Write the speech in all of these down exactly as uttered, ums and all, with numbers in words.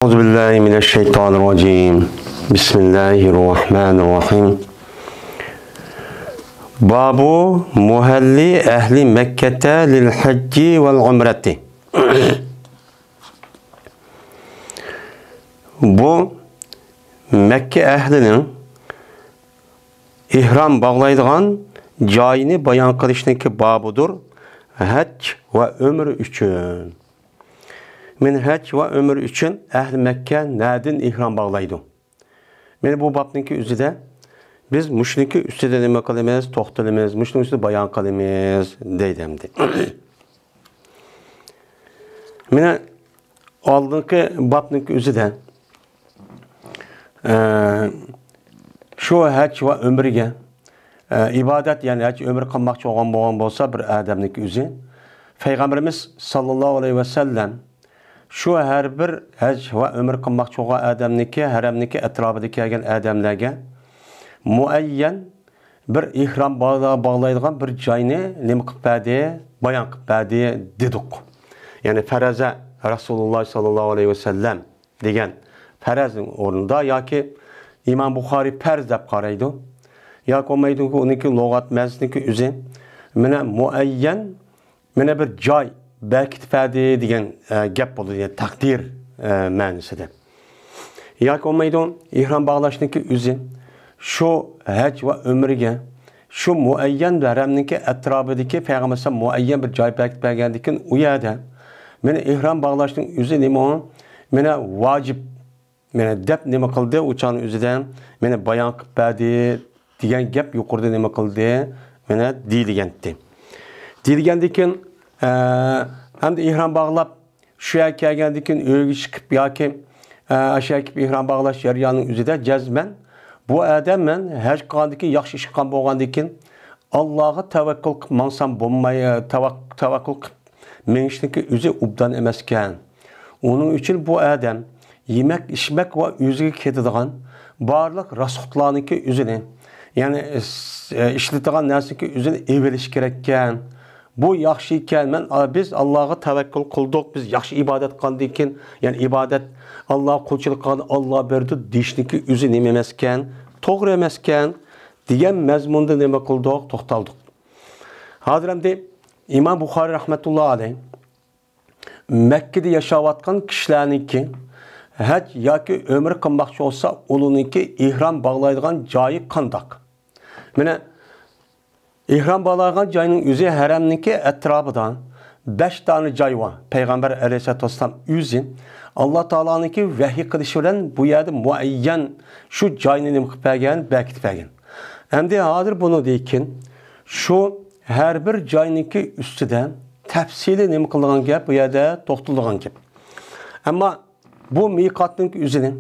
أعوذ بالله من الشيطان الرجيم. بسم الله الرحمن الرحيم. باب مهل أهل مكة للحج والعمرة. بۇ مەككە ئەھلىنىڭ ئېھرام باغلايدىغان جايىنى بايان قىلىشنىڭكى بابىدۇر، ھەج ۋە ئۆمرە ئۈچۈن. مەن ھەج ۋە ئۆمرە ئۈچۈن ئەھلى مەككە نەدىن ئېھرام باغلايدۇ؟ مەن بۇ بابنىڭكى ئۆزىدە بىز مۇشۇنىڭكى ئۈستىدە نېمە قىلىمىز؟ توختىلىمىز، مۇشۇنىڭ ئۈستىدە بايان قىلىمىز دەيدۇ ئەمدى. مانا ئالدىنقى بابنىڭكى ئۆزىدە، ئە، شۇ ھەج ۋە ئۆمرىگە، ئە، ئىبادەت، يەنى ھەج ئۆمرە قىلماقچى بولغان، بولغان بولسا بىر ئادەمنىڭكى ئۆزى، پەيغەمبىرىمىز ساللاللاھۇ ئەلەيھى ۋەسەللەم شۇ ھەر بىر ھەج ۋە ئۆمرە قىلماقچى بولغان ئادەمنىڭكى، ھەرەمنىڭكى ئەتراپىدىكى كەلگەن ئادەملەرگە مۇئەييەن بىر ئېھرام باغلا-، باغلايدىغان بىر جاينى نېمە قىلىپ بەردى؟ بايان قىلىپ بەردى دېدۇق. يەنى فەرەزە رەسۇلۇللاھ ساللاللاھۇ ئەلەيھى ۋەسەللەم دېگەن پەرەزنىڭ ئورنىدا ياكى ئىمام بۇخارىي پەرز دەپ قارايدۇ. ياكى بولمايدۇ، ئۇنىڭكى لۇغەت مەنىسىنىڭكى ئۆزى مانا مۇئەييەن، مانا بىر جاي بەركىتىپ بەردى دېگەن، ئە، گەپ بولىدۇ، يەنى تەقدىر، ئە، مەنىسىدە. ياكى بولمايدۇ، ئېھرام باغلاشنىڭكى ئۆزى شۇ ھەج ۋە ئۆمرىگە شۇ مۇئەييەن ھەرەمنىڭكى ئەتراپىدىكى پەيغەمبەر ئەلەيھىسسالام مۇئەييەن بىر جاي بەركىتىپ بەرگەندىن كېيىن ئۇ يەردە مانا ئېھرام باغلاشنىڭ ئۆزى نېمە ئۇ؟ مانا ۋاجىپ، مانا دەپ نېمە قىلدى؟ ئۇ چاغنىڭ ئۆزىدە مانا بايان قىلىپ بەردى دېگەن گەپ يۇقىرىدا نېمە قىلدى؟ مانا دېيىلگەنتى. دېيىلگەندىن كېيىن، ئە، ئەمدى ئېھرام باغلاپ، شۇ يەرگە كەلگەندىن كېيىن ئۆيگە چىقىپ ياكى، ئە، ئاشۇ يەرگە كېلىپ ئېھرام باغلاش جەريانىنىڭ ئۆزىدە جەزمەن بۇ ئادەم مەن ھەج قىلغاندىن كېيىن ياخشى ئىش قىلغان بولغاندىكىن، ئاللاغا تەۋەككۈل قىلىپ ماڭسام بولماي، تەۋەك-، تەۋەككۈل قىلىپ مېڭىشنىڭكى ئۆزى ئوبدان ئەمەسكەن. ئۇنىڭ ئۈچۈن بۇ ئادەم يېمەك، ئىچمەك ۋە ئۆزىگە كېتىدىغان بارلىق راسخوتلارنىڭكى ئۆزىنى، يەنى ئىس-، ئىشلىتىدىغان نەرسىنىڭكى ئۆزىنى ئېلىۋېلىشى كېرەككەن. بۇ ياخشى ئىكەن، مەن، بىز ئاللاغا تەۋەككۈل قىلدۇق، بىز ياخشى ئىبادەت قىلغاندىن كېيىن، يەنى ئىبادەت، ئاللاغا قۇلچىلىق قىلغاندا ئاللا بېرىدۇ دېيىشنىڭكى ئۆزى نېمە ئەمەسكەن، توغرا ئەمەسكەن دېگەن مەزمۇندا نېمە قىلدۇق؟ توختالدۇق. ھازىر ئەمدى ئىمام بۇخارىي رەھمەتۇللا ئەلەيھ مەككىدە ياشاۋاتقان كىشىلەرنىڭكى ھەج ياكى ئۆمرە قىلماقچى بولسا، ئۇلارنىڭكى ئېھرام باغلايدىغان جايى قانداق؟ مانا، ئېھرام باغلايدىغان جاينىڭ ئۆزى ھەرەمنىڭكى ئەتراپىدا بەش دانە جاي بار. پەيغەمبەر ئەلەيھىسسالاتۇ ۋەسسالام ئۆزى ئاللا تائالانىڭكى ۋەھىي قىلىشى بىلەن بۇ يەردە مۇئەييەن شۇ جاينى نېمە قىلىپ بەرگەن، بەركىتىپ بەرگەن. ئەمدى ھازىر بۇنىڭدىن كېيىن شۇ ھەر بىر جاينىڭكى ئۈستىدە تەپسىلىي نېمە قىلىدىغان گەپ، بۇ يەردە توختىلىدىغان گەپ. ئەمما بۇ مىقاتنىڭ ئۆزىنى،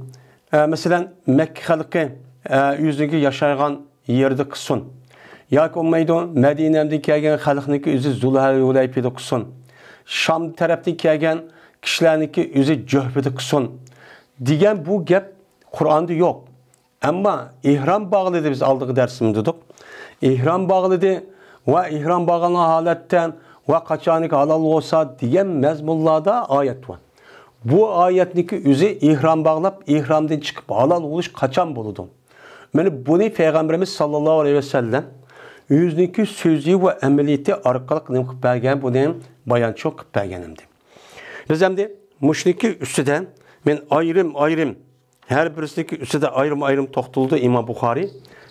ئە، مەسىلەن، مەككە خەلقى، ئە، ئۆزىنىڭكى ياشايدىغان يېرىدە قىلسۇن. ياكى بولمايدۇ، مەدىنەدىن كەلگەن خەلقنىڭكى ئۆزى زۇلھۇلەيپىدە قىلسۇن. شام تەرەپتىن كەلگەن كىشىلەرنىڭكى ئۆزى جۆھپىدە قىلسۇن دېگەن بۇ گەپ قۇرئاندا يوق. ئەمما ئېھرام باغلىدى، بىز ئالدىقى دەرسىمىزدە دېدۇق. ئېھرام باغلىدى ۋە ئېھرام باغلىغان ھالەتتە ۋە قاچانكى ھالال بولسا دېگەن مەزمۇنلاردا ئايەت بار. بۇ ئايەتنىڭكى ئۆزى ئېھرام باغلاپ، ئېھرامدىن چىقىپ ھالال بولۇش قاچان بولىدۇ؟ مانا بۇنى پەيغەمبىرىمىز ساللاللاھۇ ئەلەيھى ۋەسەللەم ئۆزىنىڭكى سۆزى ۋە ئەمەلىيىتى ئارقىلىق نېمە قىلىپ بەرگەن، بۇنى بايانچۇ قىلىپ بەرگەن ئەمدى. بىز ئەمدى مۇشۇنىڭكى ئۈستىدە مەن ئايرىم-ئايرىم، ھەر بىرسىنىڭكى ئۈستىدە ئايرىم-ئايرىم توختىلىدۇ ئىمام بۇخارىي.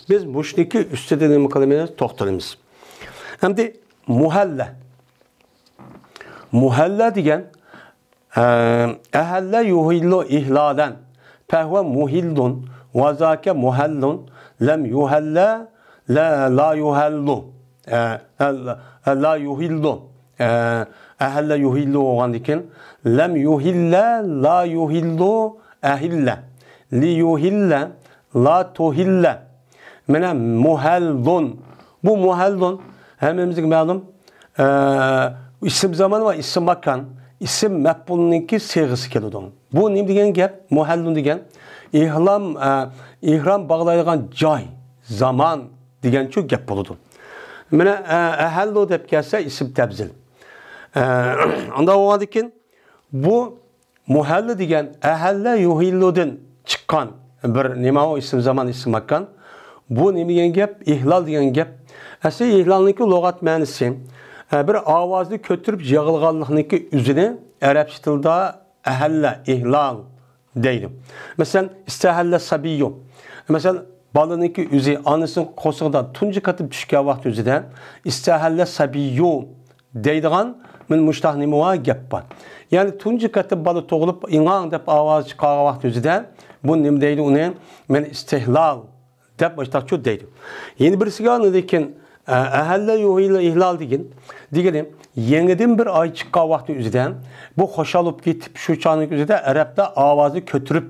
بىز مۇشۇنىڭكى ئۈستىدە نېمە قىلىمىز؟ توختىلىمىز. ئەمدى مۇھەللە. مۇھەللە دېگەن، ئە، ئەھەللە يۇھىللۇ ئىھلالەن، فەھۇۋە مۇھىللۇن، ۋە زاكە مۇھەللۇن، لەم يۇھەللە، لە، لا يۇھەللۇ. ئە، ئە، لا يۇھىللۇ. ئە، ئەھەللە يۇھىللۇ بولغاندىكىن، لەم يۇھىللە، لا يۇھىللۇ، ئەھىللە. لى يۇھىللە، لا تۇھىللە. مانا مۇھەللۇن. بۇ مۇھەللۇن ھەممىمىزگە مەلۇم. ئە، ئىسىم زامان ۋە ئىسىم ماكان، ئىسىم مەپئۇلنىڭكى سىيغىسى كېلىدۇ. بۇ نېمە دېگەن گەپ؟ مۇھەللۇن دېگەن ئېھلام، ئە، ئېھرام باغلايدىغان جاي، زامان دېگەنچۇ گەپ بولىدۇ. مانا، ئە، ئەھەللۇ دەپ كەلسە ئىسىم تەبزىل. ئە، ئانداق بولغاندىكىن بۇ مۇھەللە دېگەن ئەھەللە يۇھىللۇدىن چىققان بىر نېمە ئۇ ئىسىم زامان، ئىسىم ماكان. بۇ نېمە دېگەن گەپ؟ ئىھلال دېگەن گەپ. ئەسلى ئىھلالنىڭكى لۇغەت مەنىسى، ئە، بىر ئاۋازنى كۆتۈرۈپ يىغلىغانلىقنىڭكى ئۆزىنى ئەرەبچە تىلدا ئەھەللە، ئىھلال دەيدۇ. مەسىلەن، ئىستەھەللە سەبىييۇ. مەسىلەن، بالىنىڭكى ئۆزى ئانىسىنىڭ قورسىقىدا تۇنجى قېتىم چۈشكەن ۋاقىت ئۆزىدە ئىستەھەللە سەبىييۇ دەيدىغان مەن مۇشتاق نېمە بار؟ گەپ بار. يەنى تۇنجى قېتىم بالا تۇغۇلۇپ، ئىڭاڭ دەپ ئاۋاز چىقارغان ۋاقىت ئۆزىدە بۇ نېمە دەيدۇ ئۇنى؟ مەن ئىستىھلال دەپ مۇشتاقچۇ دەيدۇ. يەنە بىرسىگە ئاندىن كېيىن، ئە، ئەھەللە يۇھىللۇ ئىھلال دېگىن، دېگىنى يېڭىدىن بىر ئاي چىققان ۋاقتى ئۆزىدە بۇ خۇشال بولۇپ كېتىپ، شۇ چاغنىڭ ئۆزىدە ئەرەبلەر ئاۋازنى كۆتۈرۈپ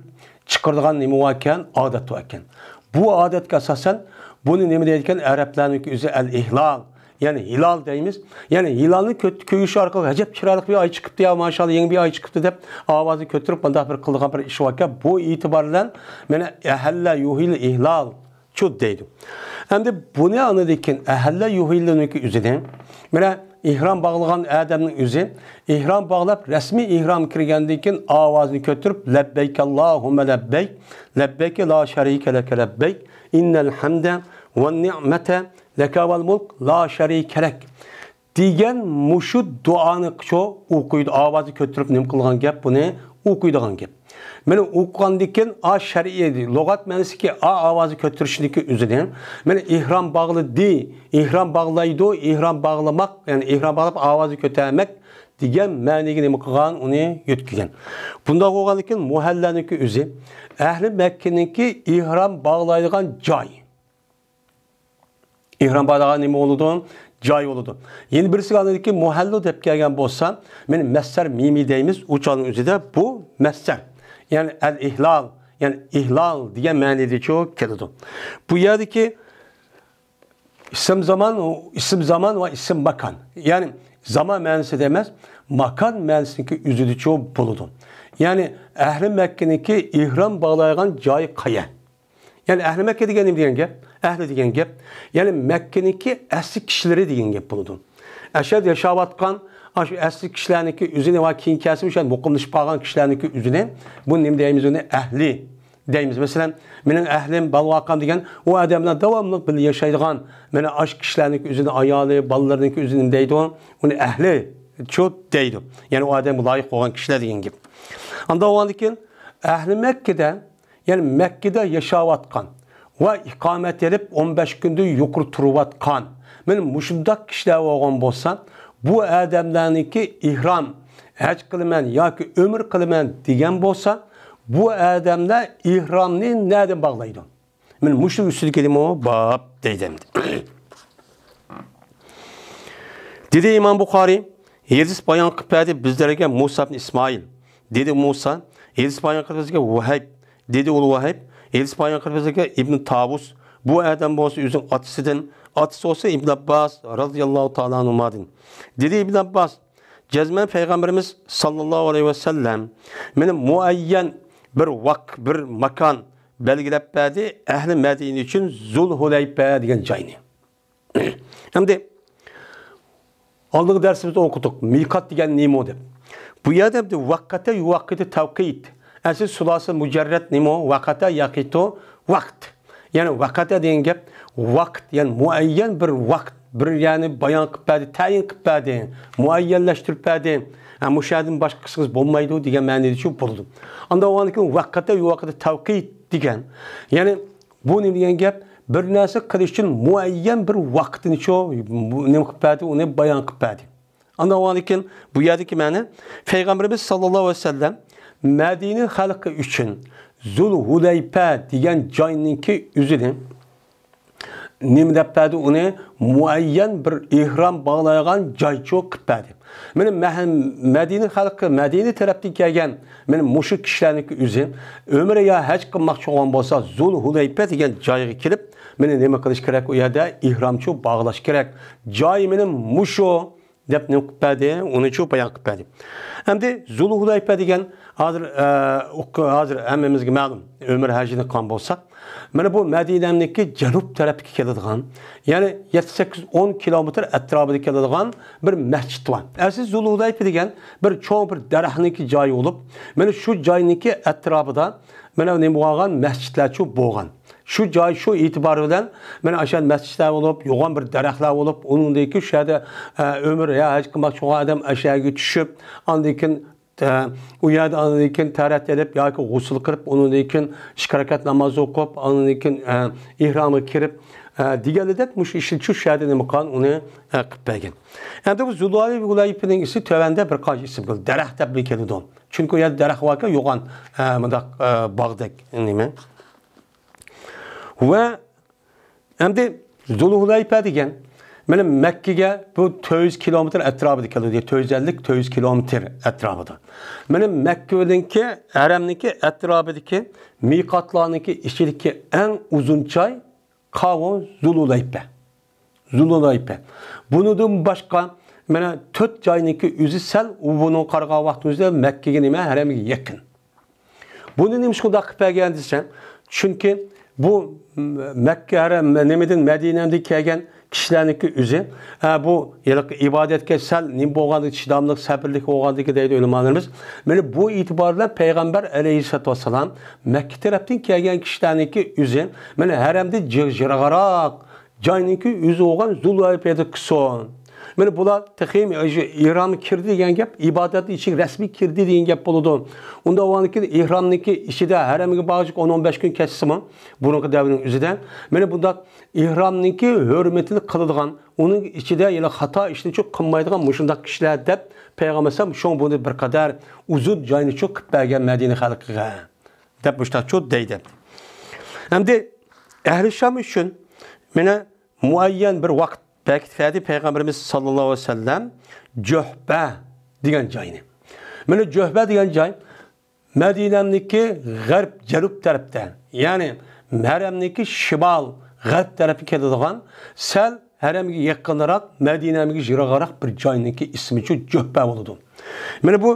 چىقىرىدىغان نېمە بار ئىكەن؟ ئادەت بار ئىكەن. بۇ ئادەتكە ئاساسەن بۇنى نېمە دەيدىكەن؟ ئەرەبلەرنىڭكى ئۆزى ئەل ئىھلال، يەنى ھىلال دەيمىز. يەنى ھىلالنى كۆ-، كۆرۈش ئارقىلىق، «ئەجەب چىرايلىق بىر ئاي چىقىپتۇ يا، ماشائاللا، يېڭى بىر ئاي چىقىپتۇ» دەپ ئاۋازنى كۆتۈرۈپ مۇنداق بىر قىلىدىغان بىر ئىش بار ئىكەن. بۇ ئېتىبار بىلەن مانا ئەھەللە يۇھىللۇ ئىھلال چۇ دەيدۇ. ئەمدى بۇنى ئاندىن كېيىن ئەھەللە يۇھىللۇنىڭكى ئۆزىنى، مانا ئېھرام باغلىغان ئادەمنىڭ ئۆزى ئېھرام باغلاپ، رەسمىي ئېھرام كىرگەندىن كېيىن ئاۋازنى كۆتۈرۈپ، «لەببەيك ئاللاھۇممە لەببەيك، لەببەيك لا شەرىكە لەكە لەببەيك، ئىننەل ھەمدە ۋەن نىئمەتە لەكە ۋەل مۇلك لا شەرىكە لەك» دېگەن مۇشۇ دۇئانى شۇ ئوقۇيدۇ، ئاۋازى كۆتۈرۈپ نېمە قىلغان گەپ، بۇنى ئوقۇيدىغان گەپ. مانا ئوقۇغاندىن كېيىن ئا شەرئىي لۇغەت مەنىسىدىكى ئا ئاۋازى كۆتۈرۈشنىڭكى ئۆزىنى، مانا ئېھرام باغلىدى، ئېھرام باغلايدۇ، ئېھرام باغلىماق، يەنى ئېھرام باغلاپ ئاۋازى كۆتەرمەك دېگەن مەنىگە نېمە قىلغان، ئۇنى يۆتكىگەن. بۇنداق بولغاندىن كېيىن مۇھەللەنىڭكى ئۆزى ئەھلى مەككىنىڭكى ئېھرام باغلايدىغان جاي. ئېھرام باغلىغان نېمە بولىدۇ؟ جاي بولىدۇ. يەنە بىرسىگە ئاندىكى مۇھەللۇ دەپ كەلگەن بولسا، مانا مەسدەر مىمى دەيمىز، ئۇ چاغنىڭ ئۆزىدە بۇ مەسدەر. يەنى ئەل ئىھلال، يەنى ئىھلال دېگەن مەنىدىچۇ كېلىدۇ. بۇ يەردىكى ئىسىم زامان، ئىسىم زامان ۋە ئىسىم ماكان. يەنى زامان مەنىسىدە ئەمەس، ماكان مەنىسىدىكى ئۆزىدىچۇ بولىدۇ. يەنى ئەھلى مەككىنىڭكى ئېھرام باغلايدىغان جايى قايە؟ يەنى ئەھلى مەككە دېگەن نېمە دېگەن گەپ؟ ئەھلى دېگەن گەپ. يەنى مەككىنىڭكى ئەسلى كىشىلىرى دېگەن گەپ بولىدۇ. ئەشەدە ياشاۋاتقان، ئاشۇ ئەسلى كىشىلەرنىڭكى ئۆزىنى ۋە كېيىن كەلسە ئوشۇ مۇقىملىشىپ قالغان كىشىلەرنىڭكى ئۆزىنى، بۇ نېمە دەيمىز ئۇنى؟ ئەھلى دەيمىز. مەسىلەن، مېنىڭ ئەھلىم، بالىۋاقام دېگەن ئۇ ئادەم بىلەن داۋاملىق بىللە ياشايدىغان، مانا ئاشۇ كىشىلەرنىڭكى ئۆزىنى، ئايالى، بالىلىرىنىڭكى ئۆزىنى نېمە دەيدۇ؟ ئۇنى ئەھلى چۇ دەيدۇ. يەنى ئۇ ئادەمگە لايىق بولغان كىشىلەر دېگەن گەپ. ئاندىن بولغاندىن كېيىن ئەھلى مەككىدە يەنى مەككىدە ياشاۋاتقان ۋە ئىقامەت ئېلىپ ئون بەش كۈندىن يۇقىرى تۇرۇۋاتقان، مانا مۇشۇنداق كىشىلەر بولغان بولسا، بۇ ئادەملەرنىڭكى ئېھرام، ھەج قىلىمەن ياكى ئۆمرە قىلىمەن دېگەن بولسا، بۇ ئادەملەر ئېھرامنى نەدىن باغلايدۇ؟ مانا مۇشۇ ئۈستىدىكى نېمە باب دەيدۇ ئەمدى. دېدى ئىمام بۇخارىي، ھەدىس بايان قىلىپ بەردى بىزلەرگە مۇسا ئىبن ئىسمائىل. دېدى مۇسا، ھەدىس بايان قىلىپ بىزگە ۋەھىب. دېدى ئۇل ۋەھىب، ھەدىس بايان قىلىپ بىزگە ئىبن تاۋۇس. بۇ ئادەم بولسا ئۆزىنىڭ ئاتىسىدىن، ئاتىسى بولسا ئىبن ئابباس رازىياللاھۇ تائالا ئەنھۇما دىن. دېدى ئىبن ئابباس، جەزمەن پەيغەمبىرىمىز ساللاللاھۇ ئەلەيھى ۋەسەللەم مانا مۇئەييەن بىر ۋاق-، بىر ماكان بەلگىلەپ بەردى، ئەھلى مەدىنە ئۈچۈن زۇل ھۇلەيپە دېگەن جاينى. ئەمدى ئالدىنقى دەرسىمىزدە ئوقۇدۇق، مىقات دېگەن نېمە دەپ. بۇ يەردە ئەمدى ۋەقەتە يۇۋەققىتۇ تەۋقىت. ئەسلى سۇلاسە مۇجەررەت نېمە؟ ۋەقەتە يەقىتۇ ۋەقت. يەنى ۋەقەتە دېگەن گەپ ۋاقىت، يەنى مۇئەييەن بىر ۋاقىت، بىر يەنى بايان قىلىپ بەردى، تەيىن قىلىپ بەردى، مۇئەييەنلەشتۈرۈپ بەردى. ھە، مۇشۇ يەردىن باشقا قىلسىڭىز بولمايدۇ دېگەن مەنىدىچۇ بولىدۇ. ئاندىن ئۇنىڭدىن كېيىن ۋەقەتە يۇۋەققىتۇ تەۋقىت دېگەن. يەنى بۇ نېمە دېگەن گەپ؟ بىر نەرسە قىلىش ئۈچۈن مۇئەييەن بىر ۋاقىتنىچۇ نېمە قىلىپ بەردى، ئۇنى بايان قىلىپ بەردى. ئاندىن ئۇنىڭدىن كېيىن بۇ يەردىكى مەنە، پەيغەمبىرىمىز ساللاللاھۇ ئەلەيھى ۋەسەللەم مەدىنە خەلقى ئۈچۈن زۇل ھۇلەيپە دېگەن جاينىڭكى ئۆزىنى نېمە دەپ بەردى؟ ئۇنى مۇئەييەن بىر ئېھرام باغلايدىغان جايچۇ قىلىپ بەردى. مانا مەھ-، مەدىنە خەلقى، مەدىنە تەرەپتىن كەلگەن مانا مۇشۇ كىشىلەرنىڭكى ئۆزى ئۆمرە يا ھەج قىلماقچى بولغان بولسا، زۇل ھۇلەيپە دېگەن جايغا كېلىپ، مانا نېمە قىلىش كېرەك؟ ئۇ يەردە ئېھرامچۇ باغلاش كېرەك. جايى مانا مۇشۇ دەپ نېمە قىلىپ بەردى؟ ئۇنىچۇ بايان قىلىپ بەردى. ئەمدى زۇلھۇلەيپە دېگەن ھازىر، ئە، ئۇ-، ھازىر ھەممىمىزگە مەلۇم، ئۆمرە ھەججىنى قىلغان بولساق، مانا بۇ مەدىنەمنىڭكى جەنۇب تەرەپكە كېلىدىغان، يەنى يەتتە، سەككىز، ئون كىلومېتىر ئەتراپىدا كېلىدىغان بىر مەسچىت بار. ئەسلى زۇلھۇلەيپە دېگەن بىر چوڭ بىر دەرەخنىڭكى جايى بولۇپ، مانا شۇ جاينىڭكى ئەتراپىدا مانا نېمە بولغان، مەسچىتلەرچۇ بولغان. شۇ جاي شۇ ئېتىبارى بىلەن مانا ئاشۇ مەسچىتلەر بولۇپ، يوغان بىر دەرەخلەر بولۇپ، ئۇنىڭدىن كېيىن شۇ يەردە، ئە، ئۆمرە يا ھەج قىلماقچى بولغان ئادەم ئاشۇ يەرگە چۈشۈپ، ئاندىن كېيىن، ئە، ئۇ يەردە ئاندىن كېيىن تەھارەت ئېلىپ ياكى غۇسۇل قىلىپ، ئۇنىڭدىن كېيىن ئىككى رەكەت ناماز ئوقۇپ، ئاندىن كېيىن، ئە، ئېھرامغا كىرىپ، ئە، دېگەنلىدەك مۇشۇ ئىشنى شۇ يەردە نېمە قىلغان، ئۇنى، ئە، قىلىپ بەرگەن. ئەمدى بۇ زۇلھۇلەيپىنىڭ ئىسمى تۆۋەندە بىر قانچە ئىسىم بولدى. دەرەخ دەپ كېلىدۇ. چۈنكى ئۇ يەردە دەرەخ باركەن، يوغان، ئە، مۇنداق، ئە، باغدەك نېمە. ۋە ئەمدى زۇلھۇلەيپە دېگەن، مانا مەككىگە بۇ تۆت يۈز كىلومېتىر ئەتراپىدا كېلىدۇ، تۆت يۈز ئەللىك، تۆت يۈز كىلومېتىر ئەتراپىدا. مانا مەككىدىكى، ھەرەمنىڭكى ئەتراپىدىكى مىقاتلارنىڭكى ئىچىدىكى ئەڭ ئۇزۇن جاي قاۋۇ زۇلھۇلەيپە. زۇلھۇلەيپە. بۇنىڭدىن باشقا، مانا تۆت جاينىڭكى ئۆزى سەل، ئۇ بۇنىڭغا قارىغان ۋاقتىمىزدا مەككىگە نېمە، ھەرەمگە يېقىن. بۇنى نېمە ئۈچۈن شۇنداق قىلىپ بەرگەن دېسەم، چۈنكى بۇ مەككە ھەرەم، نېمىدىن، مەدىنەدىن كەلگەن كىشىلەرنىڭكى ئۆزى، ئە، بۇ ھېلىقى ئىبادەتكە سەل نېمە بولغاندىكى، چىداملىق، سەبرلىك بولغاندىكى دەيدۇ ئۆلىمالىرىمىز. مانا بۇ ئېتىبار بىلەن پەيغەمبەر ئەلەيھىسسالاتۇ ۋەسسالام مەككە تەرەپتىن كەلگەن كىشىلەرنىڭكى ئۆزى، مانا ھەرەمدىن جىغ-، يىراقراق جاينىڭكى ئۆزى بولغان زۇلھۇلەيپەدە قىلسۇن. مانا بۇلار تېخى ئېھرامغا كىردى دېگەن گەپ، ئىبادەتنىڭ ئىچىگە رەسمىي كىردى دېگەن گەپ بولىدۇ. ئۇنداق بولغاندىكىن ئېھرامنىڭكى ئىچىدە ھەرەمگە بارغۇچە ئون، ئون بەش كۈن كەچسىمۇ، بۇرۇنقى دەۋرنىڭ ئۆزىدە، مانا بۇنداق ئېھرامنىڭكى ھۆرمىتىنى قىلىدىغان، ئۇنىڭ ئىچىدە يەنە خاتا ئىشنى چوق قىلمايدىغان مۇشۇنداق كىشىلەر دەپ پەيغەمبەر ئەلەيھىسسالام شۇڭا بۇنى بىر قەدەر ئۇزۇن جاينى چوق قىلىپ بەرگەن مەدىنە خەلقىگە دەپ مۇشۇنداق چوق دەيدۇ. ئەمدى ئەھلى شام ئۈچۈن مانا مۇئەييەن بىر ۋاقىت بەركىتىپ بەردى پەيغەمبىرىمىز ساللاللاھۇ ئەلەيھى ۋەسەللەم جۆھبە دېگەن جاينى. مانا جۆھبە دېگەن جاي مەدىنەمنىڭكى غەرب، جەنۇب تەرەپتە، يەنى ھەرەمنىڭكى شىمال، غەرب تەرەپكە كېلىدىغان، سەل ھەرەمگە يېقىنراق، مەدىنەمگە يىراقراق بىر جاينىڭكى ئىسمى شۇ جۆھبە بولىدۇ. مانا بۇ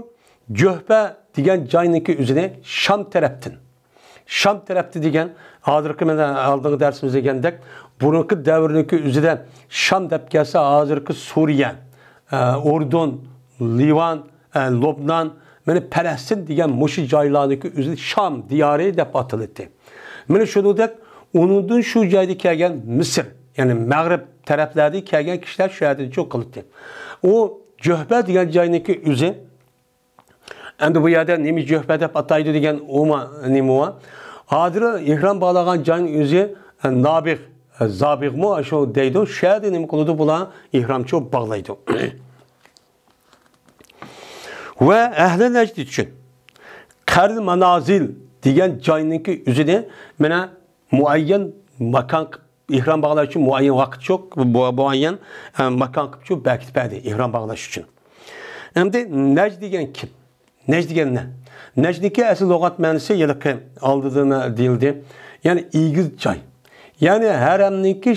جۆھبە دېگەن جاينىڭكى ئۆزىنى شام تەرەپتىن، شام تەرەپتە دېگەن، ھازىرقى مانا ئالدىنقى دەرسىمىزدە دېگەندەك، بۇرۇنقى دەۋرنىڭكى ئۆزىدە شام دەپ كەلسە، ھازىرقى سۈرىيە، ئە، ئۇردۇن، لىۋان، ئە، لوبنان، مانا پەلەستىن دېگەن مۇشۇ جايلارنىڭكى ئۆزى شام دىيارى دەپ ئاتىلاتتى. مانا شۇنىڭدەك ئۇنىڭدىن شۇ جايدا كەلگەن مىسىر، يەنى مەغرىب تەرەپلەردىن كەلگەن كىشىلەر شۇ يەردىن چوق قىلاتتى. ئۇ جۆھبە دېگەن جاينىڭكى ئۆزى، ئەمدى بۇ يەردە نېمە جۆھبە دەپ ئاتايدۇ دېگەن ئۇمۇ نېمە ئۇ؟ ھازىر ئېھرام باغلىغان جاينىڭ ئۆزى، ئە، نابىغ، ئە، زابىغمۇ شۇ دەيدۇ. شۇ يەردە نېمە قىلىدۇ بۇلار؟ ئېھرامچۇ باغلايدۇ. ۋە ئەھلى نەجد ئۈچۈن قەرن مانازىل دېگەن جاينىڭكى ئۆزىنى مانا مۇئەييەن ماكان قىلىپ، ئېھرام باغلاش ئۈچۈن مۇئەييەن ۋاقىت يوق، بۇ، مۇئەييەن، ئە، ماكان قىلىپ شۇ بەركىتىپ بەردى ئېھرام باغلاش ئۈچۈن. ئەمدى نەجد دېگەن كىم؟ نەجد دېگەن نە؟ نەجدنىڭكى ئەسلى لۇغەت مەنىسى ھېلىقى ئالدىدا دېيىلدى. يەنى ئېگىز جاي. يەنى ھەرەمنىڭكى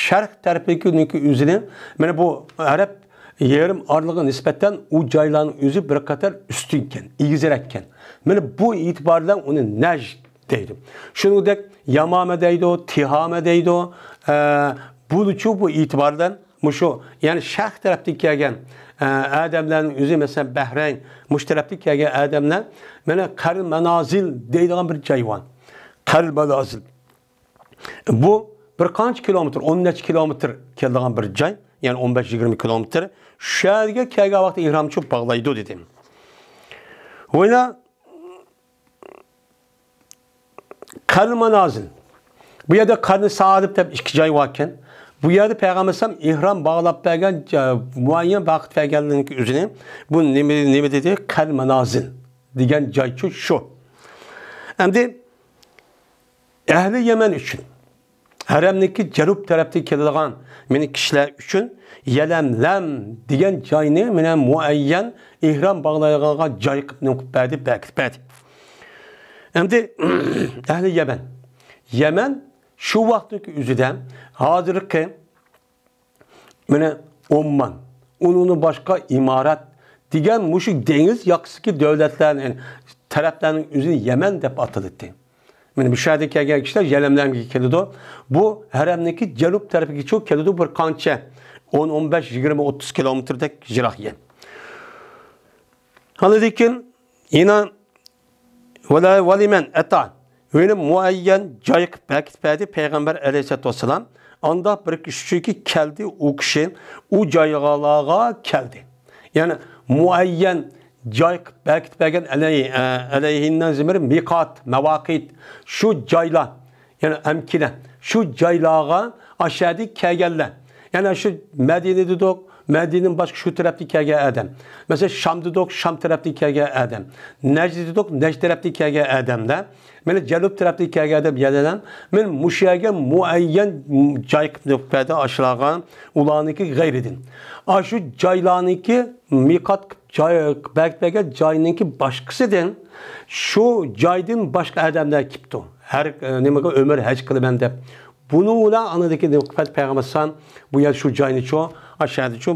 شەرق تەرىپىدىكى ئۆزىنى، مانا بۇ ئەرەب يېرىم ئارىلىغا نىسبەتەن ئۇ جايلارنىڭ ئۆزى بىر قەدەر ئۈستۈنكەن، ئېگىزرەككەن. مانا بۇ ئېتىبار بىلەن ئۇنى نەجد دەيدۇ. شۇنىڭدەك يامامە دەيدۇ، تىھامە دەيدۇ. ئە، بۇلىچۇ بۇ ئېتىبار بىلەن مۇشۇ، يەنى شەرق تەرەپتىن كەلگەن، ئە، ئادەملەرنىڭ ئۆزى، مەسىلەن، بەھرەين، مۇشۇ تەرەپتىن كەلگەن ئادەملەر، مانا قەرن مانازىل دەيدىغان بىر جاي بار. قەرن مانازىل. بۇ بىر قانچە كىلومېتىر، ئون نەچچە كىلومېتىر كېلىدىغان بىر جاي، يەنى ئون بەش يىگىرمە كىلومېتىر. شۇ يەرگە كەلگەن ۋاقىتتا ئېھرامچۇ باغلايدۇ دېدىم. ۋەينا قەرن مانازىل. بۇ يەردە قەرنى سائالىب دەپ ئىككى جاي باركەن. بۇ يەردە پەيغەمبەر ئەلەيھىسسالام ئېھرام باغلاپ بەرگەن، ئە، مۇئەييەن ۋاقىت بەرگەنلىكى ئۆزىنى، بۇ نېمە، نېمە دېدى؟ قەرن مانازىل دېگەن جايچۇ شۇ. ئەمدى ئەھلى يەمەن ئۈچۈن، ھەرەمنىڭكى جەنۇب تەرەپتىن كېلىدىغان مېنى كىشىلەر ئۈچۈن يەلەملەم دېگەن جاينى مانا مۇئەييەن ئېھرام باغلايدىغانغا جاي قىلىپ نېمە قىلىپ بەردى، بەركىتىپ بەردى. ئەمدى ئەھلى يەمەن. يەمەن شۇ ۋاقىتتىكى ئۆزىدە ھازىرقى مانا ئوممان، ئۇنىڭدىن باشقا ئىمارات دېگەن مۇشۇ دېڭىز ياقىسىدىكى دۆلەتلەرنى، يەنى تەرەپلەرنىڭ ئۆزىنى يەمەن دەپ ئاتىلىدۇ. مانا مۇشۇ يەردىن كەلگەن كىشىلەر يەلەملەرگە كېلىدۇ. بۇ ھەرەمنىڭكى جەنۇب تەرىپىگىچە كېلىدۇ، بىر قانچە، ئون، ئون بەش، يىگىرمە، ئوتتۇز كىلومېتىردەك يىراق يەر. ئاندىن كېيىن يەنە ۋەلە-، ۋەلىمەن ئەتا، مېنى مۇئەييەن جايغا بېكىتىپ بەردى پەيغەمبەر ئەلەيھىسسالاتۇ ۋەسسالام. ئانداق بىر كىشى چۈنكى كەلدى، ئۇ كىشى ئۇ جايلارغا كەلدى. يەنى مۇئەييەن جايغا بېكىتىپ بەرگەن ئەلەي-، ئە، ئەلەيھىننىڭ زىمىرى مىقات، مەۋاقىت، شۇ جايلار، يەنى ئەمكىنە، شۇ جايلارغا ئاشۇ يەردىن كەلگەنلەر. يەنى شۇ مەدىنە دېدۇق، مەدىنىدىن باشقا شۇ تەرەپتىن كەلگەن ئادەم. مەسىلەن، شام دېدۇق، شام تەرەپتىن كەلگەن ئادەم. نەجد دېدۇق، نەجد تەرەپتىن كەلگەن ئادەملەر. مانا جەنۇب تەرەپتىن كەلگەن ئادەم يەنە، مانا مۇشۇ يەرگە مۇئەييەن جاي قىلىپ بەردى ئاشۇلارغا، ئۇلارنىڭكى غەيرىدىن. ئاشۇ جايلارنىڭكى مىقات جاي، بەرگەن جاينىڭكى باشقىسىدىن، شۇ جايدىن باشقا ئادەملەر كېلىپتۇ. ھەر، ئە، نېمىگە ئۆمرە ھەج قىلىمەن دەپ. بۇنىڭ بىلەن ئاندىكى پەيغەمبەر ئەلەيھىسسالام بۇ يەر شۇ جاينىچۇ، ئاشۇ يەردىچۇ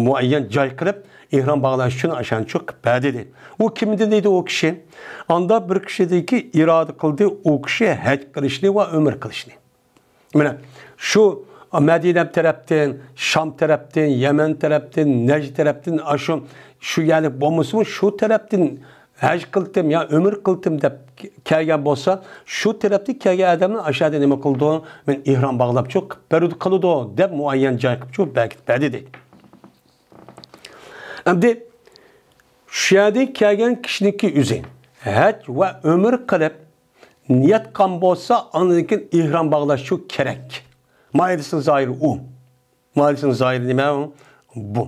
مۇئەييەن جاي قىلىپ، ئېھرام باغلاش ئۈچۈن ئاشۇنىچۇ قىلىپ بەردى دېدى. ئۇ كىم ئىدى دەيدۇ ئۇ كىشى؟ ئاندا بىر كىشىدىكى ئىرادە قىلدى ئۇ كىشى ھەج قىلىشنى ۋە ئۆمرە قىلىشنى. مانا شۇ مەدىنە تەرەپتىن، شام تەرەپتىن، يەمەن تەرەپتىن، نەجد تەرەپتىن، ئاشۇ، شۇ يەرلىك بولمىسىمۇ، شۇ تەرەپتىن ھەج قىلتىم يا ئۆمرە قىلتىم دەپ كەلگەن بولسا، شۇ تەرەپتىن كەلگەن ئادەمنى ئاشۇ يەردە نېمە قىلىدۇ؟ مەن ئېھرام باغلاپچۇ قىلىپ بەردى، قىلىدۇ دەپ مۇئەييەن جاي قىلىپچۇ بەرگىتىپ بەردى دەيدۇ. ئەمدى شۇ يەردىن كەلگەن كىشىنىڭكى ئۆزى ھەج ۋە ئۆمرە قىلىپ نىيەت قىلغان بولسا، ئاندىن كېيىن ئېھرام باغلاشچۇ كېرەك. مائىدىسىنىڭ زاھىرى ئۇ. مائىدىسىنىڭ زاھىرى نېمە؟ بۇ.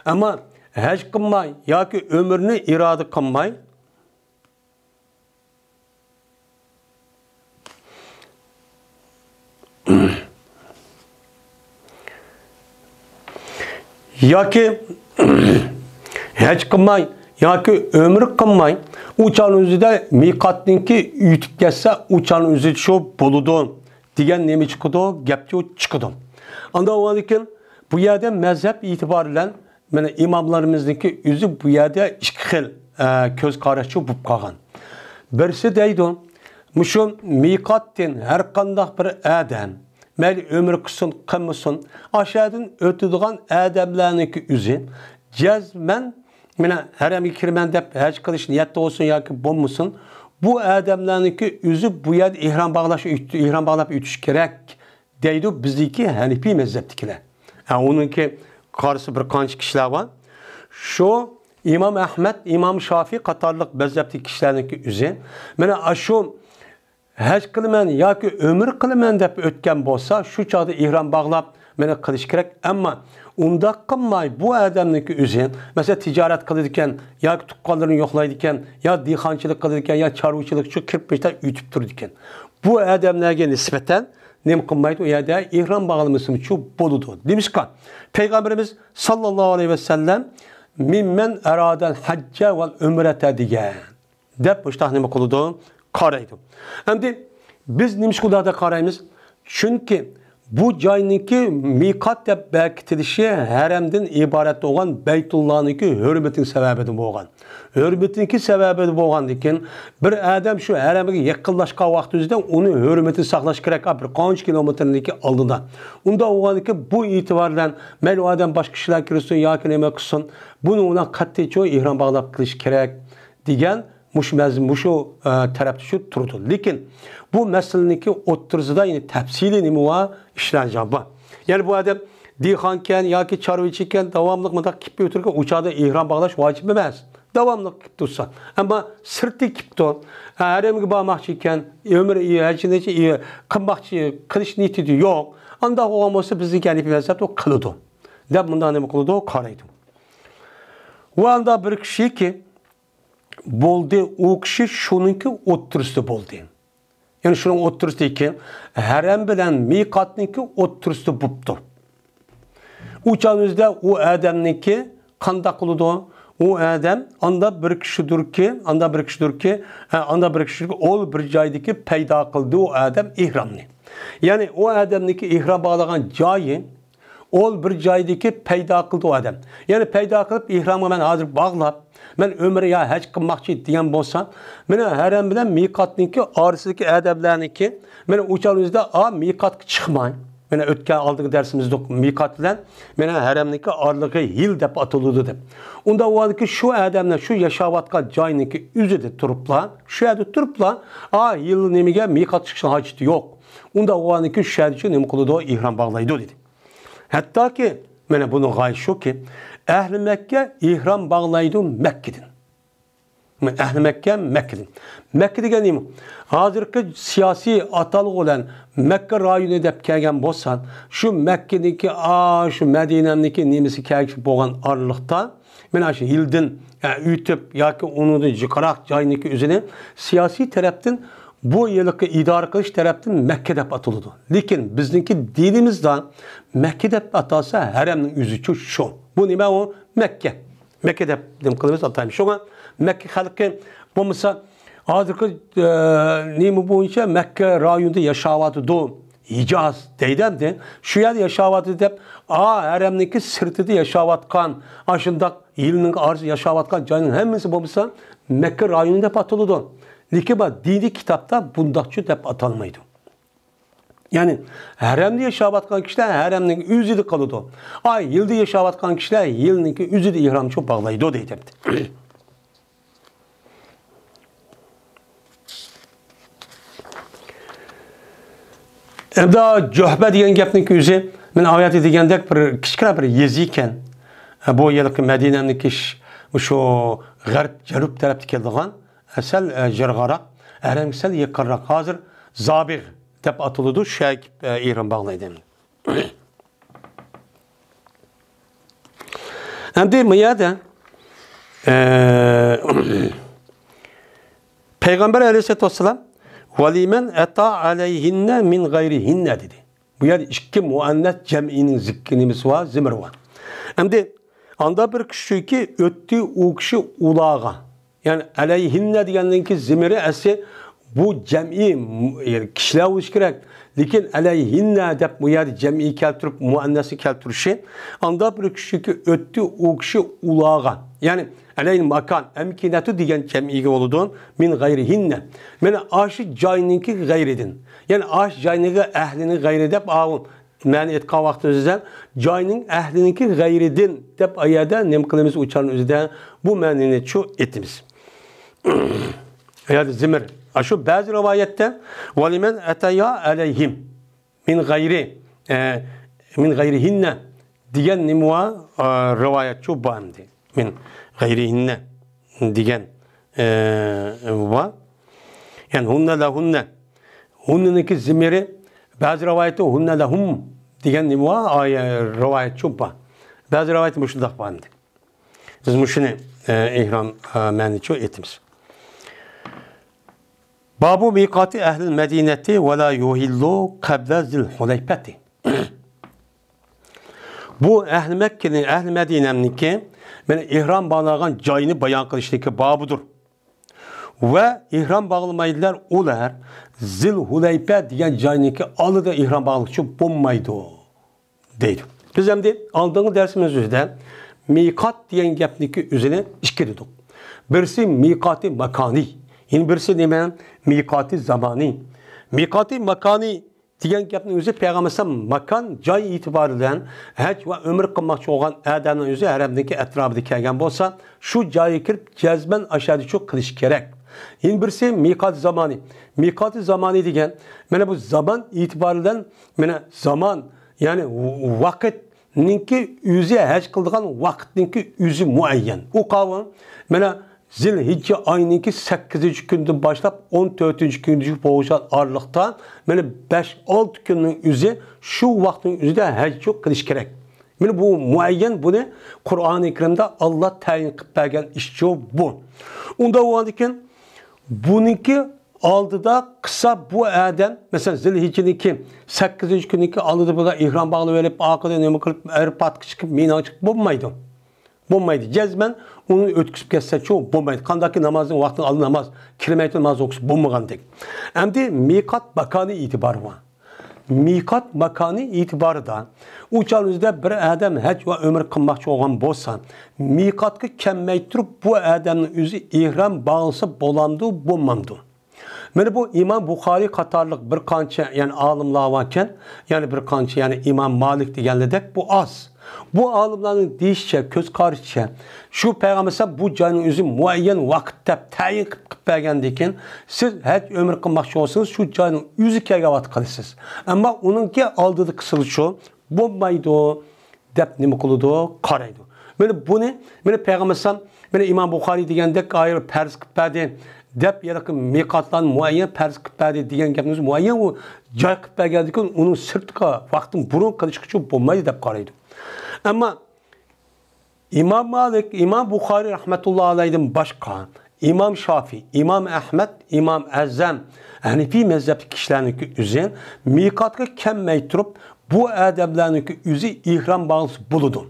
ئەمما ھەج قىلماي ياكى ئۆمرىنى ئىرادە قىلماي، ياكى ھەج قىلماي ياكى ئۆمرە قىلماي، ئۇ چاغنىڭ ئۆزىدە مىقاتنىڭكى ئۆتۈپ كەتسە، ئۇ چاغنىڭ ئۆزى شۇ بولىدۇ دېگەن نېمە چىقىدۇ؟ گەپ چىقىدۇ. ئاندىن ئۇنىڭدىن كېيىن بۇ يەردە مەزھەپ ئېتىبارى بىلەن مانا ئىماملىرىمىزنىڭكى ئۆزى بۇ يەردە ئىككى خىل، ئە، كۆز قاراشچۇ بولۇپ قالغان. بىرسى دەيدۇ، مۇشۇ مىقاتتىن ھەر قانداق بىر ئادەم، مەيلى ئۆمرە قىلسۇن، قىلمىسۇن، ئاشۇ يەردىن ئۆتىدىغان ئادەملەرنىڭكى ئۆزى جەزمەن، مانا، ھەرەمگە كىرىمەن دەپ ھەج قىلىش نىيەتتە بولسۇن ياكى بولمىسۇن، بۇ ئادەملەرنىڭكى ئۆزى بۇ يەردە ئېھرام باغلاش، ئېھرام باغلاپ ئۆتۈش كېرەك دەيدۇ بىزدىكى ھەنىفىي مەزھەپتىكىلەر. ھە، ئۇنىڭكى قارىسى بىر قانچە كىشىلەر بار. شۇ ئىمام ئەھمەد، ئىمام شافىي قاتارلىق مەزھەپتىكى كىشىلەرنىڭكى ئۆزى، مانا، ئاشۇ ھەج قىلىمەن ياكى ئۆمرە قىلىمەن دەپ ئۆتكەن بولسا، شۇ چاغدا ئېھرام باغلاپ، مانا، قىلىش كېرەك. ئەمما ئۇنداق قىلماي، بۇ ئادەمنىڭكى ئۆزى، مەسىلەن، تىجارەت قىلىدىكەن ياكى تۇغقانلىرىنى يوقلايدىكەن يا دېھقانچىلىق قىلىدىكەن يا چارۋىچىلىقچۇ كىرىپ پېشتا ئۆتۈپ تۇرىدىكەن. بۇ ئادەملەرگە نىسبەتەن نېمە قىلمايدۇ؟ ئۇ يەردە ئېھرام باغلىمىسىمۇچۇ بولىدۇ. نېمىشقا؟ پەيغەمبىرىمىز ساللاللاھۇ ئەلەيھى ۋەسەللەم، مىممەن ئەرادەل ھەججە ۋەل ئۆمرەتە دېگەن. دەپ مۇشتاق نېمە قىلىدۇ؟ قارايدۇ. ئەمدى بىز نېمىشقا ئۇنداق قارايمىز؟ چۈنكى بۇ جاينىڭكى مىقات دەپ بەكىتىلىشى ھەرەمدىن ئىبارەت بولغان بەيتۇللانىڭكى ھۆرمىتىنىڭ سەۋەبىدىن بولغان. ھۆرمىتىنىڭكى سەۋەبىدىن بولغاندىكىن، بىر ئادەم شۇ ھەرەمگە يېقىنلاشقان ۋاقتى ئۆزىدە ئۇنىڭ ھۆرمىتىنى ساقلاش كېرەك، بىر قانچە كىلومېتىرنىڭكى ئالدىدا. ئۇنداق بولغاندىكىن، بۇ ئېتىبار بىلەن مەيلى ئۇ ئادەم باشقا كىشىلەر كىرسۇن ياكى نېمە قىلسۇن، بۇنىڭ بىلەن قەتئىيچۇ ئېھرام باغلاپ قىلىش كېرەك دېگەن مۇشۇ مەز-، مۇشۇ، ئە، تەرەپتە شۇ تۇرىدۇ. لېكىن بۇ مەسىلىنىڭكى ئوتتۇرىسىدا يەنە تەپسىلىي نېمە بار؟ ئىشلار بار. يەنى بۇ ئادەم دېھقانكەن ياكى چارۋىچىكەن، داۋاملىق مۇنداق كېلىپ ئۆتۈرگەن، ئۇ چاغدا ئېھرام باغلاش ۋاجىپ ئەمەس. داۋاملىق كېلىپ تۇرسا. ئەمما سىرتتىن كېلىپتۇ. ھەرەمگە بارماقچى ئىكەن، ئۆمرە، ھەجنى قىلماقچى، قىلىش نىيىتى يوق. ئانداق بولغان بولسا بىزنىڭكى ھەنىپىي مەزھەپتە قىلىدۇ. دەپ مۇنداق نېمە قىلىدۇ؟ قارايدۇ. ۋە ئاندا بىر كىشىكى بولدى، ئۇ كىشى شۇنىڭكى ئوتتۇرىسىدا بولدى. يەنى شۇنىڭ ئوتتۇرىسىدىكى ھەرەم بىلەن مىقاتنىڭكى ئوتتۇرىسىدا بوپتۇ. ئۇ چاغنىڭ ئۆزىدە ئۇ ئادەمنىڭكى قانداق قىلىدۇ؟ ئۇ ئادەم ئاندا بىر كىشىدۇركى، ئاندا بىر كىشىدۇركى، ئە، ئاندا بىر كىشىدۇركى، ئۇ بىر جايدىكى پەيدا قىلدى ئۇ ئادەم ئېھرامنى. يەنى ئۇ ئادەمنىڭكى ئېھرام باغلىغان جايى، ئول بىر جايدىكى پەيدا قىلدى ئۇ ئادەم. يەنى پەيدا قىلىپ، ئېھرامغا مەن ھازىر باغلاپ، مەن ئۆمرە يا ھەج قىلماقچى دېگەن بولسا، مانا ھەرەم بىلەن مىقاتنىڭكى ئارىسىدىكى ئادەملەرنىڭكى، مانا ئۇ چاغنىڭ ئۆزىدە، ئا، مىقاتقا چىقماي. مانا ئۆتكەن ئالدىنقى دەرسىمىزدە مىقات بىلەن مانا ھەرەمنىڭكى ئارىلىقى ھىل دەپ ئاتىلىدۇ دەپ. ئۇنداق بولغاندىكىن شۇ ئادەملەر شۇ ياشاۋاتقان جاينىڭكى ئۆزىدە تۇرۇپلا، شۇ يەردە تۇرۇپلا، ئا، ھىل نېمىگە، مىقاتقا چىقىشنىڭ ھاجىتى يوق. ئۇنداق بولغاندىكىن شۇ يەردىچۇ نېمە قىلىدۇ؟ ئېھرام باغلايدۇ دېدى. ھەتتاكى، مانا بۇنىڭ غايىسى شۇكى، ئەھلى مەككە ئېھرام باغلايدۇ مەككىدىن. ئەھلى مەككە مەككىدىن. مەككە دېگەن نېمە؟ ھازىرقى سىياسىي ئاتالغۇ بىلەن مەككە رايونى دەپ كەلگەن بولسا، شۇ مەككىدىكى، ئا، شۇ مەدىنەنىڭكى نېمىسى كەلگۈسى بولغان ئارىلىقتا، مانا شۇ ھىلدىن، ئە، ئۆتۈپ ياكى ئۇنىڭدىن يۇقىراق جاينىڭكى ئۆزىنى سىياسىي تەرەپتىن، بۇ ھېلىقى ئىدارە قىلىش تەرەپتىن مەككە دەپ ئاتىلىدۇ. لېكىن بىزنىڭكى دىنىمىزدا مەككە دەپ ئاتالسا، ھەرەمنىڭ ئۆزىچۇ شۇ. بۇ نېمە ئۇ؟ مەككە. مەككە دەپ نېمە قىلىمىز، ئاتايمىز. شۇڭا مەككە خەلقى بولمىسا، ھازىرقى، ئە، نېمە بويىچە مەككە رايونىدا ياشاۋاتىدۇ، ھىجاز دەيدۇ ئەمدى. شۇ يەردە ياشاۋاتىدۇ دەپ، ئا، ھەرەمنىڭكى سىرتىدا ياشاۋاتقان، ئاشۇنداق ھىلنىڭ ئارىسىدا ياشاۋاتقان جاينىڭ ھەممىسى بولمىسا مەككە رايونى دەپ ئاتىلىدۇ. لېكىن بۇ دىنىي كىتابتا بۇنداقچۇ دەپ ئاتالمايدۇ. يەنى ھەرەمدە ياشاۋاتقان كىشىلەر ھەرەمنىڭ ئۆزىدە قىلىدۇ. ئاي، ھىلدا ياشاۋاتقان كىشىلەر ھىلنىڭكى ئۆزىدە ئېھرامچۇ باغلايدۇ دەيدۇ. ئەمدى جۇھبە دېگەن گەپنىڭ ئۆزى، مەن ئايەتتە دېگەندەك بىر كىچىككىنە بىر يېزا ئىكەن. بۇ ھېلىقى مەدىنەنىڭكى ش-، شۇ غەرب، جەنۇب تەرەپتە كېلىدىغان، سەل، ئە، يىراقراق، ھەرەمگە سەل يېقىنراق. ھازىر زابىغ دەپ ئاتىلىدۇ، شۇ يەرگە، ئە، ئېھرام باغلايدۇ. ئەمدى بۇ يەردە، ئە، پەيغەمبەر ئەلەيھىسسالاتۇ ۋەسسالام، «ۋەلىمەن ئەتا ئەلەيھىننە مىن غەيرىھىننە» دېدى. بۇ يەردە ئىككى مۇئەننەس جەمئىنىڭ زىككى نېمىسى بار، زىمىرى بار. ئەمدى ئاندا بىر كىشىكى ئۆتتى ئۇ كىشى ئۇلارغا. يەنى ئەلەيھىننە دېگەندىن كېيىن زىمىرى ئەسلى بۇ جەمئىي، يەنى كىشىلەر بولۇشى كېرەك. لېكىن ئەلەيھىننە دەپ بۇ يەردە جەمئىي كەلتۈرۈپ، مۇئەننەسنى كەلتۈرۈشى. ئاندا بىر كىشىكى ئۆتتى ئۇ كىشى ئۇلارغا. يەنى ئەلەيھىل ماكان، ئەمكىنەتۇ دېگەن جەمئىيگە بولىدۇ. مىن غەيرىھىننە. مانا ئاشۇ جاينىڭكى غەيرىدىن. يەنى ئاشۇ جاينىڭكى ئەھلىنىڭ غەيرى دەپ ئاۋۇ مەنە ئېيتقان ۋاقتىمىزدا جاينىڭ ئەھلىنىڭكى غەيرىدىن دەپ ئايەدە نېمە قىلىمىز ئۇچارنىڭ ئۆزىدە بۇ مەنىنى چۇ ئېتىمىز. ئايەدە زىمىر. ئاشۇ بەزى رىۋايەتتە ۋەلىمەن ئەتەيا ئەلەيھىم. مىن غەيرى، ئە، مىن غەيرىھىننە دېگەن نېمە ۋا، ئە، رىۋايەتچۇ بار ئەمدى. مىن غەيرىھىننە دېگەن، ئە، ۋا. يەنى ھۇننە لەھۇننە. ھۇننىنىڭكى زىمىرى، بەزى رىۋايەتتە ھۇننە لەھۇم دېگەن نېمە ۋا، ئايە، رىۋايەتچۇ بار. بەزى رىۋايەتتە مۇشۇنداق بار ئەمدى. بىز مۇشۇنى، ئە، ئېھرام، ئە، مەنىچۇ ئېتىمىز. بابۇ مىقاتى ئەھلىل مەدىنەتى ۋە لا يۇھىللۇ قەبلە زىل ھۇلەيپەتى. بۇ ئەھلى مەككىنىڭ، ئەھلى مەدىنەمنىڭكى، مانا ئېھرام باغلىغان جايىنى بايان قىلىشتىكى بابىدۇر. ۋە ئېھرام باغلىمايدىلەر ئۇلار زىل ھۇلەيپە دېگەن جاينىڭكى ئالدىدا ئېھرام باغلىغۇچى بولمايدۇ. دەيدۇ. بىز ئەمدى ئالدىنقى دەرسىمىز ئۆزىدە مىقات دېگەن گەپنىڭكى ئۆزىنى ئىككى دېدۇق. بىرسى مىقاتى ماكانى، يەنە بىرسى نېمە؟ مىقاتى زامانى. مىقاتى ماكانى دېگەن گەپنىڭ ئۆزى پەيغەمبەر ئەلەيھىسسالام ماكان، جاي ئېتىبارى بىلەن ھەج ۋە ئۆمرە قىلماقچى بولغان ئادەمنىڭ ئۆزى ھەرەمنىڭكى ئەتراپىدا كەلگەن بولسا، شۇ جايغا كىرىپ جەزمەن ئاشۇ يەردە شۇ قىلىش كېرەك. يەنە بىرسى مىقاتى زامانى. مىقاتى زامانى دېگەن، مانا بۇ زامان ئېتىبارى بىلەن، مانا زامان يەنى ۋاقىتنىڭكى ئۆزى، ھەج قىلىدىغان ۋاقىتنىڭكى ئۆزى مۇئەييەن. ئۇ قاۋۇل، مانا زىلھىججە ئاينىڭكى سەككىزىنچى كۈندىن باشلاپ ئون تۆتىنچى كۈنگىچە بولغان ئارىلىقتا، مانا بەش-ئالتە كۈننىڭ ئۆزى، شۇ ۋاقىتنىڭ ئۆزىدە ھەج قىلىش كېرەك. مانا بۇ مۇئەييەن، بۇنى قۇرئانى كەرىمدە ئاللا تەيىن قىلىپ بەرگەن ئىشچۇ بۇ. ئۇنداق بولغاندىكىن، بۇنىڭكى ئالدىدا قىلسا بۇ ئادەم، مەسىلەن، زىلھىججىنىڭكى سەككىزىنچى كۈنىنىڭكى ئالدىدا بۇلار ئېھرام باغلىۋېلىپ، ئارقىدىن نېمە قىلىپ، ئەرپاتقا چىقىپ، مىناغا چىقىپ بولمايدۇ. بولمايدۇ. جەزمەن ئۇنى ئۆتكۈزۈپ كەتسەچۇ بولمايدۇ. قانداقكى نامازنىڭ ۋاقتىنى ئالدى ناماز، كىرمەيتۇ ناماز ئوقۇسا بولمىغاندەك. ئەمدى مىقات ماكانى ئېتىبارى بار. مىقات ماكانى ئېتىبارىدا، ئۇ چاغنىڭ ئۆزىدە بىر ئادەم ھەج ۋە ئۆمرە قىلماقچى بولغان بولسا، مىقاتقا كەلمەي تۇرۇپ، بۇ ئادەمنىڭ ئۆزى ئېھرام باغلىسا بولامدۇ، بولمامدۇ؟ مانا بۇ ئىمام بۇخارىي قاتارلىق بىر قانچە، يەنى ئالىملار باركەن، يەنى بىر قانچە، يەنى ئىمام مالىك دېگەنلىدەك بۇ ئاز. بۇ ئالىملارنىڭ دېيىشىچە، كۆز قارىشىچە، شۇ پەيغەمبەر ئەلەيھىسسالام بۇ جاينىڭ ئۆزى مۇئەييەن ۋاقىت دەپ تەيىن قىلىپ، قىلىپ بەرگەندىن كېيىن، سىز ھەج ئۆمرە قىلماقچى بولسىڭىز، شۇ جاينىڭ ئۆزى كەلگەن ۋاقىت قىلىسىز. ئەمما ئۇنىڭكى ئالدىدا قىلسىڭىزچۇ، بولمايدۇ دەپ نېمە قىلىدۇ؟ قارايدۇ. مانا بۇنى، مانا پەيغەمبەر ئەلەيھىسسالام، مانا ئىمام بۇخارىي دېگەندەك ئايرىپ پەرز قىلىپ بەردى دەپ، يەنى مىقاتلارنى مۇئەييەن پەرز قىلىپ بەردى دېگەن گەپنى مۇئەييەن ئۇ جاي قىلىپ بەرگەندىن كېيىن، ئۇنىڭ سىرتىغا ۋاقتىن بۇرۇن قىلىشقىچۇ بولمايدۇ دەپ قارايدۇ. ئەمما ئىمام مالىك، ئىمام بۇخارىي رەھمەتۇللا ئەلەيھىدىن باشقا، ئىمام شافىي، ئىمام ئەھمەد، ئىمام ئەزەم، ھەنىفىي مەزھەپتىكى كىشىلەرنىڭكى ئۆزى مىقاتقا كەلمەي تۇرۇپ، بۇ ئادەملەرنىڭكى ئۆزى ئېھرام باغلىسا بولىدۇ.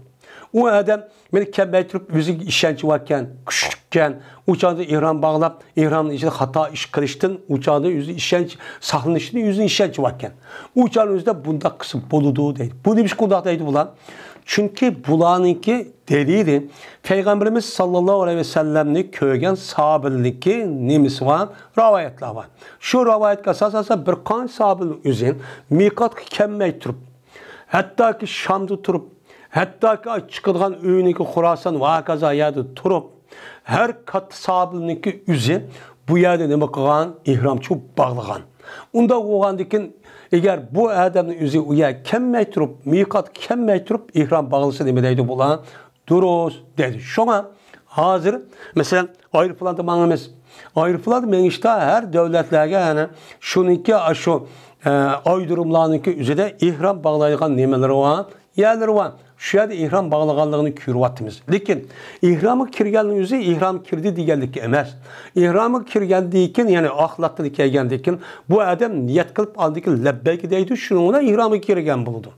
ئۇ ئادەم مانا كەلمەي تۇرۇپ ئۆزىگە ئىشەنچى باركەن، كۈچلۈككەن، ئۇ چاغدا ئېھرام باغلاپ، ئېھرامنىڭ ئىچىدە خاتا ئىش قىلىشتىن، ئۇ چاغدا ئۆزى ئىشەنچ ساقلىنىشتىن ئۆزىنىڭ ئىشەنچى باركەن. ئۇ چاغنىڭ ئۆزىدە بۇنداق قىلسا بولىدۇ دەيدۇ. بۇ نېمىشقا ئۇنداق دەيدۇ بۇلار؟ چۈنكى بۇلارنىڭكى دەلىلى پەيغەمبىرىمىز ساللاللاھۇ ئەلەيھى ۋەسەللەمنى كۆرگەن ساھابىلىرنىڭكى نېمىسى بار؟ رىۋايەتلەر بار. شۇ رىۋايەتكە ئاساسەن بىر قانچە ساھابىلەر ئۆزى مىقاتقا كەلمەي تۇرۇپ، ھەتتاكى شامدا تۇرۇپ، ھەتتاكى چىقىدىغان ئۆينىڭكى خۇراسان ۋە ھاكازا يەردە تۇرۇپ، ھەر كاتتا ساھابىلەرنىڭكى ئۆزى بۇ يەردە نېمە قىلغان؟ ئېھرامچۇ باغلىغان. ئۇنداق بولغاندىكىن، ئەگەر بۇ ئادەمنىڭ ئۆزى ئۇ يەرگە كەلمەي تۇرۇپ، مىقاتقا كەلمەي تۇرۇپ ئېھرام باغلىسا نېمە دەيدۇ بۇلار؟ دۇرۇس دەيدۇ. شۇڭا ھازىر، مەسىلەن، ئايروپىلاندا ماڭىمىز. ئايروپىلاندا مېڭىشتا ھەر دۆلەتلەرگە، يەنى شۇنىڭكى ئاشۇ، ئە، ئايرودروملارنىڭكى ئۆزىدە ئېھرام باغلايدىغان نېمىلىرى بار، يەرلىرى بار. شۇ يەردە ئېھرام باغلىغانلىقىنى كۆرۈۋاتىمىز. لېكىن ئېھرامغا كىرگەننىڭ ئۆزى ئېھرام كىردى دېگەنلىك ئەمەس. ئېھرامغا كىرگەندىن كېيىن، يەنى ئاخلاقتىن كەلگەندىن كېيىن، بۇ ئادەم نىيەت قىلىپ ئاندىن كېيىن لەببەيك دەيدۇ، شۇنىڭ بىلەن ئېھرامغا كىرگەن بولىدۇ.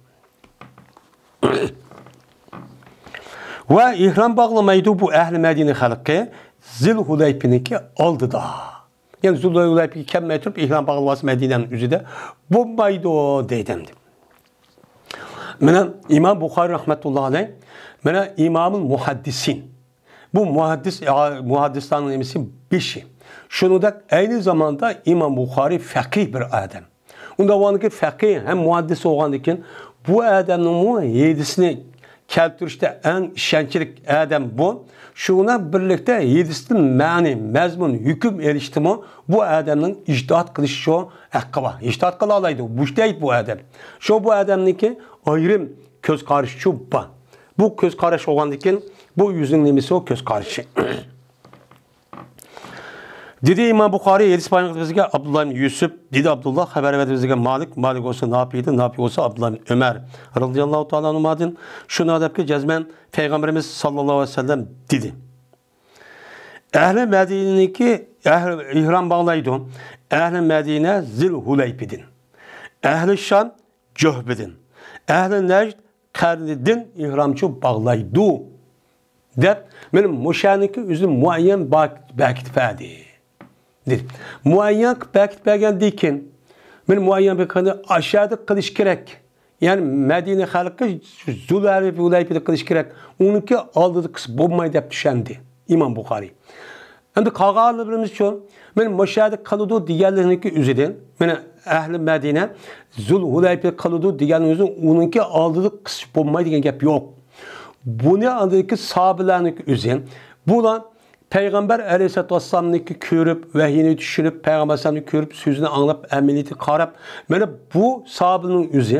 ۋە ئېھرام باغلىمايدۇ بۇ ئەھلى مەدىنە خەلقى زىل ھۇلەيپىنىڭكى ئالدىدا. يەنى زىل ھۇلەيپىگە كەلمەي تۇرۇپ ئېھرام باغلىۋالسا مەدىنەنىڭ ئۆزىدە بولمايدۇ دەيدۇ ئەمدى. مانا ئىمام بۇخارىي رەھمەتۇللا ئەلەيھ، مانا ئىمامۇل مۇھەددىسىن. بۇ مۇھەددىس، مۇھەددىسلارنىڭ نېمىسى؟ بېشى. شۇنىڭدەك ئەينى زاماندا ئىمام بۇخارىي فەقىھ بىر ئادەم. ئۇنداق بولغاندىكىن فەقىھ ھەم مۇھەددىس بولغاندىكىن بۇ ئادەمنىڭمۇ ھەدىسنى كەلتۈرۈشتە ئەڭ ئىشەنچلىك ئادەم بۇ. شۇنىڭ بىلەن بىرلىكتە ھەدىستىن مەنى، مەزمۇن، ھۆكۈم ئېلىشتىمۇ بۇ ئادەمنىڭ ئىجتىھات قىلىش شۇ ھەققى بار. ئىجتىھات قىلالايدۇ، مۇجتەھىد بۇ ئادەم. شۇ بۇ ئادەمنىڭكى ئايرىم كۆز قارىشىچۇ بار. بۇ كۆز قاراش بولغاندىكىن بۇ ئۆزىنىڭ نېمىسى ئۇ كۆز قارىشى. دېدى ئىمام بۇخارىي، ھەدىس بايان قىلدى بىزگە ئابدۇللا ئىبن يۈسۈپ، دېدى ئابدۇللا، خەۋەر بەردى بىزگە مالىك، مالىك بولسا نافىدىن، نافى بولسا ئابدۇللا ئىبن ئۆمەر رەزىياللاھۇ تائالا ئەنھۇمادىن، شۇ نادەپكە جەزمەن پەيغەمبىرىمىز ساللاللاھۇ ئەلەيھى ۋەسەللەم دېدى. ئەھلى مەدىنىنىڭكى ئەھلى ئېھرام باغلايدۇ. ئەھلى مەدىنە زىل ھۇلەيپىدىن. ئەھلى شام جۆھبىدىن. ئەھلى نەجد قەرنىدىن ئېھرامچۇ باغلايدۇ. دەپ، مانا مۇشۇنىڭكى ئۆزىنى مۇئەييەن با-، بەركىتىپ بەردى. دېدى. مۇئەييەن قىلىپ بەركىتىپ بەرگەندىن كېيىن، مانا مۇئەييەن بىر قىلىدۇ، ئاشۇ يەردە قىلىش كېرەك. يەنى مەدىنە خەلقى زۇل ھۇلەيپىدە قىلىش كېرەك. ئۇنىڭكى ئالدىدا قىلسا بولمايدۇ دەپ چۈشەندى ئىمام بۇخارىي. ئەمدى قالغانلىرىمىزچۇ؟ مانا مۇشۇ يەردە قىلىدۇ دېگەنلىرىنىڭكى ئۆزىدىن، مانا ئەھلى مەدىنە زۇل ھۇلەيپە قىلىدۇ دېگەننىڭ ئۆزى، ئۇنىڭكى ئالدىدا قىلسا بولمايدۇ دېگەن گەپ يوق. بۇنى ئاندىكى ساھابىلەرنىڭكى ئۆزى. بۇلار پەيغەمبەر ئەلەيھىسسالاتۇ ۋەسسالامنىڭكى كۆرۈپ، ۋەھىينى چۈشىنىپ، پەيغەمبەر ئەلەيھىسسالامنى كۆرۈپ، سۆزىنى ئاڭلاپ، ئەمەلىيىتىگە قاراپ، مانا بۇ ساھابىنىڭ ئۆزى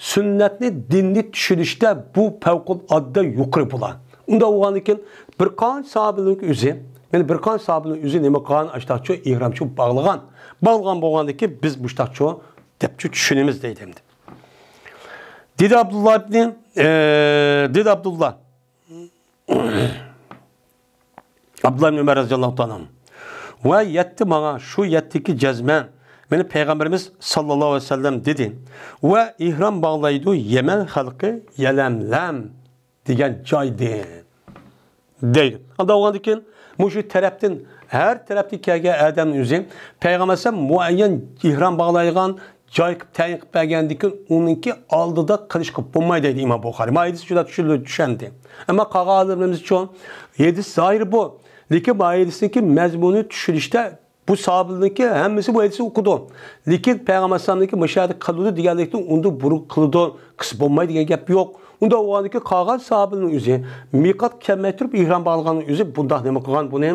سۈننەتنى، دىننى چۈشىنىشتە بۇ پەۋقۇلئاددە يۇقىرى بۇلار. ئۇنداق بولغاندىكىن بىر قانچە ساھابىنىڭ ئۆزى، مانا بىر قانچە ساھابىنىڭ ئۆزى نېمە قىلغان؟ ئاشتاقچۇ ئېھرامچۇ باغلىغان. باغلىغان بولغاندىكىن بىز مۇشتاقچۇ دەپچۇ چۈشىنىمىز دەيدۇ ئەمدى. دېدى ئابدۇللا ئىبنى، ئە، دېدى ئابدۇللا. ئابدۇللا ئىبن ئۆمەر رەزىياللاھۇ تائالا ئەنھۇ. ۋە يەتتى ماڭا، شۇ يەتتىكى جەزمەن، مانا پەيغەمبىرىمىز ساللاللاھۇ ئەلەيھى ۋەسەللەم دېدى. ۋە ئېھرام باغلايدۇ يەمەن خەلقى يەلەملەم دېگەن جايدىن. دەيدۇ. ئانداق بولغاندىكىن، مۇشۇ تەرەپتىن، ھەر تەرەپتىن كەلگەن ئادەمنىڭ ئۆزى پەيغەمبەر ئەلەيھىسسالام مۇئەييەن ئېھرام باغلايدىغان جاي قىلىپ تەيىن قىلىپ بەرگەندىن كېيىن ئۇنىڭكى ئالدىدا قىلىش قىلىپ بولمايدۇ دەيدۇ ئىمام بۇخارىي. ما ھەدىس شۇنداق چۈشەندى. ئەمما قالغان ئالىملىرىمىزچۇ؟ ھەدىس زاھىر بۇ. لېكىن ما ھەدىسنىڭكى مەزمۇنى چۈشىنىشتە بۇ ساھابىلەرنىڭكى ھەممىسى بۇ ھەدىسنى ئوقۇدى. لېكىن پەيغەمبەر ئەلەيھىسسالامنىڭكى مۇشۇ يەردە قىلىدۇ دېگەنلىكتىن ئۇندا بۇرۇن قىلىدۇ، قىلسا بولمايدۇ دېگەن گەپ يوق. ئۇندا بولغاندىكى قالغان ساھابىلەرنىڭ ئۆزى مىقات كەلمەي تۇرۇپ ئېھرام باغلىغان ئۆزى بۇنداق نېمە قىلغان بۇنى؟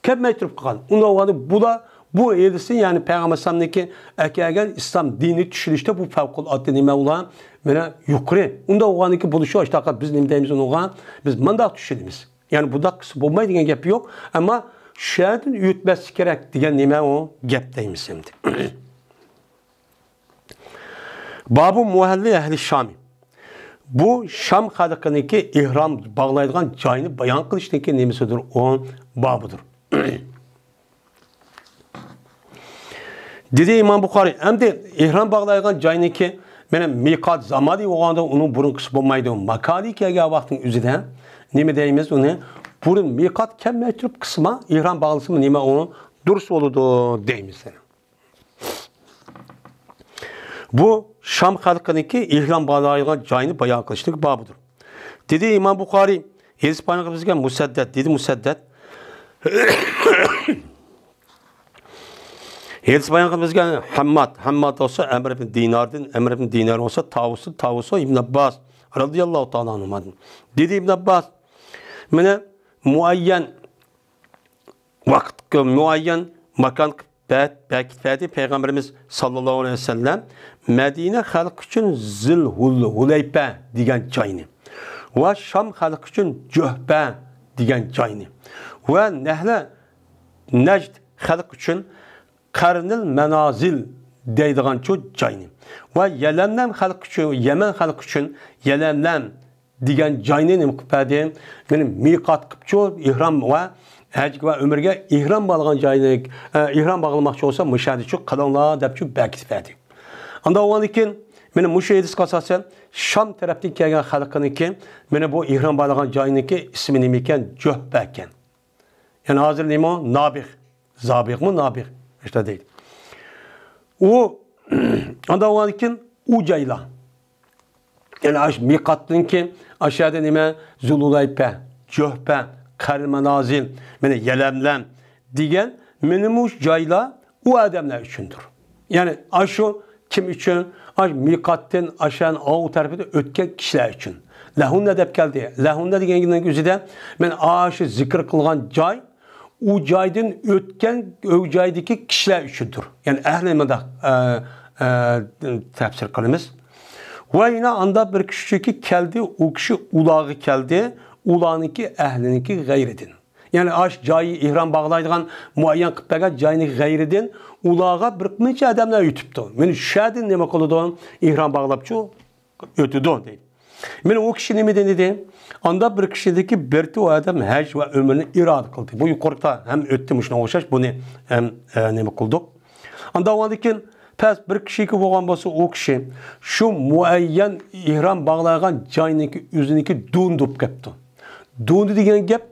كەلمەي تۇرۇپ قىلغان. ئۇنداق بولغاندا بۇلار بۇ ھەدىسنى، يەنى پەيغەمبەر ئەلەيھىسسالامنىڭكى ئەكەلگەن ئىسلام دىنى چۈشىنىشتە بۇ پەۋقۇلئاددە نېمە ئۇلار؟ مانا يۇقىرى. ئۇنداق بولغاندىكى بولۇشى ئاشتاقا بىز نېمە دەيمىز ئۇنىڭغا؟ بىز مۇنداق چۈشىنىمىز. يەنى بۇنداق قىلسا بولمايدۇ دېگەن گەپ يوق. ئەمما شۇ يەردىن ئۆتمەسلىك كېرەك دېگەن نېمە ئۇ گەپ دەيمىز ئەمدى. بابۇ مۇھەللى ئەھلى شامى. بۇ شام خەلقىنىڭكى ئېھرام باغلايدىغان جاينى بايان قىلىشنىڭكى نېمىسىدۇر؟ ئۇ بابىدۇر. دېدى ئىمام بۇخارىي، ئەمدى ئېھرام باغلايدىغان جاينىڭكى، مانا مىقات زامانى بولغاندا ئۇنىڭ بۇرۇن قىلسا بولمايدۇ. ماكانى كەلگەن ۋاقىتنىڭ ئۆزىدە نېمە دەيمىز ئۇنى؟ بۇرۇن مىقات كەلمەي تۇرۇپ قىلسىما، ئېھرام باغلىسىمۇ نېمە ئۇ دۇرۇس بولىدۇ دەيمىز. بۇ شام خەلقىنىڭكى ئېھرام باغلايدىغان جاينى بايان قىلىشتىكى بابىدۇر. دېدى ئىمام بۇخارىي، ھەدىس بايان قىلىپ بىزگە مۇسەددەد، دېدى مۇسەددەد. ھەدىس بايان قىلىپ بىزگە ھەمماد، ھەمماد بولسا ئەمر ئىبن دىناردىن، ئەمر ئىبن دىنار بولسا تاۋۇستىن، تاۋۇسى ئىبن ئابباس رازىياللاھۇ تائالا ئەنھۇمادىن. دېدى ئىبن ئابباس، مانا مۇئەييەن ۋاقىت، مۇئەييەن ماكان بەت-، بەكىت بەردى پەيغەمبىرىمىز ساللاللاھۇ ئەلەيھى ۋەسەللەم مەدىنە خەلقى ئۈچۈن زىل ھۇل-، ھۇلەيپە دېگەن جاينى ۋە شام خەلقى ئۈچۈن جۆھپە دېگەن جاينى ۋە نەھلە نەجد خەلقى ئۈچۈن قەرنىل مەنازىل دەيدىغان شۇ جاينى ۋە يەلەملەم خەلقى ئۈچۈن، يەمەن خەلقى ئۈچۈن يەلەملەم دېگەن جاينى نېمە قىلىپ بەردى؟ مېنى مىقات قىپچۇ، ئېھرام ۋە ھەج ۋە ئۆمرىگە ئېھرام باغلىغان جاينى، ئە، ئېھرام باغلىماقچى بولسا مۇشۇ يەردە شۇ قىلىڭلار دەپ شۇ بەكىتىپ بەردى. ئاندىن ئۇنىڭدىن كېيىن مېنى مۇشۇ ھەدىسكە ئاساسەن شام تەرەپتىن كەلگەن خەلقىنىڭكى مېنى بۇ ئېھرام باغلىغان جاينىڭكى ئىسمى نېمە ئىكەن؟ جۆھپە ئىكەن. يەنى ھازىر نېمە ئۇ؟ نابىغ. زابىغمۇ؟ نابىغ. ئىشتە دەيدۇ. ئۇ، ئاندىن ئۇنىڭدىن كېيىن ئۇ جايلار. يەنى ئاش مىقاتتىن كېيىن ئاشۇ يەردە نېمە؟ زۇلۇلەيپە، جۆھپە، قەرنىل مەنازىل، مانا يەلەملەم دېگەن مانا مۇشۇ جايلار ئۇ ئادەملەر ئۈچۈندۇر. يەنى ئاشۇ كىم ئۈچۈن؟ ئاشۇ مىقاتتىن ئاشان ئاۋۇ تەرىپىدە ئۆتكەن كىشىلەر ئۈچۈن. لەھۇننە دەپ كەلدى. لەھۇننە دېگەننىڭ ئۆزىدە مەن ئاشۇ زىكىر قىلغان جاي، ئۇ جايدىن ئۆتكەن ئۇ جايدىكى كىشىلەر ئۈچۈندۇر. يەنى ئەھلى مۇنداق، ئە، ئە، تەپسىر قىلىمىز. ۋە يەنە ئاندا بىر كىشىكى كەلدى، ئۇ كىشى ئۇلارغا كەلدى، ئۇلارنىڭكى ئەھلىنىڭكى غەيرىدىن. يەنى ئاش جايى ئېھرام باغلايدىغان مۇئەييەن قىلىپ بەرگەن جاينىڭ غەيرىدىن ئۇلارغا بىر نەچچە ئادەملەر ئۆتۈپتۇ. مانا شۇ يەردىن نېمە قىلىدۇ؟ ئېھرام باغلاپچۇ ئۆتىدۇ دەيدۇ. مانا ئۇ كىشى نېمە دېدى؟ ئاندا بىر كىشىدىكى بىرتى ئۇ ئادەم ھەج ۋە ئۆمرىنى ئىرادە قىلدى. بۇ يۇقىرىدا ھەم ئۆتتى، مۇشۇنىڭغا ئوخشاش بۇنى ھەم، ئە، نېمە قىلدۇق. ئاندىن ئۇنىڭدىن كېيىن پەس بىر كىشىگە بولغان بولسا، ئۇ كىشى شۇ مۇئەييەن ئېھرام باغلايدىغان جاينىڭكى ئۆزىنىڭكى دۇنى بولۇپ كەپتۇ. دۇنى دېگەن گەپ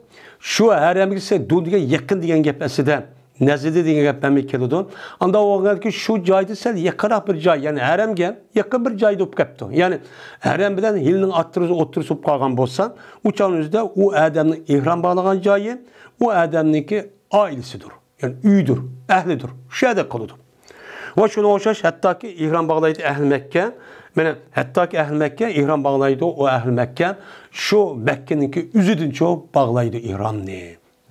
شۇ ھەرەمگە سەل دۇن دېگەن يېقىن دېگەن گەپ ئەسلىدە. نەزىدە دېگەن گەپ ھەممە كېلىدۇ. ئاندا بولغاندىكىن شۇ جايدا سەل يېقىنراق بىر جاي، يەنى ھەرەمگە يېقىن بىر جايدا بولۇپ كەپتۇ. يەنى ھەرەم بىلەن ھىلنىڭ ئوتتۇرىسى، ئوتتۇرىسى بولۇپ قالغان بولسا، ئۇ چاغنىڭ ئۆزىدە ئۇ ئادەمنىڭ ئېھرام باغلىغان جايى ئۇ ئادەمنىڭكى ئائىلىسىدۇر. يەنى ئۆيىدۇر، ئەھلىدۇر. شۇ يەردە قىلىدۇ. ۋە شۇنىڭغا ئوخشاش، ھەتتاكى ئېھرام باغلايدۇ ئەھلى مەككە. مانا، ھەتتاكى ئەھلى مەككە ئېھرام باغلايدۇ، ئۇ ئەھلى مەككە شۇ مەككىنىڭكى ئۆزىدىنچۇ باغلايدۇ ئېھرامنى،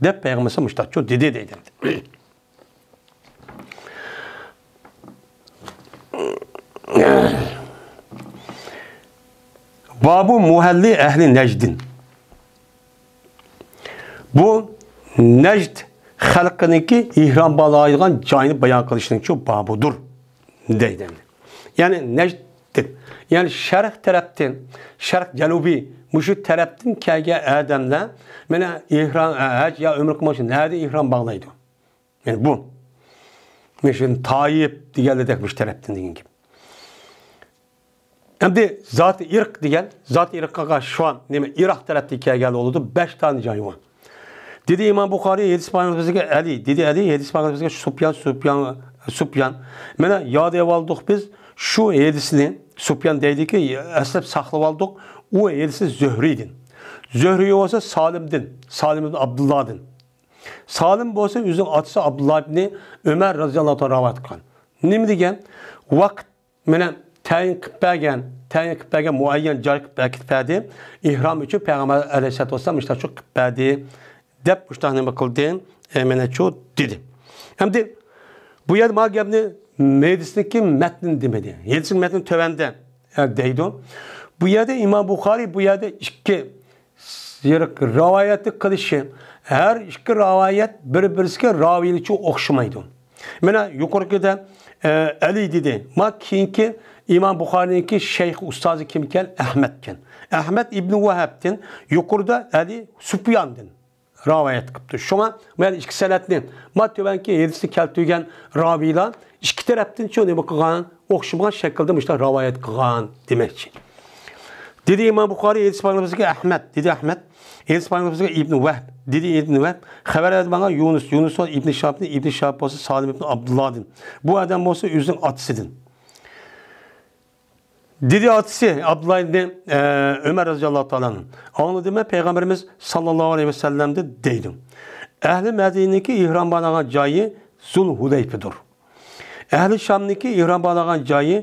دەپ پەيغەمبەر مۇشتاقچۇ دېدى دەيدۇ. بابۇ مۇھەللى ئەھلى نەجدىن. بۇ نەجد خەلقىنىڭكى ئېھرام باغلايدىغان جاينى بايان قىلىشنىڭچۇ بابىدۇر دەيدۇ. يەنى نەجد، يەنى شەرق تەرەپتىن، شەرق جەنۇبىي، مۇشۇ تەرەپتىن كەلگەن ئادەملەر مانا ئېھرام، ھەج يا ئۆمرە قىلماقچى، نەدە ئېھرام باغلايدۇ؟ يەنى بۇ. مۇشۇ تايىپ دېگەنلەردەك مۇشۇ تەرەپتىن دېگەن گەپ. ئەمدى زاتى ئىرق دېگەن، زاتى ئىرققا شۇ نېمە، ئىراق تەرەپتىن كەلگەن بولىدۇ، بەش دانە جاي بار. دېدى ئىمام بۇخارىي، ھەدىس بايان بىزگە ئەلى، دېدى ئەلى، ھەدىس بايان بىزگە سۇپيان، سۇپيان، سۇپيان. مانا ياد ئېلىۋالدۇق بىز شۇ ھەدىسنى. سۇپيان دەيدىكى، ئەسلەپ ساقلىۋالدۇق ئۇ ھەدىسنى زۆھرىدىن. زۆھرى بولسا سالىمدىن، سالىم ئىبن ئابدۇللادىن. سالىم بولسا ئۆزىنىڭ ئاتىسى ئابدۇللا ئىبنى ئۆمەر رەزىياللاھۇ تائالا رىۋايەت قىلغان. نېمە دېگەن؟ ۋاقىت مانا تەيىن قىلىپ بەرگەن، تەيىن قىلىپ بەرگەن مۇئەييەن جاي قىلىپ بەركىتىپ بەردى. ئېھرام ئۈچۈن پەيغەمبەر ئەلەيھىسسالاتۇ ۋەسسالام مۇشۇنداق شۇ قىلىپ بەردى، دەپ مۇشۇنداق نېمە قىلدى؟ ئە، مانا شۇ دېدى. ئەمدى بۇ يەردە مانا گەپنى ھەدىسنىڭكى مەتنىنى دېمىدى. ھەدىسنىڭ مەتنى تۆۋەندە، ئە، دەيدۇ. بۇ يەردە ئىمام بۇخارىي بۇ يەردە ئىككى رىۋايەتنى قىلىشى، ھەر ئىككى رىۋايەت بىر-بىرسىگە راۋىيلىرىچۇ ئوخشىمايدۇ. مانا يۇقىرىقىدا، ئە، ئەلى دېدى. ما كېيىنكى ئىمام بۇخارىينىڭكى شەيخ ئۇستازى كىمكەن؟ ئەھمەدكەن. ئەھمەد ئىبنى ۋەھەبتىن، يۇقىرىدا ئەلى سۇپياندىن رىۋايەت قىپتۇ. شۇڭا مانا ئىككى سەنەدنى، ما تۆۋەنكى ھەدىسنى كەلتۈرگەن راۋىيلار ئىككى تەرەپتىنچۇ نېمە قىلغان؟ ئوخشىمىغان شەكىلدە مۇشۇنداق رىۋايەت قىلغان دېمەكچى. دېدى ئىمام بۇخارىي، ھەدىس پەيغەمبىرىمىزگە ئەھمەد، دېدى ئەھمەد. ھەدىس پەيغەمبىرىمىزگە ئىبنى ۋەھب، دېدى ئىبنى ۋەھب. خەۋەر بەردى ماڭا يۇنۇس، يۇنۇس بولسا ئىبنى شىھابتىن، ئىبنى شىھاب بولسا سالىم ئىبنى ئابدۇللادىن. بۇ ئادەم بولسا ئۆزىنىڭ ئاتىسىدىن. دېدى ئاتىسى ئابدۇللا ئىبنى، ئە، ئۆمەر رەزىياللاھۇ تائالا ئەنھۇ. ئاڭلىدىم مەن پەيغەمبىرىمىز ساللاللاھۇ ئەلەيھى ۋەسەللەمدىن دەيدۇ. ئەھلى مەدىنىنىڭكى ئېھرام باغلىغان جايى زۇل ھۇلەيپىدۇر. ئەھلى شامنىڭكى ئېھرام باغلىغان جايى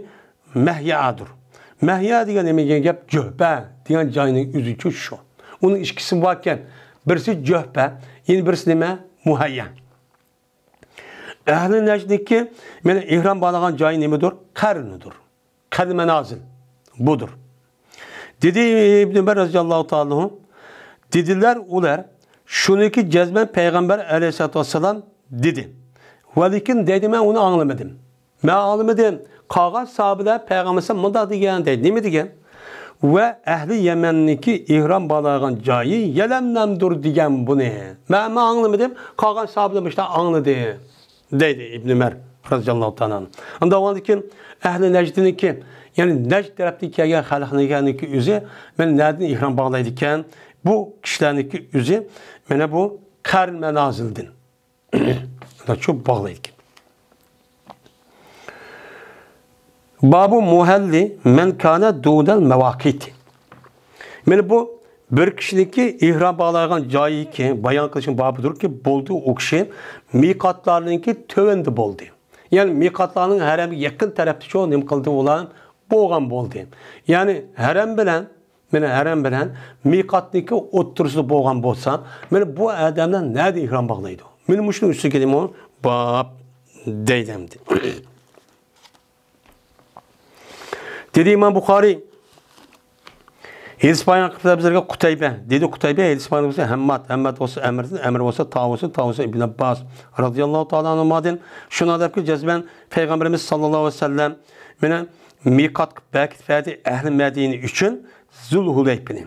مەھيادۇر. مەھيا دېگەن نېمە دېگەن گەپ؟ جۆھپە دېگەن جاينىڭ ئۆزىچۇ شۇ. ئۇنىڭ ئىككىسى باركەن. بىرسى جۆھپە، يەنە بىرسى نېمە؟ مۇھەييا. ئەھلى نەجدنىڭكى مانا ئېھرام باغلىغان جايى نېمىدۇر؟ قەرنىدۇر. قەرن مەنازىل. بۇدۇر. دېدى ئىبن ئۆمەر رەزىياللاھۇ تائالا ئەنھۇ، دېدىلەر ئۇلار، شۇنىڭكى جەزمەن پەيغەمبەر ئەلەيھىسسالاتۇ ۋەسسالام دېدى. ۋەلىكىن دەيدۇ، مەن ئۇنى ئاڭلىمىدىم. مەن ئاڭلىمىدىم. قالغان ساھابىلەر پەيغەمبەر مۇنداق دېگەن دەيدۇ. نېمە دېگەن؟ ۋە ئەھلى يەمەننىڭكى ئېھرام باغلايدىغان جايى يەلەملەمدۇر دېگەن بۇنى. مەن، مەن ئاڭلىمىدىم. قالغان ساھابىلەر مۇشۇنداق ئاڭلىدى. دەيدۇ ئىبن ئۆمەر رەزىياللاھۇ تائالا ئەنھۇ. ئاندىن ئاندىن كېيىن ئەھلى نەجدنىڭكى، يەنى نەجد تەرەپتىن كەلگەن خەلقنىڭكى ئۆزى مانا نەدىن ئېھرام باغلايدىكەن؟ بۇ كىشىلەرنىڭكى ئۆزى مانا بۇ قەرن مەنازىلدىن شۇ باغلايدىكەن. بابۇ مۇھەللى مەن كانە دۇنەل مەۋاقىتى. مانا بۇ بىر كىشىنىڭكى ئېھرام باغلايدىغان جايىكى، بايان قىلىشنىڭ بابىدۇركى، بولدى ئۇ كىشى مىقاتلارنىڭكى تۆۋەندە بولدى. يەنى مىقاتلارنىڭ ھەرەمگە يېقىن تەرەپتە شۇ نېمە قىلدى ئۇلار؟ بولغان بولدى. يەنى ھەرەم بىلەن، مانا ھەرەم بىلەن مىقاتنىڭكى ئوتتۇرىسىدا بولغان بولسا، مانا بۇ ئادەملەر نەدە ئېھرام باغلايدۇ؟ مانا مۇشۇنىڭ ئۈستىگە نېمە باب دەيدۇ ئەمدى. دېدى ئىمام بۇخارىي، ھەدىس بايان قىلىپ بىزلەرگە قۇتەيبە. دېدى قۇتەيبە، ھەدىس بايان قىلسا ھەمماد، ھەمماد بولسا ئەمىردىن، ئەمىر بولسا تاۋۇستىن، تاۋۇس ئىبن ئابباس رەزىياللاھۇ تائالا ئەنھۇمادىن. شۇنداق دەپكى جەزمەن پەيغەمبىرىمىز ساللاللاھۇ ئەلەيھى ۋەسەللەم مېنى مىقاتقا بەكىتىپ بەردى ئەھلى مەدىنە ئۈچۈن زۇل ھۇلەيپىنى،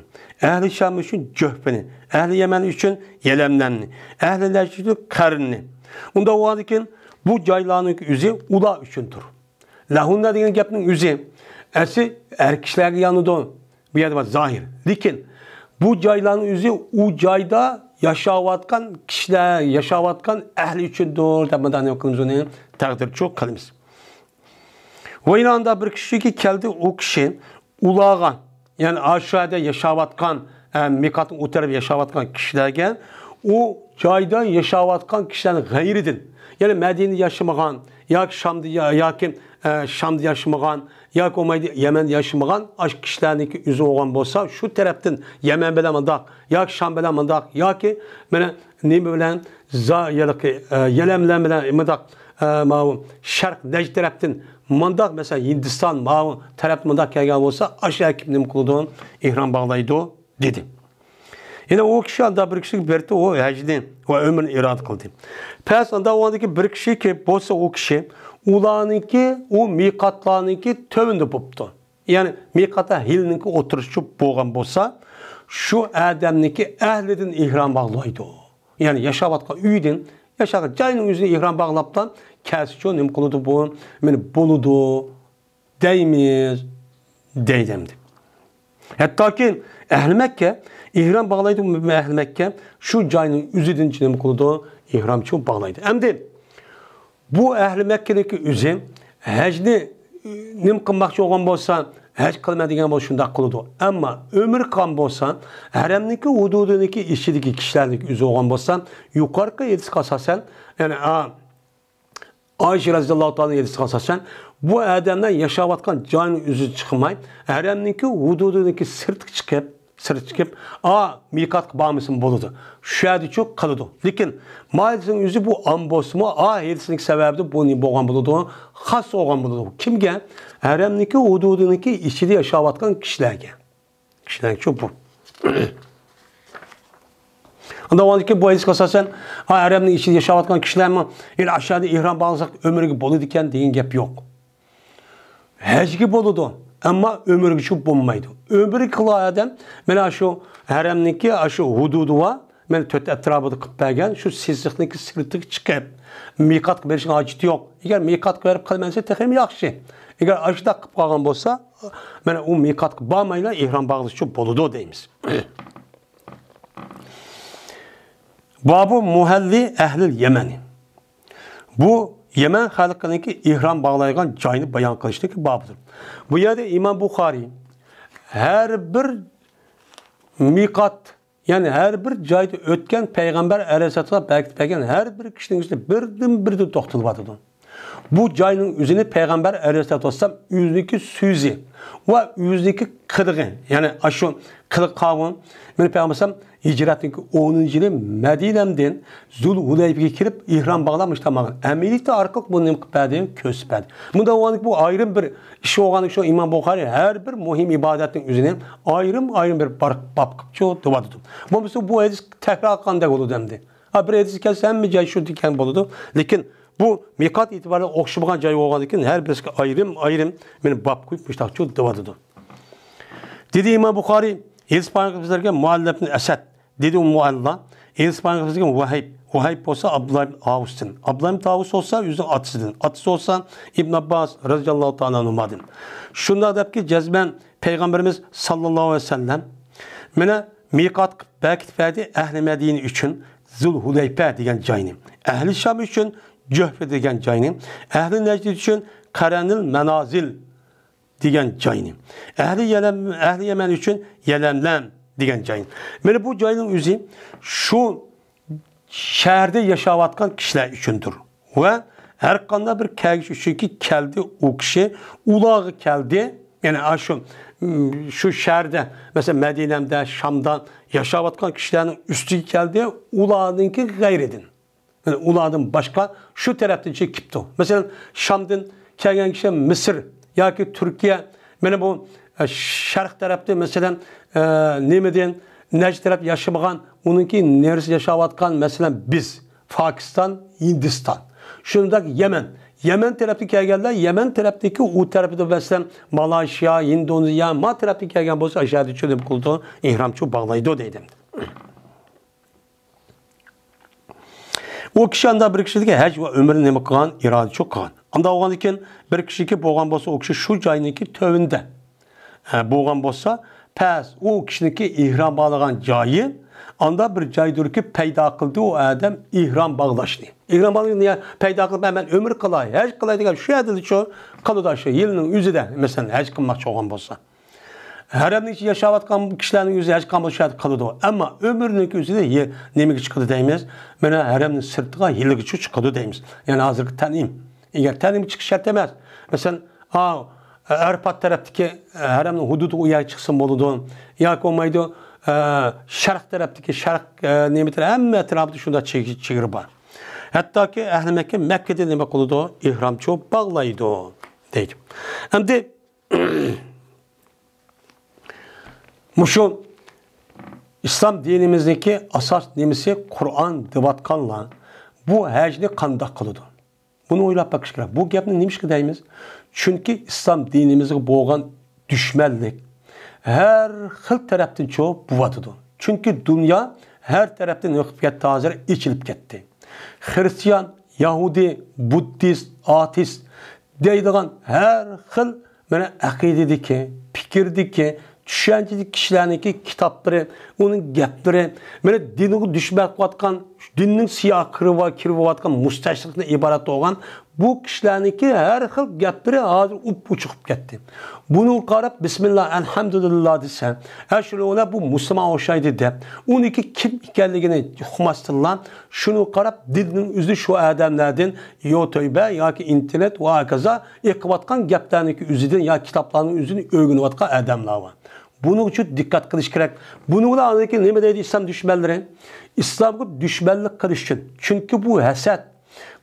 ئەھلى شام ئۈچۈن جۆھپىنى، ئەھلى يەمەن ئۈچۈن يەلەملەمنى، ئەھلى نەجد ئۈچۈن قەرننى. ئۇنداق بولغاندىكىن بۇ جايلارنىڭ ئۆزى ئۇلار ئۈچۈندۇر. لەھۇننا دېگەن گەپنىڭ ئۆزى ئەسلى ئەر كىشىلەرگە يانىدۇ. بۇ يەردە بار زاھىر. لېكىن بۇ جايلارنىڭ ئۆزى ئۇ جايدا ياشاۋاتقان كىشىلەر، ياشاۋاتقان ئەھلى ئۈچۈندۇر دەپ مۇنداق نېمە قىلىمىز، ئۇنى تەقدىرچۇ قىلىمىز. ۋە يەنە ئاندا بىر كىشىكى كەلدى، ئۇ كىشى ئۇلارغا، يەنى ئاشۇ يەردە ياشاۋاتقان، ئە، مىقاتنىڭ ئۇ تەرەپتە ياشاۋاتقان كىشىلەرگە، ئۇ جايدا ياشاۋاتقان كىشىلەرنىڭ غەيرىدىن، يەنى مەدىنىدە ياشىمىغان ياكى شامدا يا-، ياكى، ئە، شامدا ياشىمىغان ياكى بولمايدۇ يەمەندە ياشىمىغان ئاشۇ كىشىلەرنىڭكى ئۆزى بولغان بولسا، شۇ تەرەپتىن يەمەن بىلەن مۇنداق ياكى شام بىلەن مۇنداق ياكى مانا نېمە بىلەن زا-، يەلقى، ئە، يەلەملەن بىلەن مۇنداق، ئە، ماۋۇ شەرق نەجد تەرەپتىن مۇنداق، مەسىلەن، ھىندىستان ماۋۇ تەرەپ مۇنداق كەلگەن بولسا، ئاشۇ يەرگە نېمە قىلىدۇ؟ ئېھرام باغلايدۇ، دېدى. يەنە ئۇ كىشى ئاندا بىر كىشىگە بەردى، ئۇ ھەجنى ۋە ئۆمرىنى ئىرادە قىلدى. پەس ئاندا ئۇنىڭدىكى بىر كىشى كېلىپ بولسا، ئۇ كىشى ئۇلارنىڭكى، ئۇ مىقاتلارنىڭكى تۆۋىنىدە بوپتۇ. يەنى مىقاتتا ھىلنىڭكى ئوتتۇرىسىچۇ بولغان بولسا، شۇ ئادەمنىڭكى ئەھلىدىن ئېھرام باغلايدۇ. يەنى ياشاۋاتقان ئۆيدىن، ياشاۋاتقان جاينىڭ ئۆزىدىن ئېھرام باغلاپلا كەلسىچۇ نېمە قىلىدۇ بۇ؟ مانا بولىدۇ دەيمىز، دەيدۇ ئەمدى. ھەتتاكى ئەھلى مەككە ئېھرام باغلايدۇ، ئەھلى مەككە شۇ جاينىڭ ئۆزىدىن نېمە قىلىدۇ؟ ئېھرامچۇ باغلايدۇ. ئەمدى بۇ ئەھلى مەككىنىڭكى ئۆزى ھەجنى نېمە قىلماقچى بولغان بولسا، ھەج قىلىمەن دېگەن بولسا شۇنداق قىلىدۇ. ئەمما ئۆمرە قىلغان بولسا، ھەرەمنىڭكى ھۇدۇدىنىڭكى ئىچىدىكى كىشىلەرنىڭكى ئۆزى بولغان بولسا، يۇقىرىقى ھەدىسكە ئاساسەن، يەنى، ئا، ئائىشە رەزىياللاھۇ تائالا ئەنھا ھەدىسىگە ئاساسەن، بۇ ئادەملەر ياشاۋاتقان جاينىڭ ئۆزىدىن چىقماي، ھەرەمنىڭكى ھۇدۇدىنىڭكى سىرتىغا چىقىپ، سىرتقا چىقىپ، ئا، مىقاتقا بارمىسىمۇ بولىدۇ. شۇ يەردىچۇ قىلىدۇ. لېكىن ما ھەدىسنىڭ ئۆزى بۇ ئام بولسىمۇ، ئا، ھەدىسنىڭ سەۋەبىدىن بۇ نېمە بولغان بولىدۇ؟ خاس بولغان بولىدۇ. كىمگە؟ ھەرەمنىڭكى ھۇدۇدىنىڭكى ئىچىدە ياشاۋاتقان كىشىلەرگە. كىشىلەرچۇ بۇ. ئاندىن ئۇنىڭدىن كېيىن بۇ ھەدىسكە ئاساسەن، ھا، ھەرەمنىڭ ئىچىدە ياشاۋاتقان كىشىلەرمۇ، يەنى ئاشۇ يەردە ئېھرام باغلىساق ئۆمرىگە بولىدىكەن دېگەن گەپ يوق. ھەجگە بولىدۇ، ئەمما ئۆمرىگىچە بولمايدۇ. ئۆمرە قىلغان ئادەم مانا شۇ ھەرەمنىڭكى، شۇ ھۇدۇدى بار، مانا تۆت ئەتراپىدا قىلىپ بەرگەن شۇ سىزىقنىڭكى سىرتىغا چىقىپ، مىقاتقا بېرىشنىڭ ھاجىتى يوق. ئەگەر مىقاتقا بېرىپ قىلىمەن دېسە، تېخىمۇ ياخشى. ئەگەر ئاشۇنداق قىلىپ قالغان بولسا، مانا ئۇ مىقاتقا بارمايلا ئېھرام باغلىشىچۇ بولىدۇ دەيمىز. بابۇ مۇھەللى ئەھلىل يەمەنى. بۇ يەمەن خەلقىنىڭكى ئېھرام باغلايدىغان جاينى بايان قىلىشتىكى بابىدۇر. بۇ يەردە ئىمام بۇخارىي ھەر بىر مىقات، يەنى ھەر بىر جايدا ئۆتكەن پەيغەمبەر ئەلەيھىسسالام بەركىتىپ بەرگەن ھەر بىر كىشىنىڭ ئۈستىدە بىردىن بىردىن توختىلىۋاتىدۇ. بۇ جاينىڭ ئۆزىنى پەيغەمبەر ئەلەيھىسسالاتۇ ۋەسسالام ئۆزىنىڭكى سۆزى ۋە ئۆزىنىڭكى قىلىقى، يەنى ئاشۇ قىلىق قاۋۇ، مېنى پەيغەمبەر ئەلەيھىسسالام ھىجرەتنىڭ ئونىنچى يىلى مەدىنەمدىن زۇل ھۇلەيپىگە كىرىپ، ئېھرام باغلاپ مۇشۇنداق ماڭغان. ئەمەلىيىتى ئارقىلىق بۇ نېمە قىلىپ بەردى؟ كۆرسىتىپ بەردى. بۇندا بولغاندىكىن بۇ ئايرىم بىر ئىش بولغاندىكىن شۇ ئىمام بۇخارىي ھەر بىر مۇھىم ئىبادەتنىڭ ئۆزىنى ئايرىم-ئايرىم بىر بار-، باب قىلىپچۇ دەۋاتىدۇ. بولمىسا بۇ ھەدىس تەكرار قىلغاندەك بولىدۇ ئەمدى. ھا، بىر ھەدىس كەلسە ھەممە جاي شۇ دېگەن بولىدۇ. لېكىن بۇ مىقات ئېتىبارى بىلەن ئوخشىمىغان جاي بولغاندىكىن ھەر بىرسىگە ئايرىم-ئايرىم مېنى باب قويۇپ مۇشتاق دەۋاتىدۇ. دېدى ئىمام بۇخارىي، ھەدىس بايان قىلىپ بىزلەرگە مۇئەللەپ بىن ئەسەد. دېدى ئۇممۇ ئەللا، ھەدىس بايان قىلىپ بىزلەرگە ۋەھىب. ۋەھىب بولسا ئابدۇللا ئىبن ئاۋۇستىن. ئابدۇللا ئىبن ئاۋۇس بولسا ئۆزىنىڭ ئاتىسىدىن. ئاتىسى بولسا ئىبن ئابباس رەزىياللاھۇ تائالا ئەنھۇمادىن. شۇنداق دەپكى، جەزمەن پەيغەمبىرىمىز ساللاللاھۇ ئەلەيھى ۋەسەللەم مانا مىقات قىلىپ بەركىتىپ بەردى ئەھلى مەدىنە ئۈچۈن زۇل ھۇلەيپە دېگەن جاينى، ئەھلى شام ئۈچۈن جۆھفە دېگەن جاينى، ئەھلى نەجد ئۈچۈن قەرەنىل مەنازىل دېگەن جاينى، ئەھلى يەلەم-، ئەھلى يەمەن ئۈچۈن يەلەملەم دېگەن جاينى. مانا بۇ جاينىڭ ئۆزى شۇ شەھەردە ياشاۋاتقان كىشىلەر ئۈچۈندۇر. ۋە ھەر قانداق بىر كەلگۈسى ئۈچۈنكى كەلدى، ئۇ كىشى ئۇلارغا كەلدى. يەنى ئاشۇ، شۇ شەھەردە، مەسىلەن، مەدىنەمدە، شامدا ياشاۋاتقان كىشىلەرنىڭ ئۈستىگە كەلدى، ئۇلارنىڭكى غەيرىدىن. يەنى ئۇلاردىن باشقا شۇ تەرەپتىن چېكىپتۇ. مەسىلەن، شامدىن كەلگەن كىشى مىسىر ياكى تۈركىيە، مانا بۇ، ئە، شەرق تەرەپتە، مەسىلەن، ئە، نېمىدىن، نەجد تەرەپ ياشىمىغان، ئۇنىڭكى نېرىسى ياشاۋاتقان، مەسىلەن، بىز، پاكىستان، ھىندىستان، شۇنداق يەمەن. يەمەن تەرەپتىن كەلگەنلەر، يەمەن تەرەپتىكى ئۇ تەرىپىدە، مەسىلەن، مالايشىيا، ھىندونېزىيە، ما تەرەپتىن كەلگەن بولسا، ئاشۇ يەردە چۆلۈپ قىلىدۇ، ئېھرامچۇ باغلايدۇ دەيدۇ. ئۇ كىشى ئاندا بىر كىشىدىكى ھەج ۋە ئۆمرىنى نېمە قىلغان؟ ئىرادىچۇ قىلغان. ئاندا بولغاندىن كېيىن بىر كىشىكى بولغان بولسا، ئۇ كىشى شۇ جاينىڭكى تۆۋىنىدە، ئە، بولغان بولسا، پەس ئۇ كىشىنىڭكى ئېھرام باغلىغان جايى ئاندا بىر جايدۇركى پەيدا قىلدى ئۇ ئادەم ئېھرام باغلاشنى. ئېھرام باغلاشنى پەيدا قىلىپ، مەن ئۆمرە قىلاي، ھەج قىلاي دېگەن شۇ يەردىچۇ قىلىدۇ، شۇ يىلنىڭ ئۆزىدە، مەسىلەن، ھەج قىلماقچى بولغان بولسا. ھەرەمنىڭ ئىچىدە ياشاۋاتقان كىشىلەرنىڭ ئۆزى ھەج قىلغان بولسا شۇ يەردە قىلىدۇ. ئەمما ئۆمرىنىڭكى ئۆزىدە يە-، نېمىگە چىقىدۇ دەيمىز؟ مانا ھەرەمنىڭ سىرتىغا ھىلىگىچۇ چىقىدۇ دەيمىز. يەنى ھازىرقى تەنئىم. ئەگەر تەنئىم چىقىش شەرت ئەمەس. مەسىلەن، ئا، ئەرپات تەرەپتىكى، ئە، ھەرەمنىڭ ھۇدۇدىغا ئۇ يەرگە چىقسىمۇ بولىدۇ. ياكى بولمايدۇ، ئە، شەرق تەرەپتىكى، شەرق، ئە، نېمە تەرەپ، ھەممە ئەتراپىدا شۇنداق چېگ-، چېگرا بار. ھەتتاكى ئەھلى مەككە، مەككىدە نېمە قىلىدۇ؟ ئېھرامچۇ باغلايدۇ، دەيدۇ. ئەمدى مۇشۇ ئىسلام دىنىمىزنىڭكى ئاساس نېمىسى قۇرئان دەۋاتقانلار بۇ ھەجنى قانداق قىلىدۇ؟ بۇنى ئويلاپ بېقىش كېرەك. بۇ گەپنى نېمىشقا دەيمىز؟ چۈنكى ئىسلام دىنىمىزغا بولغان دۈشمەنلىك ھەر خىل تەرەپتىنچۇ بوۋاتىدۇ. چۈنكى دۇنيا ھەر تەرەپتىن نېمە قىلىپ كەتتى؟ ھازىر ئېچىلىپ كەتتى. خرىستىيان، يەھۇدىي، بۇددىست، ئاتېئىست دەيدىغان ھەر خىل مانا ئەقىدىدىكى، پىكىردىكى، چۈشەنچىدىكى كىشىلەرنىڭكى كىتابلىرى، ئۇنىڭ گەپلىرى، مانا دىنغا دۈشمەن قىلىۋاتقان دىننىڭ سىياھى كىرىۋا-، كىرىۋاتقان مۇستەشرىقتىن ئىبارەت بولغان بۇ كىشىلەرنىڭكى ھەر خىل گەپلىرى ھازىر ئۇپپۇچۇق بولۇپ كەتتى. بۇنىڭغا قاراپ، بىسمىللا، ئەلھەمدۇلىللا دېسە، ھە، شۇنىڭ بىلەن بۇ مۇسۇلمان ئوخشايدۇ دەپ، ئۇنىڭكى كىم ئىكەنلىكىنى ئۇقماستىنلا، شۇنىڭغا قاراپ، دىننىڭ ئۆزى شۇ ئادەملەردىن يۇتۇبە ياكى ئىنتېرنېت ۋە ھاكازا ئېقىۋاتقان گەپلەرنىڭكى ئۆزىدىن ياكى كىتابلارنىڭ ئۆزىدىن ئۆگىنىۋاتقان ئادەملەر بار. بۇنىڭ ئۈچۈن دىققەت قىلىش كېرەك. بۇنىڭ بىلەن ئاندىن كېيىن نېمە دەيدۇ ئىسلام دۈشمەنلىرى؟ ئىسلامغا دۈشمەنلىك قىلىش ئۈچۈن. چۈنكى بۇ ھەسەت.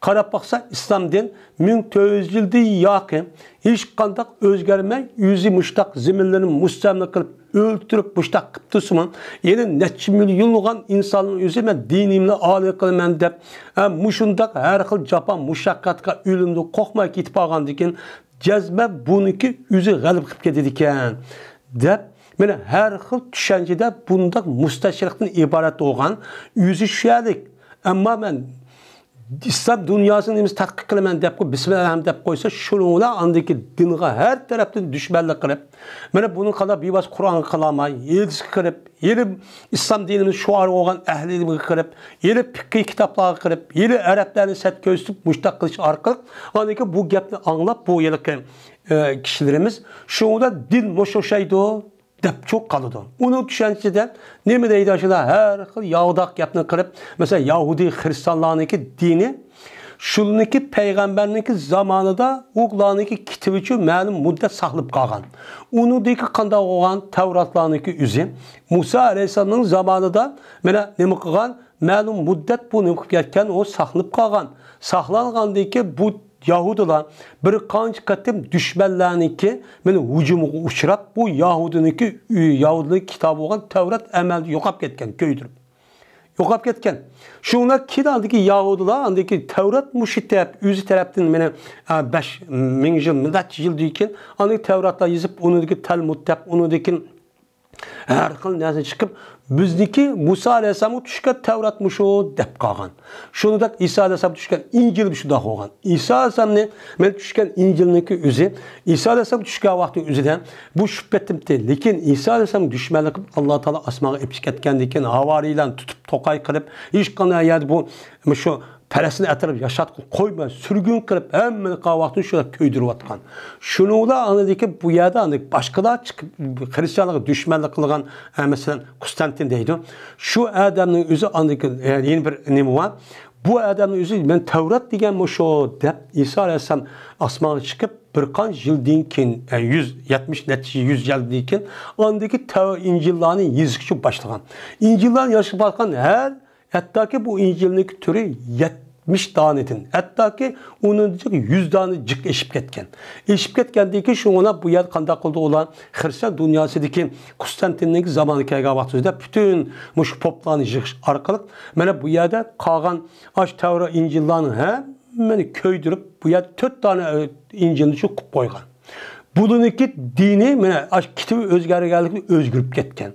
قاراپ باقسا، ئىسلام دىن مىڭ تۆت يۈز يىلدىن ياقى ھېچقانداق ئۆزگەرمەي، ئۆزى مۇشتاق زېمىنلىرىنى مۇستەملىكە قىلىپ، ئۆلتۈرۈپ، مۇشتاق قىلىپ تۇرسىمۇ، يەنە نەچچە مىليونلىغان ئىنساننىڭ ئۆزى مەن دىنىمنى ئالىي قىلىمەن دەپ، ھە، مۇشۇنداق ھەر خىل جاپا مۇشەققەتكە، ئۆلۈمدىن قورقماي كېتىپ قالغاندىكىن، جەزمەن بۇنىڭكى ئۆزى غەلىبە قىلىپ كېتىدىكەن، دەپ، مانا ھەر خىل چۈشەنچىدە بۇنداق مۇستەشرىقتىن ئىبارەت بولغان ئۆزى شۇ يەرلىك، ئەمما مەن ئىسلام دۇنياسىنى نېمىسى تەتقىق قىلىمەن دەپ قويۇپ، بىسمىللا دەپ قويسا، شۇنىڭ بىلەن ئاندىكى دىنغا ھەر تەرەپتىن دۈشمەنلىك قىلىپ، مانا بۇنى قانداق بىۋاسىتە قۇرئانغا قىلالماي، ھەدىسكە قىلىپ، ھېلى ئىسلام دىنىمىز شوئارى بولغان ئەھلى ئىلىمگە قىلىپ، ھېلى پىقھىي كىتابلارغا قىلىپ، ھېلى ئەرەبلەرنى سەت كۆرسىتىپ، مۇشتاق قىلىش ئارقىلىق، ئاندىن كېيىن بۇ گەپنى ئاڭلاپ، بۇ ھېلىقى، ئە، كىشىلىرىمىز شۇڭدا دىن مۇشۇ ئوخشايدۇ دەپ چوق قالىدۇ. ئۇنىڭ چۈشەنچىسىدە نېمە دەيدۇ، ئاشۇنداق ھەر خىل ياۋىداق گەپنى قىلىپ، مەسىلەن، يەھۇدىي خىرىستانلارنىڭكى دىنى شۇلىنىڭكى پەيغەمبەرنىڭكى زامانىدا ئۇلارنىڭكى كىتابىچۇ مەلۇم مۇددەت ساقلىنىپ قالغان. ئۇنىڭدىكى قانداق بولغان تەۋراتلارنىڭكى ئۆزى مۇسا ئەلەيھىسسالامنىڭ زامانىدا مانا نېمە قىلغان، مەلۇم مۇددەت بۇ نېمە قىلىپ كەتكەن، ئۇ ساقلىنىپ قالغان. ساقلانغاندىن كېيىن بۇ يەھۇدىيلار بىر قانچە قېتىم دۈشمەنلەرنىڭكى مانا ھۇجۇمىغا ئۇچراپ، بۇ يەھۇدىينىڭكى، يەھۇدىيلار كىتابى بولغان تەۋرات ئەمەلدە يوقاپ كەتكەن، كۆيدۈرۈپ. يوقاپ كەتكەن. شۇڭلار كېيىن ئاندىكى يەھۇدىيلار ئاندىكى تەۋرات مۇشۇ دەپ ئۆزى تەرەپتىن مانا، ئە، بەش مىڭ يىل، نەچچە يىلدىن كېيىن ئاندىكى تەۋراتلار يېزىپ، ئۇنىڭدىكى تەلمۇد دەپ، ئۇنىڭدىكى ھەر خىل نەرسە چىقىپ، بىزنىڭكى مۇسا ئەلەيھىسسالامغا چۈشكەن تەۋرات مۇشۇ دەپ قالغان. شۇنداق ئىسا ئەلەيھىسسالامغا چۈشكەن ئىنجىل شۇنداق بولغان. ئىسا ئەلەيھىسسالامنى مەن چۈشكەن ئىنجىلنىڭكى ئۆزى، ئىسا ئەلەيھىسسالام چۈشكەن ۋاقتى ئۆزىدە بۇ شۈبھە ئېتىپتى. لېكىن ئىسا ئەلەيھىسسالام دۈشمەنلىك قىلىپ، ئاللا تائالا ئاسمانغا ئېلىپ چىقىپ كەتكەندىن كېيىن، ھاۋارىيلارنى تۇتۇپ، توقاي قىلىپ، ھېچقانداق يەردە بۇ، مۇشۇ پەلەستىن ئەتراپ ياشاتقۇن قويماي، سۈرگۈن قىلىپ، ھەممىنى قىلغان ۋاقتىدا شۇلار كۆيدۈرۈۋاتقان. شۇنىڭ بىلەن ئاندىن كېيىن بۇ يەردە ئاندىن باشقىلار چىقىپ، خىرىستىيانلارغا دۈشمەنلىك قىلغان، ئە، مەسىلەن، قۇستانتىن دەيدۇ. شۇ ئادەمنىڭ ئۆزى ئاندىن كېيىن، ئە، يەنە بىر نېمە بار. بۇ ئادەمنىڭ ئۆزى، مەن تەۋرات دېگەن مۇشۇ دەپ، ئىسا ئەلەيھىسسالام ئاسمانغا چىقىپ، بىر قانچە يىلدىن كېيىن، ئە، يۈز يەتمىش نەچچە يۈز يىلدىن كېيىن، ئاندىكى تەۋ-، ئىنجىللارنى يېزىشقا باشلىغان. ئىنجىللارنى يېزىشقا باشلىغان ھەر ھەتتاكى بۇ ئىنجىلنىڭكى تۈرى يەتمىش دانىدىن، ھەتتاكى ئۇنىڭدىن يۈز دانە جىق ئېشىپ كەتكەن. ئېشىپ كەتكەندىن كېيىن شۇڭا بۇ يەردە قانداق قىلدى ئۇلار؟ خىرىستىيان دۇنياسىدىكى قۇستانتىننىڭكى زامانى كەلگەن ۋاقتىدا پۈتۈن مۇشۇ پوپلارنى يىغىش ئارقىلىق مانا بۇ يەردە قالغان ئاش تەۋرا ئىنجىللارنى ھەممىنى كۆيدۈرۈپ، بۇ يەردە تۆت دانە، ئە، ئىنجىلنى شۇ قىلىپ قويغان. بۇلىنىڭكى دىنى، مانا، ئاشۇ كىتابى ئۆزگەرگەنلىكتىن ئۆزگىرىپ كەتكەن.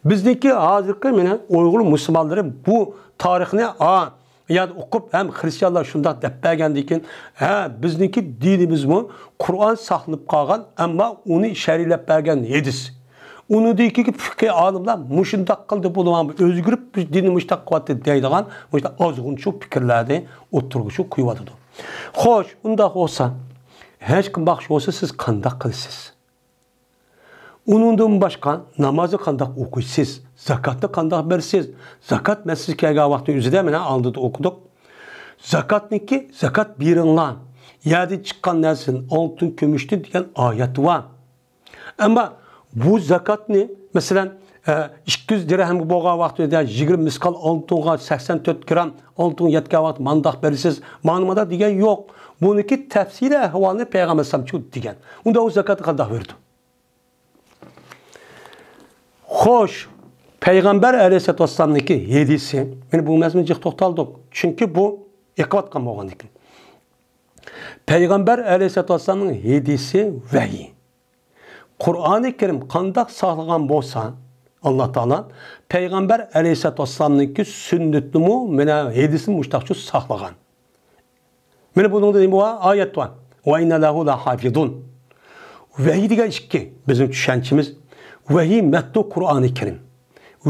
بىزنىڭكى ھازىرقى، مانا، ئۇيغۇر مۇسۇلمانلىرى بۇ تارىخنى، ئا، ياد ئوقۇپ، ھەم خىرىستىيانلار شۇنداق دەپ بەرگەندىن كېيىن، ھە، بىزنىڭكى دىنىمىزمۇ قۇرئان ساقلىنىپ قالغان، ئەمما ئۇنى شەرھلەپ بەرگەن ھەدىس. ئۇنىڭدىن كېيىنكى پىقھىي ئالىملار مۇشۇنداق قىلدى، بۇنى ئۆزگىرىپ، بىز دىننى مۇشۇنداق قىلىۋاتتى دەيدىغان مۇشۇنداق ئازغۇنچە پىكىرلەرنى ئوتتۇرىغا شۇ قويۇۋاتىدۇ. خوش، ئۇنداق بولسا، ھەج قىلماقچى بولسا، سىز قانداق قىلىسىز؟ ئۇنىڭدىن باشقا نامازنى قانداق ئوقۇيسىز؟ زاكاتنى قانداق بېرىسىز؟ زاكات مەسىلىسى كەلگەن ۋاقتى ئۆزىدە مانا ئالدىدا ئوقۇدۇق. زاكاتنىكى، زاكات بېرىڭلار، يەردىن چىققان نەرسىدىن، ئالتۇن، كۈمۈشتىن دېگەن ئايەت بار. ئەمما بۇ زاكاتنى، مەسىلەن، ئە، ئىككى يۈز دىرھەمگە بولغان ۋاقتىدا يىگىرمە مىسقال ئالتۇنغا سەكسەن تۆت گرام ئالتۇن يەتكەن ۋاقىت مانداق بېرىسىز، مانا مانداق دېگەن يوق. بۇنىڭكى تەپسىلىي ئەھۋالىنى پەيغەمبەر ئەلەيھىسسالام چۈشەندۈرگەن. ئۇندا ئۇ زاكاتنى قانداق بېرىدۇ؟ خوش، پەيغەمبەر ئەلەيھىسسالاتۇ ۋەسسالامنىڭكى ھەدىسى، مانا بۇ مەزمۇن جىق توختالدۇق. چۈنكى بۇ ئېقىۋاتقان بولغاندىكىن. پەيغەمبەر ئەلەيھىسسالاتۇ ۋەسسالامنىڭ ھەدىسى ۋەھىي. قۇرئانى كەرىم قانداق ساقلىغان بولسا، ئاللا تائالا پەيغەمبەر ئەلەيھىسسالاتۇ ۋەسسالامنىڭكى سۈننىتىنىمۇ، مانا ھەدىسىنى مۇشۇنداقچە ساقلىغان. مانا بۇنىڭدا نېمە بار؟ ئايەت بار. ۋە ئىننە لەھۇ لەھافىزۇن. ۋەھىي دېگەن ئىككى، بىزنىڭ چۈشەنچىمىز. ۋەھىي مەتلۇ قۇرئانى كەرىم.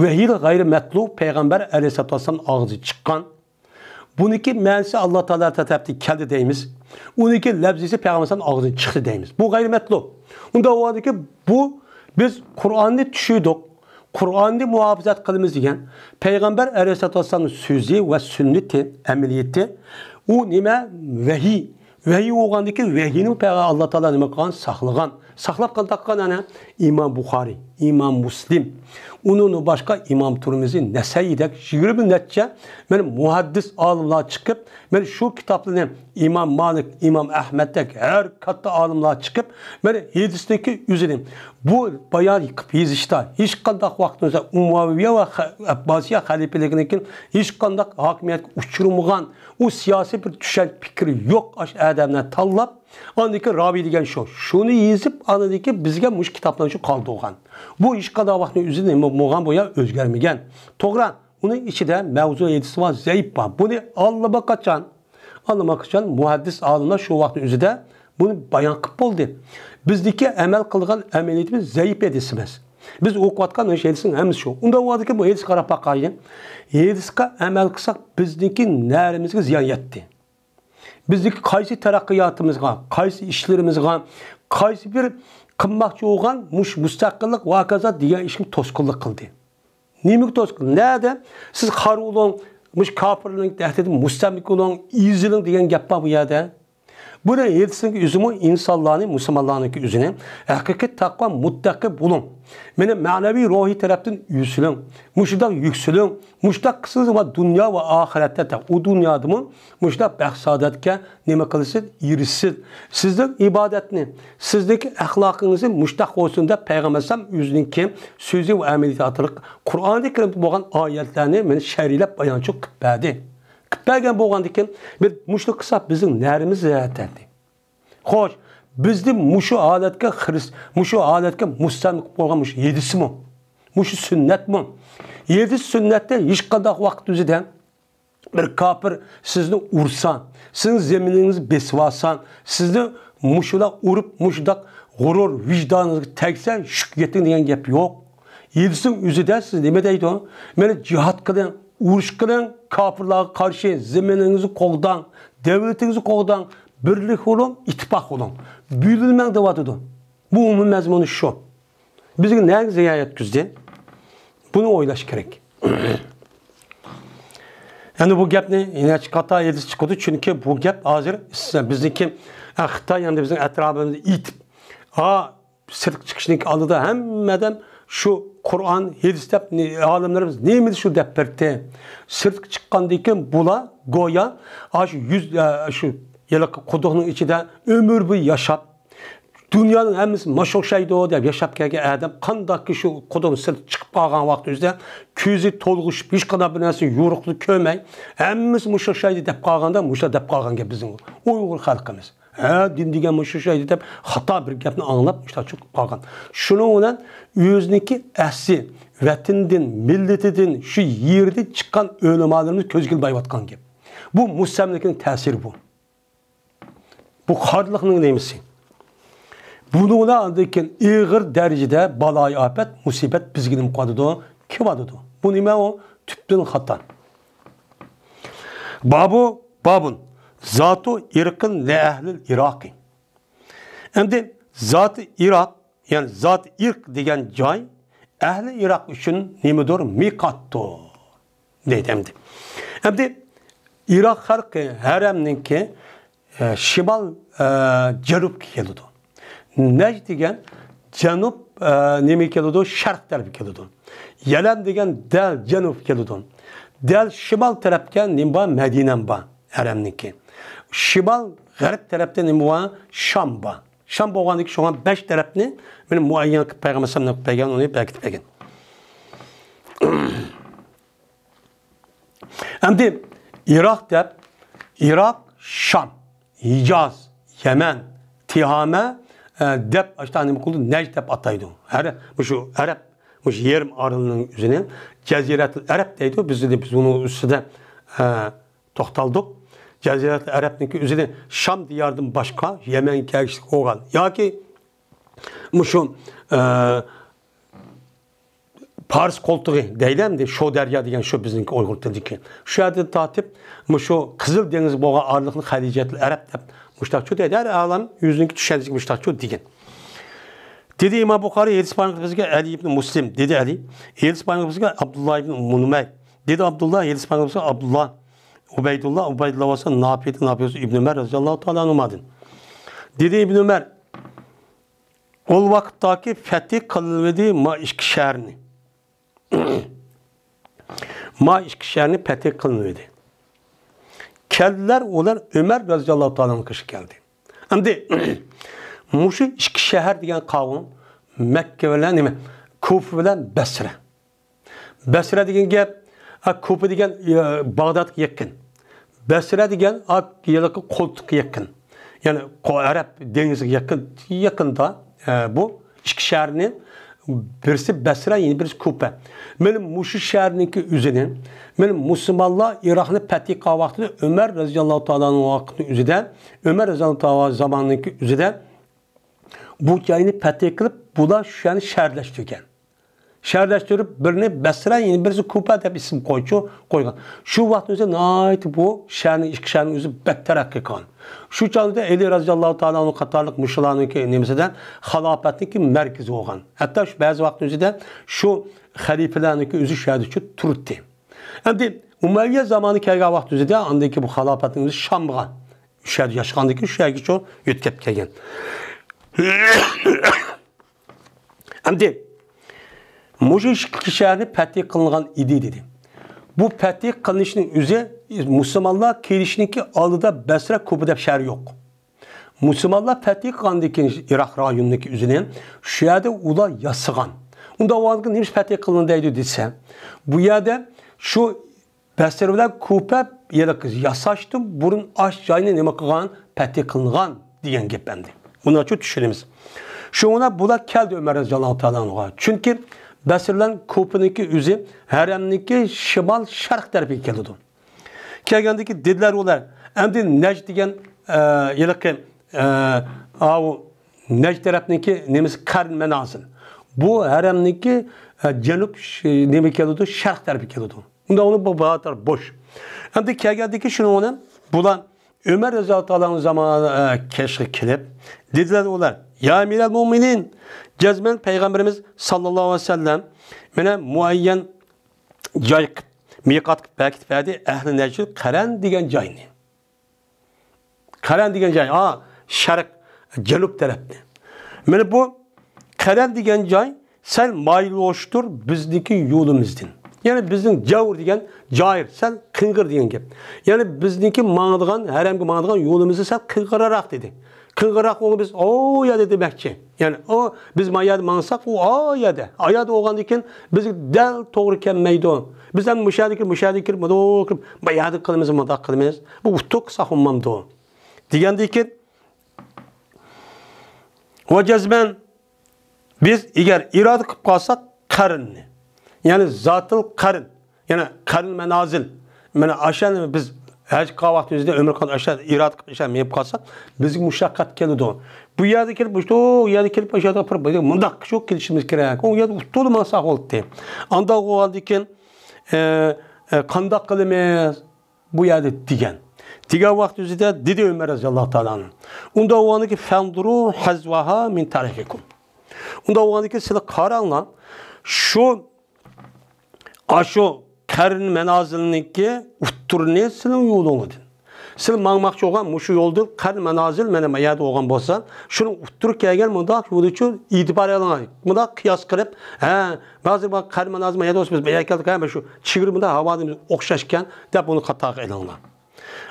ۋەھىي غەيرى مەتلۇ پەيغەمبەر ئەلەيھىسسالاتۇ ۋەسسالام ئاغزىدىن چىققان. بۇنىڭكى مەنىسى ئاللا تائالا تەرەپتىن كەلدى دەيمىز. ئۇنىڭكى لەپزىسى پەيغەمبەر ئالەيھىسسالام ئاغزىدىن چىقتى دەيمىز. بۇ غەيرىي مەتلۇب. ئۇنداق بولغاندىكىن بۇ بىز قۇرئاننى چۈشىدۇق. قۇرئاننى مۇھاپىزەت قىلىمىز دېگەن پەيغەمبەر ئەلەيھىسسالاتۇ ۋەسسالامنىڭ سۆزى ۋە سۈننىتى، ئەمەلىيىتى، ئۇ نېمە؟ ۋەھىي. ۋەھىي بولغاندىكىن ۋەھىينى پەيغەمبەر ئاللا تائالا نېمە قىلغان؟ ساقلىغان. ساقلاپ قانداق قىلغان؟ ئەنە ئىمام بۇخارىي، ئىمام مۇسلىم، ئۇنىڭدىن باشقا ئىمام تۇرمىزى، نەسەئىيدەك يىگىرمە نەچچە مەن مۇھەددىس ئالىملار چىقىپ، مەن شۇ كىتابلارنى ئىمام مالىك، ئىمام ئەھمەدتەك ھەر كاتتا ئالىملار چىقىپ، مەن ھەدىستىكى ئۆزىنى بۇ بايان قىلىپ يېزىشتا ھېچقانداق ۋاقىتتا ئۇمەۋىيە ۋە خە-، ئەبباسىيە خەلىپىلىكىدىن كېيىن ھېچقانداق ھاكىمىيەتكە ئۇچرىمىغان، ئۇ سىياسىي بىر چۈشەنچە پىكرى يوق ئاشۇ ئادەملەرنى تاللاپ، ئاندىن كېيىن راۋىي دېگەن شۇ. شۇنى يېزىپ، ئاندىن كېيىن بىزگە مۇشۇ كىتابلارنى شۇ قالدۇرغان. بۇ ھېچقانداق ۋاقىتنىڭ ئۆزىدە نېمە بولغان بۇ يا ئۆزگەرمىگەن. توغرا، ئۇنىڭ ئىچىدە مەۋزۇ ھەدىسى بار، زەئىپ بار. بۇنى ئاللىماقاچان، ئاللىماقاچان مۇھەددىس ئالىملار شۇ ۋاقىتنىڭ ئۆزىدە بۇنى بايان قىلىپ بولدى. بىزدىكى ئەمەل قىلغان ئەمەلىيىتىمىز زەئىپ ھەدىس ئەمەس. بىز ئوقۇۋاتقان ھەدىسنىڭ ھەممىسى شۇ. ئۇنداق بولغاندىكىن بۇ ھەدىسكە قاراپ باقايلى. ھەدىسكە ئەمەل قىلساق بىزنىڭكى نەرىمىزگە زىيان يەتتى. بىزنىڭكى قايسى تەرەققىياتىمىزغا، قايسى ئىشلىرىمىزغا، قايسى بىر قىلماقچى بولغان مۇش مۇستەقىللىق ۋە ھاكازا دېگەن ئىشقا توسقۇنلۇق قىلدى؟ نېمىگە توسقۇنلۇق؟ نەدە سىز قارا بولۇڭ، مۇش كاپىرنىڭ تەھدىتىدىن مۇستەملىكە بولۇڭ، ئېزىلىڭ دېگەن گەپ بار بۇ يەردە. بۇنى ھەدىسنىڭ ئۆزىمۇ ئىنسانلارنى، مۇسۇلمانلارنىڭكى ئۆزىنى ھەقىقىي تەقۋا مۇتتەقى بولۇڭ. مېنى مەنىۋى روھىي تەرەپتىن ئۆسۈلۈڭ. مۇشۇنداق يۈكسىلىڭ. مۇشۇنداق قىلسىڭىز ۋە دۇنيا ۋە ئاخىرەتتە، ئۇ دۇنيادىمۇ مۇشۇنداق بەخت سائادەتكە نېمە قىلىسىز؟ ئېرىشىسىز. سىزنىڭ ئىبادەتنى، سىزنىڭكى ئەخلاقىڭىزنى مۇشۇنداق بولسۇن دەپ پەيغەمبەر ئەلەيھىسسالام ئۆزىنىڭكى سۆزى ۋە ئەمەلىيىتى ئارقىلىق قۇرئانى كەرىمدە بولغان ئايەتلەرنى مېنى شەرھلەپ بايانچۇ قىلىپ بەردى. قىلىپ بەرگەن بولغاندىكىن، بىز مۇشۇنى قىلساق بىزنىڭ نەرىمىز زەھەرلەندى. خوش، بىزنى مۇشۇ ھالەتكە خىرىس-، مۇشۇ ھالەتكە مۇستەملىكە قىلىپ قويغان مۇشۇ ھەدىسمۇ، مۇشۇ سۈننەتمۇ؟ ھەدىس سۈننەتتە ھېچقانداق ۋاقىت ئۆزىدە بىر كاپىر سىزنى ئۇرسا، سىزنىڭ زېمىنىڭىزنى بېسىۋالسا، سىزنى مۇشۇنداق ئۇرۇپ، مۇشۇنداق غۇرۇر، ۋىجدانىڭىزغا تەگسە، شۈكۈر ئېيتىڭ دېگەن گەپ يوق. ھەدىسنىڭ ئۆزىدە سىز نېمە دەيدۇ؟ مېنى جىھاد قىلىڭ، ئۇرۇش قىلىڭ، كاپىرلارغا قارشى زېمىنىڭىزنى قوغداڭ، دۆلىتىڭىزنى قوغداڭ، بىرلىك بولۇڭ، ئىتتىپاق بولۇڭ. بۆلۈنمەڭ دەۋاتىدۇ. بۇ ئومۇمىي مەزمۇنى شۇ. بىزگە نەگە زىيان يەتكۈزدى؟ بۇنى ئويلاش كېرەك. يەنى بۇ گەپنى نەچچە قاتا ھەدىس چىقىدۇ، چۈنكى بۇ گەپ ھازىر بىزنىڭكى، ئە، خىتاي ئەمدى بىزنىڭ ئەتراپىمىزدا ئېيتىپ، ھا، سىرتقا چىقىشنىڭ ئالدىدا ھەممە ئادەم شۇ قۇرئان، ھەدىس دەپ نى-، ئالىملىرىمىز نېمىدە شۇ دەپ بەردى. سىرتقا چىققاندىن كېيىن بۇلار گويا ئاشۇ يۈز، ئە، شۇ ھېلىقى قۇدۇقنىڭ ئىچىدە ئۆمۈر بويى ياشاپ، دۇنيانىڭ ھەممىسى ماڭا ئوخشايدۇ دەپ ياشاپ كەلگەن ئادەم قانداقكى شۇ قۇدۇقنىڭ سىرتىغا چىقىپ قالغان ۋاقتى ئۆزىدە كۆزى تولغىشىپ، ھېچقانداق بىر نەرسە يورۇقلۇق كۆرمەي، ھەممىسى مۇشۇ ئوخشايدۇ دەپ قالغاندا، مۇشۇنداق دەپ قالغان گەپ بىزنىڭ ئۇيغۇر خەلقىمىز. ھە، دىن دېگەن مۇشۇ ئوخشايدۇ دەپ خاتا بىر گەپنى ئاڭلاپ مۇشۇنداق چىقىپ قالغان. شۇنىڭ بىلەن ئۆزىنىڭكى ئەسلى ۋەتىنىدىن، مىللىتىدىن، شۇ يېرىدىن چىققان ئۆلىمالىرىمىز كۆزگە ئىلمايۋاتقان گەپ. بۇ مۇستەملىكىنىڭ تەسىرى بۇ. بۇ خارلىقنىڭ نېمىسى؟ بۇنىڭ بىلەن ئاندىن كېيىن ئېغىر دەرىجىدە بالايىئاپەت، مۇسىبەت بىزگە نېمە قىلىۋاتىدۇ؟ كېلىۋاتىدۇ. بۇ نېمە ئۇ؟ تۈپتىن خاتا. بابۇ، بابۇن، زاتۇ ئىرقىن لە ئەھلىل ئىراقى. ئەمدى زاتى ئىراق، يەنى زاتى ئىرق دېگەن جاي ئەھلى ئىراق ئۈچۈن نېمىدۇر؟ مىقاتتۇر، دەيدۇ ئەمدى. ئەمدى ئىراق خەلقى ھەرەمنىڭكى، ئە، شىمال، ئە، جەنۇبقا كېلىدۇ. نەجد دېگەن جەنۇب، ئە، نېمىگە كېلىدۇ؟ شەرق تەرەپكە كېلىدۇ. يەلەم دېگەن دەل جەنۇبقا كېلىدۇ. دەل شىمال تەرەپكە نېمە بار؟ مەدىنەم بار، ھەرەمنىڭكى. شىمال غەرب تەرەپتە نېمە بار؟ شام بار. شام بولغاندىكىن شۇڭا بەش تەرەپنى مېنى مۇئەييەن قىلىپ پەيغەمبەر ئەلەيھىسسالام نېمە قىلىپ بەرگەن، ئۇنى بەركىتىپ بەرگەن. ئەمدى ئىراق دەپ، ئىراق، شام، ھىجاز، يەمەن، تىھامە، ئە، دەپ ئاشۇنداق نېمە قىلىدۇ، نەجد دەپ ئاتايدۇ. ھەر، مۇشۇ ئەرەب، مۇشۇ يېرىم ئارىلىنىڭ ئۆزىنى جەزىرەتۇل ئەرەب دەيدۇ. بىز، بىز بۇنىڭ ئۈستىدە، ئە، توختالدۇق. جەزىرەتۇل ئەرەبنىڭكى ئۆزىنى شام دىيارىدىن باشقا يەمەنگە كەلگۈسىلىك بولغان ياكى مۇشۇ، ئە، پارس قولتۇقى دەيلى ئەمدى، شودەريا دېگەن شۇ بىزنىڭكى ئۇيغۇر تىلىدىكى. شۇ يەردىن تارتىپ مۇشۇ قىزىل دېڭىز بولغان ئارىلىقنى خەلىجەتۇل ئەرەب دەپ مۇشتاق چۆتەيدە ھەر ئالەم ئۆزىنىڭكى چۈشەنچىسىگە مۇشتاق چۆ دېگەن. دېدى ئىمام بۇخارىي، ھەدىس بايان قىلىپ بىزگە ئەلى ئىبن مۇسلىم، دېدى ئەلى، ھەدىس بايان قىلىپ بىزگە ئابدۇللا ئىبن نۇمەير، دېدى ئابدۇللا، ھەدىس بايان قىلىپ بىزگە ئابدۇللا، ئۇبەيدۇللا، ئۇبەيدۇللا بولسا ناپىدىن، ناپىد بولسا ئىبن ئۆمەر رەزىياللاھۇ تائالا ئەنھۇمادىن. دېدى ئىبن ئۆمەر، ئۇ ۋاقىتتاكى پەتھى قىلىنمىدى ما ئىككى شەھەرنى. ما ئىككى شەھەرنى پەتھى قىلىنمىدى. كەلدىلەر، ئۇلار ئۆمەر رەزىياللاھۇ تائالانىڭ قېشىغا كەلدى. ئەمدى مۇشۇ ئىككى شەھەر دېگەن قاۋۇم مەككە بىلەن نېمە؟ كۇفا بىلەن بەسرە. بەسرە دېگەن گەپ، ئا، كۇفا دېگەن، ئە، باغدادقا يېقىن. بەسرە دېگەن، ئا، ھېلىقى قولتۇققا يېقىن. يەنى قو-، ئەرەب دېڭىزىگە يېقىن، يېقىندا، ئە، بۇ ئىككى شەھەرنى بىرسى بەسرە، يەنە بىرسى كۇفە. مانا مۇشۇ شەھەرنىڭكى ئۆزىنى، مانا مۇسۇلمانلار ئىراقنى پەتھى قىلغان ۋاقتىدا ئۆمەر رەزىياللاھۇ تائالا ئانھۇنىڭ ۋاقتىنىڭ ئۆزىدە، ئۆمەر رەزىياللاھۇ تائالا زامانىنىڭكى ئۆزىدە بۇ جاينى پەتھى قىلىپ، بۇلار شۇ يەرنى شەھەرلەشتۈرگەن. شەھەرلەشتۈرۈپ، بىرىنى بەسرە، يەنە بىرسى كۇپە دەپ ئىسىم قويچۇ قويغان. شۇ ۋاقىتنىڭ ئۆزىدە ناھايىتى بۇ شەھەرنىڭ، ئىككى شەھەرنىڭ ئۆزى بەك تەرەققىي قىلغان. شۇ چاغدا ئەلى رەزىياللاھۇ تائالا ئانھۇ قاتارلىق مۇشۇلارنىڭكى نېمىسىدە خىلاپەتنىڭكى مەركىزى بولغان. ھەتتا شۇ بەزى ۋاقىتنىڭ ئۆزىدە شۇ خەلىپىلەرنىڭكى ئۆزى شۇ يەردە شۇ تۇرۇتتى. ئەمدى ئۇمەۋىيە زامانى كەلگەن ۋاقىت ئۆزىدە ئاندىن كېيىن بۇ خىلاپەتنىڭ ئۆزى شامغا، شۇ يەردە ياشىغاندىن كېيىن شۇ يەرگىچە يۆتكەپ كەلگەن. ئەمدى مۇشۇ ئىككى شەھەرنى پەتھى قىلىنغان ئىدى دېدى. بۇ پەتھى قىلىنىشنىڭ ئۆزى مۇسۇلمانلار كېلىشنىڭكى ئالدىدا بەسرە، كۇپە دەپ شەھەر يوق. مۇسۇلمانلار پەتھى قىلغاندىن كېيىن ئىراق رايونىنىڭكى ئۆزىنى شۇ يەردە ئۇلار ياسىغان. ئۇنداق بولغاندىكىن نېمىشقا پەتھى قىلىندى دەيدۇ دېسە، بۇ يەردە شۇ بەسرە بىلەن كۇپە يەنە ياساشتىن بۇرۇن ئاش جاينى نېمە قىلغان؟ پەتھى قىلىنغان دېگەن گەپ ئەمدى. بۇنىڭچە چۈشىنىمىز. شۇڭا بۇلار كەلدى ئۆمەر رەزىياللاھۇ تائالا ئانھۇغا. چۈنكى بەسرە بىلەن كۇپىنىڭكى ئۆزى ھەرەمنىڭكى شىمال شەرق تەرىپىگە كېلىدۇ. كەلگەندىكى دېدىلەر ئۇلار، ئەمدى نەجد دېگەن، ئە، ھېلىقى، ئە، ئاۋۇ نەجد تەرەپنىڭكى نېمىسى قەرن مەنازىل. بۇ ھەرەمنىڭكى، ئە، جەنۇب ش-، نېمە كېلىدۇ؟ شەرق تەرىپى كېلىدۇ. ئۇندا ئۇنى بۇ باتار بوش. ئەمدى كەلگەندىكى شۇنىڭ بىلەن بۇلار ئۆمەر رەزىياللاھۇ تائالا زامان، ئە، كەشىگە كېلىپ دېدىلەر ئۇلار، يا ئەمىرەل مۇئمىنىن، جەزمەن پەيغەمبىرىمىز ساللاللاھۇ ئەلەيھى ۋەسەللەم مانا مۇئەييەن جاي قىلىپ، مىقات قىلىپ بەركىتىپ بەردى، ئەھلى نەجدىل قەرەن دېگەن جاينى. قەرەن دېگەن جاي، ھا، شەرق، جەنۇب تەرەپنى. مانا بۇ قەرەن دېگەن جاي سەل مايىللاشتۇر بىزنىڭكى يولىمىزدىن. يەنى بىزنىڭ جەۋر دېگەن جايىر، سەل قىڭغىر دېگەن گەپ. يەنى بىزنىڭكى ماڭىدىغان، ھەرەمگە ماڭىدىغان يولىمىزنى سەل قىڭغىرراق دېدى. قىڭغىرراق بولغان بىز، ئۇ يەردە دېمەكچى. يەنى ئۇ، بىز ما يەردە ماڭساق، ئۇ ئا يەردە. ئا يەردە بولغاندىن كېيىن بىزگە دەل توغرا كەلمەيدۇ. بىز ئەمدى مۇشۇ يەردە كىرىپ، مۇشۇ يەردە كىرىپ، مۇنداق كىرىپ، ما يەردە قىلىمىز، مۇنداق قىلىمىز. بۇ ئۇتۇق ساق بولمامدۇ؟ دېگەندىن كېيىن، ۋە جەزمەن بىز ئەگەر ئىرادە قىلىپ قالساق قەرننى، يەنى زاتىل قەرن، يەنى قەرن مەنازىل، مانا ئاشۇنى بىز ھەج قىلغان ۋاقتىمىزدا ئۆمرە قىلغان ئاشۇ ئىرادە قىلىپ ئاشۇ مېڭىپ قالساق، بىزگە مۇشەققەت كېلىدۇ. بۇ يەردە كېلىپ، مۇشۇ يەردە كېلىپ، ئاشۇ يەردە مۇنداق شۇ كېلىشىمىز كېرەك. ئۇ يەردە ئۇتۇقلا ماڭساق بولدى. ئانداق بولغاندىن كېيىن، ئە، ئە، قانداق قىلىمىز؟ بۇ يەردە دېگەن. دېگەن ۋاقىت ئۆزىدە دېدى ئۆمەر رەزىياللاھۇ تائالا ئەنھۇ. ئۇنداق بولغاندىكى فەنزۇرۇ ھەزۋاھا مىن تارىخىكۇم. ئۇنداق بولغاندىكى سىلەر قاراڭلار، شۇ ئاشۇ قەرن مەنازىلنىڭكى ئۇتتۇرىنى سىلەرنىڭ يولۇڭلاردىن. سىلەر ماڭماقچى بولغان مۇشۇ يولدىن قەرن مەنازىل مانا ما يەردە بولغان بولسا، شۇنىڭ ئۇتتۇرى كەلگەن مۇنداق يولىچۇ ئېتىبار ئېلىڭلار. مۇنداق قىياس قىلىپ، ھە، ھازىر بۇ قەرن مەنازىل ما يەردە بولسا بىز بۇ يەرگە كەلدۇق، ھە، شۇ چېگرا مۇنداق ھاۋا ئوخشاشكەن دەپ بۇنى قاتارغا ئېلىڭلار.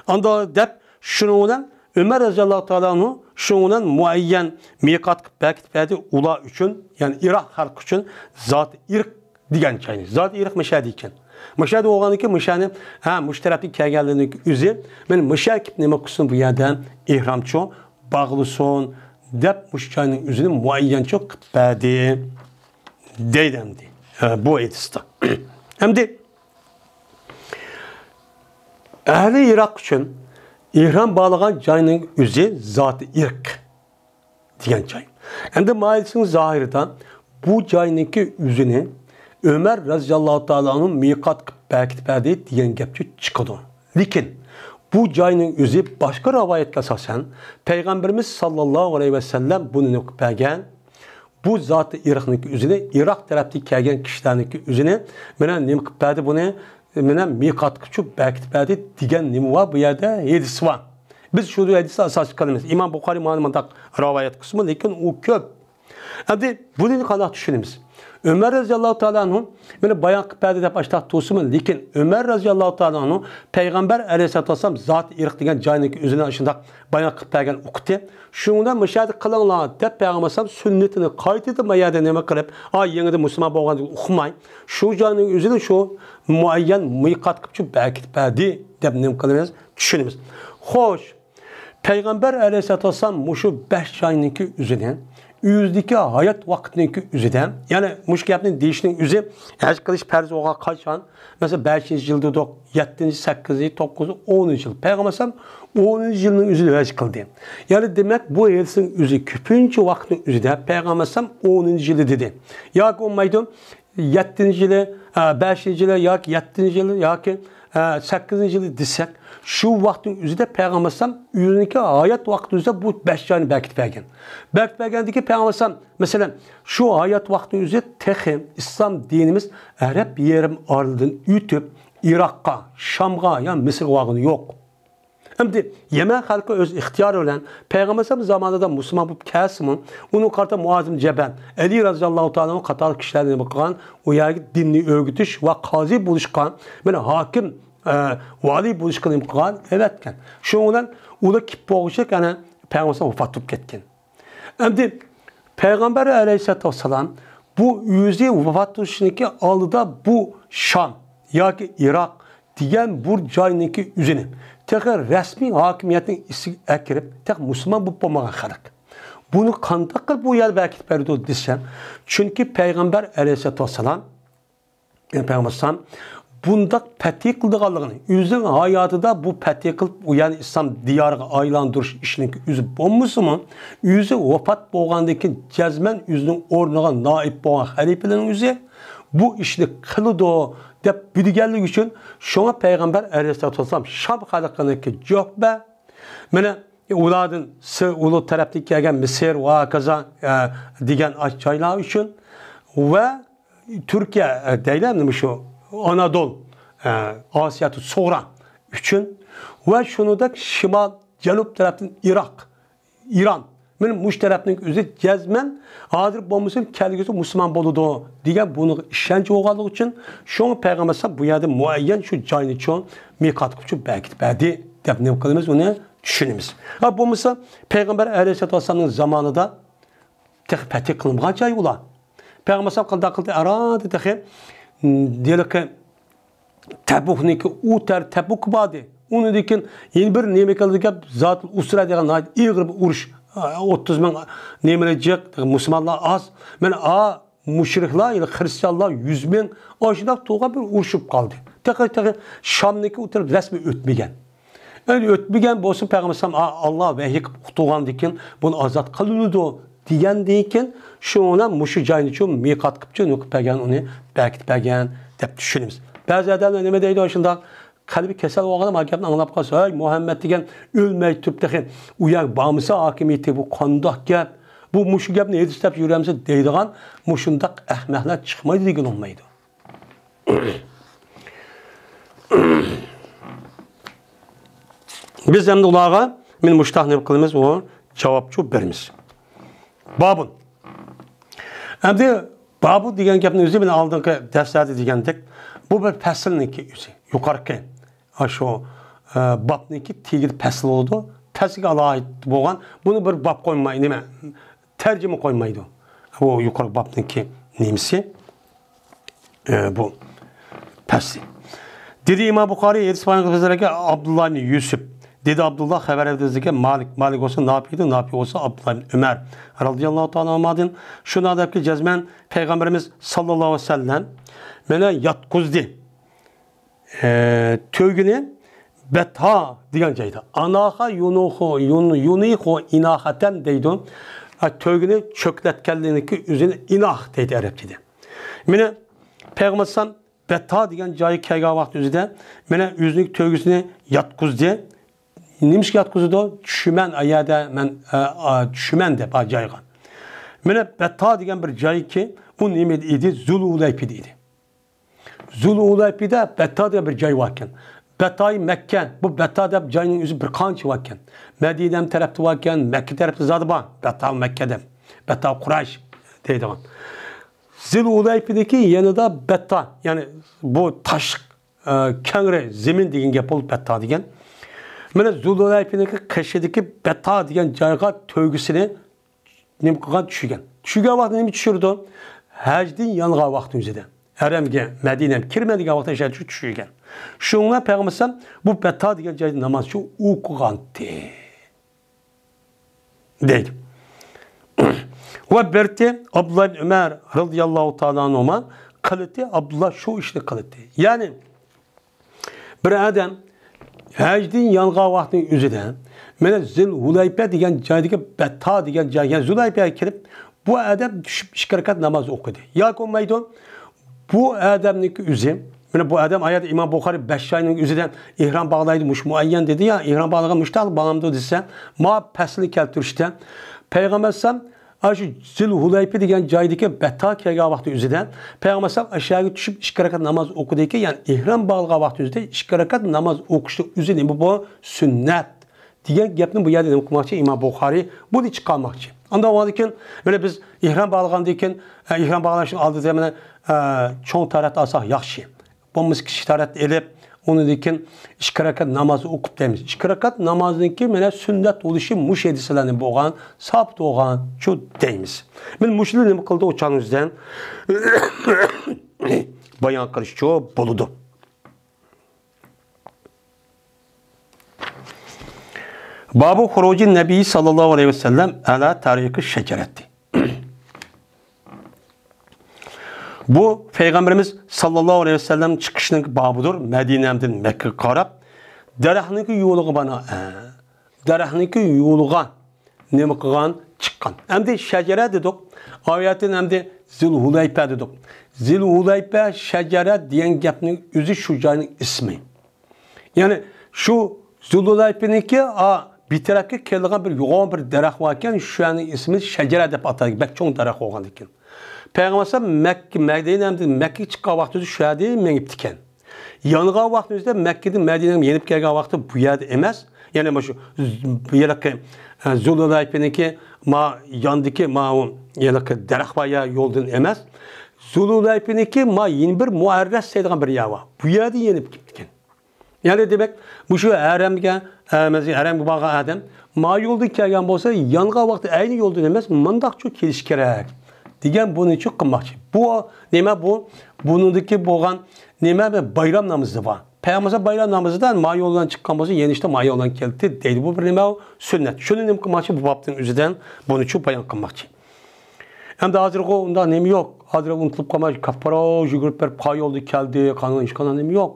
ئانداق دەپ شۇنىڭ بىلەن ئۆمەر رەزىياللاھۇ تائالا ئەنھۇ شۇنىڭ بىلەن مۇئەييەن مىقات قىلىپ بەركىتىپ بەردى ئۇلار ئۈچۈن، يەنى ئىراق خەلقى ئۈچۈن زاتى ئىرق دېگەن جاينى. زاتى ئىرق مۇشۇ يەردە ئىكەن. مۇشۇ يەردە بولغاندىكىن مۇشۇ يەرنى، ھە، مۇشۇ تەرەپتىن كەلگەنلىرىنىڭ ئۆزى، مانا مۇشۇ يەرگە كېلىپ نېمە قىلسۇن، بۇ يەردە ئېھرامچۇ باغلىسۇن دەپ مۇشۇ جاينىڭ ئۆزىنى مۇئەييەنچۇ قىلىپ بەردى دەيدۇ ئەمدى، ھە، بۇ ھەدىستە. ئەمدى ئەھلى ئىراق ئۈچۈن ئېھرام باغلىغان جاينىڭ ئۆزى زاتى ئىرق دېگەن جاي. ئەمدى مايىلسىنىڭ زاھىرىدا بۇ جاينىڭكى ئۆزىنى ئۆمەر رەزىياللاھۇ تائالا ئەنھۇ مىقات قىلىپ بەركىتىپ بەردى دېگەن گەپچۇ چىقىدۇ. لېكىن بۇ جاينىڭ ئۆزى باشقا رىۋايەتكە ئاساسەن، پەيغەمبىرىمىز ساللاللاھۇ ئەلەيھى ۋەسەللەم بۇنى نېمە قىلىپ بەرگەن؟ بۇ زاتى ئىرقنىڭكى ئۆزىنى، ئىراق تەرەپتىن كەلگەن كىشىلەرنىڭكى ئۆزىنى مانا نېمە قىلىپ بەردى بۇنى؟ مانا مىقاتقىچۇ بەركىتىپ بەردى دېگەن نېمە بار بۇ يەردە؟ ھەدىس بار. بىز شۇ ھەدىسنى ئاساس قىلىمىز. ئىمام بۇخارىي مانا مۇنداق رىۋايەت قىلسىمۇ، لېكىن ئۇ كۆپ. ئەمدى بۇنى قانداق چۈشىنىمىز؟ ئۆمەر رەزىياللاھۇ تائالا ئەنھۇ مېنى بايان قىلىپ بەردى دەپ ئاشتاق تۇرسىمۇ، لېكىن ئۆمەر رەزىياللاھۇ تائالا ئەنھۇ پەيغەمبەر ئەلەيھىسسالاتۇ ۋەسسالام زاتى ئىرق دېگەن جاينىڭكى ئۆزىنى ئاشۇنداق بايان قىلىپ بەرگەن ئۇقتى. شۇڭا مۇشۇ يەردە قىلىڭلار دەپ پەيغەمبەر ئەلەيھىسسالام سۈننىتىنى قايتىدىن ما يەردە نېمە قىلىپ، ئا يېڭىدىن مۇسۇلمان بولغاندىن ئۇقماي، شۇ جاينىڭ ئۆزىنى شۇ مۇئەييەن مىقات قىلىپ بەركىتىپ بەردى دەپ نېمە قىلىمىز؟ چۈشىنىمىز. خوش، پەيغەمبەر ئەلەيھىسسالاتۇ ۋەسسالام مۇشۇ بەش جاينىڭكى ئۆزىنى، ئۆزىدىكى ھايات ۋاقتىنىڭكى ئۆزىدە، يەنى مۇشۇ گەپنى دېيىشنىڭ ئۆزى ھەج قىلىش پەرز بولغان قاچان؟ مەسىلەن، بەشىنچى يىل دېدۇق، يەتتىنچى، سەككىزىنچى، توققۇزىنچى، ئونىنچى يىل. پەيغەمبەر ئەلەيھىسسالام ئونىنچى يىلنىڭ ئۆزىدە ھەج قىلدى. يەنى دېمەك، بۇ ھەدىسنىڭ ئۆزى كۆپىنچە ۋاقىتنىڭ ئۆزىدە پەيغەمبەر ئەلەيھىسسالام ئونىنچى يىلى دېدى. ياكى بولمايدۇ، يەتتىنچى يىلى، ئە، بەشىنچى يىلى ياكى يەتتىنچى يىلى ياكى، ئە، سەككىزىنچى يىلى دېسەك، شۇ ۋاقىتنىڭ ئۆزىدە پەيغەمبەر ئەلەيھىسسالام ئۆزىنىڭكى ھايات ۋاقتى ئۆزىدە بۇ بەش جاينى بەركىتىپ بەرگەن. بەركىتىپ بەرگەندىكى پەيغەمبەر ئەلەيھىسسالام، مەسىلەن، شۇ ھايات ۋاقتىنىڭ ئۆزىدە تېخى ئىسلام دىنىمىز ئەرەب يېرىم ئارىلىدىن ئۆتۈپ، ئىراققا، شامغا يا مىسىرغا بارغىنى يوق. ئەمدى يەمەن خەلقى ئۆز ئىختىيارى بىلەن پەيغەمبەر ئەلەيھىسسالام زامانىدا مۇسۇلمان بولۇپ كەلسىمۇ، ئۇنىڭغا قارىتا مۇئاز ئىبن جەبەل، ئەلى رەزىياللاھۇ تائالا قاتارلىق كىشىلەرنى نېمە قىلغان؟ ئۇ يەرگە دىننى ئۆگىتىش ۋە قازى بولۇشقا، مانا ھاكىم، ئە، ۋالىي بولۇشقا نېمە قىلغان؟ ئەۋەتكەن. شۇنىڭ بىلەن ئۇلار كېلىپ بولغۇچە يەنە پەيغەمبەر ئەلەيھىسسالام ۋاپات بولۇپ كەتكەن. ئەمدى پەيغەمبەر ئەلەيھىسسالاتۇ ۋەسسالام بۇ ئۆزى ۋاپات بولۇشنىڭكى ئالدىدا بۇ شام ياكى ئىراق دېگەن بۇ جاينىڭكى ئۆزىنى تېخى رەسمىي ھاكىمىيەتنىڭ ئىچىگە ئەكىرىپ، تېخى مۇسۇلمان بولۇپ بولمىغان خەلق. بۇنى قانداق قىلىپ بۇ يەردە بەركىتىپ بەردى دېسەم، چۈنكى پەيغەمبەر ئەلەيھىسسالاتۇ ۋەسسالام، يەنى پەيغەمبەر ئەلەيھىسسالام بۇنداق پەتھى قىلىدىغانلىقىنى، ئۆزىنىڭ ھاياتىدا بۇ پەتھى قىلىپ، ئۇ يەرنى ئىسلام دىيارىغا ئايلاندۇرۇش ئىشىنىڭكى ئۆزى بولمىسىمۇ، ئۆزى ۋاپات بولغاندىن كېيىن جەزمەن ئۆزىنىڭ ئورنىغا نائىب بولغان خەلىپىلەرنىڭ ئۆزى بۇ ئىشنى قىلىدۇ دەپ بىلگەنلىكى ئۈچۈن، شۇڭا پەيغەمبەر ئەلەيھىسسالاتۇ ۋەسسالام شام خەلقىنىڭكى جۆھبە، مانا ئۇلاردىن سى-، ئۇلۇغ تەرەپتىن كەلگەن مىسىر ۋە ھاكازا، ئە، دېگەن ئاش جايلار ئۈچۈن ۋە تۈركىيە، ئە، دەيلى، مۇشۇ ئانادول، ئە، ئاسىياتۇ سۇغرا ئۈچۈن ۋە شۇنىڭدەك شىمال، جەنۇب تەرەپتىن ئىراق، ئىران، مانا مۇشۇ تەرەپنىڭ ئۆزى جەزمەن ھازىر بولمىسۇن، كەلگۈسى مۇسۇلمان بولىدۇ دېگەن بۇنىڭغا ئىشەنچ بولغانلىقى ئۈچۈن، شۇڭا پەيغەمبەر ئەلەيھىسسالام بۇ يەردە مۇئەييەن شۇ جاينى شۇ مىقات قىلىپ شۇ بەركىتىپ بەردى دەپ نېمە قىلىمىز، ئۇنى چۈشىنىمىز. ھە، بولمىسا پەيغەمبەر ئەلەيھىسسالاتۇ ۋەسسالامنىڭ زامانىدا تېخى پەتھى قىلىنمىغان جاي ئۇلار. پەيغەمبەر ئەلەيھىسسالام قانداق قىلدى؟ ئاراندا تېخى، م، ھېلىقى تەبۇكنىڭكى ئۇ تەر-، تەبۇكقا باردى. ئۇنىڭدىن كېيىن يەنە بىر نېمە قىلدى دېگەن، زاتۇل ئۇسرا دېگەن ناھايىتى ئېغىر بىر ئۇرۇش، ئوتتۇز مىڭ نېمىلەر جىق، مۇسۇلمانلار ئاز. مانا ئا مۇشرىكلار، يەنى خرىستىيانلار يۈز مىڭ، ئاشۇنداق تۇرغان بىر ئۇرۇشۇپ قالدى. تېخى، تېخى شامنىڭكى ئۇ تەرەپ رەسمىي ئۆتمىگەن. ئەمدى ئۆتمىگەن بولسا، پەيغەمبەر ئەلەيھىسسالام، ئا، ئاللا ۋەھىي قىلىپ ئۇقتۇرغاندىن كېيىن بۇنى ئازاد قىلىنىدۇ دېگەندىن كېيىن، شۇنىڭ بىلەن مۇشۇ جاينىچۇ مىقات قىپچۇ نۇقۇپ بەرگەن، ئۇنى بەركىتىپ بەرگەن دەپ چۈشىنىمىز. بەزى ئادەملەر نېمە دەيدۇ، شۇنداق قەلبى كېسەل بولغان ما گەپنى ئاڭلاپ قالسا، ھەي، مۇھەممەد دېگەن ئۆلمەي تۇرۇپ تېخى ئۇ يەرگە بارمىسا ھاكىمىيىتى، بۇ قانداق گەپ؟ بۇ مۇشۇ گەپنى ھەدىس دەپ يۈرەمسە دەيدىغان مۇشۇنداق ئەخمەقلەر چىقمايدۇ دېگىلى بولمايدۇ. بىز ئەمدى ئۇلارغا مانا مۇشۇنداق نېمە قىلىمىز، ئۇ جاۋابچۇ بېرىمىز. بابۇن. ئەمدى بابۇ دېگەن گەپنىڭ ئۆزى مانا ئالدىنقى دەرسلەردە دېگەندەك، بۇ بىر پەسىلنىڭكى ئۆزى. يۇقىرىقى، ئاشۇ، ئە، بابنىڭكى تېگىدە پەسىل بولىدۇ. پەسىلگە ئالاھىدە بولغان، بۇنى بىر باب قويماي، نېمە، تەرجىمە قويمايدۇ. بۇ يۇقىرىقى بابنىڭكى نېمىسى؟ ئە، بۇ پەسلى. دېدى ئىمام بۇخارىي، ھەدىس بايان قىلغان بىزلەرگە ئابدۇللا ئىبن يۈسۈپ. دېدى ئابدۇللا، خەۋەر بەردى بىزگە مالىك. مالىك بولسا نافىئدۇر، نافىئ بولسا ئابدۇللا ئىبن ئۆمەر رەزىياللاھۇ تائالا ئەنھۇمادىن. شۇنداق دەپكى، جەزمەن پەيغەمبىرىمىز ساللاللاھۇ ئەلەيھى ۋەسەللەم مانا ياتقۇزدى. ئە، تۆگىنى بەتھا دېگەن جايدا. ئاناخا يۇنۇخۇ، يۇن-، يۇنىخۇ ئىناخەتەن دەيدۇ. ئە، تۆگىنى چۆكلەتكەنلىكى ئۆزىنى ئىناخ دەيدۇ ئەرەبچىدە. مانا پەيغەمبەر ئەلەيھىسسالام بەتا دېگەن جايغا كەلگەن ۋاقىت ئۆزىدە، مانا ئۆزىنىڭ تۆگىسىنى ياتقۇزدى. نېمىشقا ياتقۇزىدۇ؟ چۈشىمەن ئايەردە مەن، ئە، ئا، چۈشىمەن دەپ، ئا، جايغا. مانا بەتا دېگەن بىر جايكى، ئۇ نېمە ئىدى؟ زۇلھۇلەيپە ئىدى. زۇلھۇلەيپىدە بەتا دېگەن بىر جاي باركەن. بەتاي مەككە، بۇ بەتا دەپ جاينىڭ ئۆزى بىر قانچە باركەن. مەدىنە تەرەپتە باركەن، مەككە تەرەپتە زادى بار. بەتا مەككە دەپ، بەتا قۇرەيش دەيدىغان. زۇلھۇلەيپىدىكى يېنىدا بەتا، يەنى بۇ تاشلىق، ئە، كەڭرى زېمىن دېگەن گەپ بولۇپ، بەتا دېگەن. مانا زۇلھۇلەيپىنىڭكى قېشىدىكى بەتا دېگەن جايغا تۆگىسىنى نېمە قىلغان؟ چۈشۈرگەن. چۈشۈرگەن ۋاقتىدا نېمە چۈشۈرىدۇ؟ ھەجدىن يانغان ۋاقتى ئۆزىدە. ھەرەمگە، مەدىنەگە كىرمەيدىغان ۋاقتىدا ئىشلەتكۈچى چۈشۈرگەن. شۇڭا پەيغەمبەر ئەلەيھىسسالام بۇ بەتا دېگەن جايدا ناماز شۇ ئوقۇغانتى. دەيدۇ. ۋە بىرتى ئابدۇللا ئىبن ئۆمەر رەزىياللاھۇ تائالا ئەنھۇما قىلىتى، ئابدۇللا شۇ ئىشنى قىلىتى. يەنى بىر ئادەم ھەجدىن يانغان ۋاقتىنىڭ ئۆزىدە، مانا زۇلھۇلەيپە دېگەن جايدىكى بەتا دېگەن جاي، يەنى زۇلھۇلەيپەگە كېلىپ، بۇ ئادەم چۈشۈپ ئىككى رەكەت ناماز ئوقۇدى. ياكى بولمايدۇ، بۇ ئادەمنىڭكى ئۆزى، مانا بۇ ئادەم ئايەتتە ئىمام بۇخارىي بەش ئاينىڭ ئۆزىدە ئېھرام باغلايدۇ، مۇشۇ مۇئەييەن دېدى يا، ئېھرام باغلىغان مۇشۇنداق بامدۇ دېسە، ما پەسىلنى كەلتۈرۈشتە، پەيغەمبەر ئەلەيھىسسالام ئاشۇ زۇلھۇلەيپە دېگەن جايدىكى بەتا كەلگەن ۋاقتى ئۆزىدە، پەيغەمبەر ئەلەيھىسسالام ئاشۇ يەرگە چۈشۈپ ئىككى رەكەت ناماز ئوقۇدىكەن، يەنى ئېھرام باغلىغان ۋاقتى ئۆزىدە ئىككى رەكەت ناماز ئوقۇشنىڭ ئۆزى نېمە بۇ؟ سۈننەت دېگەن گەپنى بۇ يەردە نېمە قىلماقچى؟ ئىمام بۇخارىي بۇنى چىقارماقچى. ئاندىن ئۇنىڭدىن كېيىن، مانا بىز ئېھرام باغلىغاندىن كېيىن، ئە، ئېھرام باغلاشنىڭ ئالدىدا مانا، ئە، چوڭ تەھارەت ئالساق ياخشى. بولمىسا كىچىك تەھارەت ئېلىپ، ئۇنىڭدىن كېيىن ئىككى رەكەت ناماز ئوقۇپ دەيمىز. ئىككى رەكەت نامازنىڭكى مانا سۈننەت بولۇشى مۇشۇ ھەدىسلەردىن بولغان، سابىت بولغانچۇ دەيمىز. مانا مۇشۇلار نېمە قىلدى ئۇ چاغنىڭ ئۆزىدە؟ بايان قىلىشچۇ بولىدۇ. بابۇ خۇرۇجى نەبىي ساللاللاھۇ ئەلەيھى ۋەسەللەم ئەلا تەرىقى شەجەرەتى. بۇ پەيغەمبىرىمىز ساللاللاھۇ ئەلەيھى ۋەسەللەم چىقىشنىڭ بابىدۇر، مەدىنەدىن مەككىگە قاراپ، دەرەخنىڭكى يولىغا بانائەن، دەرەخنىڭكى يولىغا نېمە قىلغان؟ چىققان. ئەمدى شەجەرە دېدۇق، ئايەتتىن ئەمدى زۇلھۇلەيپە دېدۇق. زۇلھۇلەيپە، شەجەرە دېگەن گەپنىڭ ئۆزى شۇ جاينىڭ ئىسمى. يەنى شۇ زۇلھۇلەيپىنىڭكى، ئا، بىر تەرەپكە كېلىدىغان بىر يوغان بىر دەرەخ باركەن، شۇ يەرنىڭ ئىسمى شەجەرە دەپ ئاتايدۇ، بەك چوڭ دەرەخ بولغاندىكىن. پەيغەمبەر ئەلەيھىسسالام مەككە، مەدىنەدىن مەككىگە چىققان ۋاقتىدا شۇ يەردە مېڭىپتىكەن. يانغان ۋاقتىمىزدا مەككىدىن مەدىنەگە يېنىپ كەلگەن ۋاقتى بۇ يەردە ئەمەس. يەنى مۇشۇ ز-، بۇ يەرلىكى، ئە، زۇلھۇلەيپىنىڭكى ما ياندىكى ما ئۇ يەرلىكى دەرەخ بار يا يولدىن ئەمەس. زۇلھۇلەيپىنىڭكى ما يەنە بىر مۇئەررەس دەيدىغان بىر يەر بار. بۇ يەردىن يېنىپ كېتىپتىكەن. يەنى دېمەك، مۇشۇ ھەرەمگە، ئە، مەسىلەن، ھەرەمگە بارغان ئادەم ما يولدىن كەلگەن بولسا، يانغان ۋاقتى ئەينى يولدىن ئەمەس، مۇنداقچۇ كېلىش كېرەك دېگەن بۇنىچۇ قىلماقچى. بۇ نېمە بۇ؟ بۇنىڭدىكى بولغان نېمە؟ بايرام نامىزى بار. پەيغەمبەر بايرام نامىزىدا ما يولدىن چىققان بولسا، يېنىشتا ما يولدىن كەلدى دەيدۇ. بۇ بىر نېمە؟ سۈننەت. شۇنى نېمە قىلماقچى؟ بۇ بابتىن ئۆزىدىن بۇنىچۇ بايان قىلماقچى. ئەمدى ھازىرغۇ ئۇنداق نېمە يوق. ھازىر ئۇنتۇلۇپ قالماي، كاپپارا يۈگۈرۈپ بېرىپ، قا يولدا كەلدى، قانداق ھېچقانداق نېمە يوق.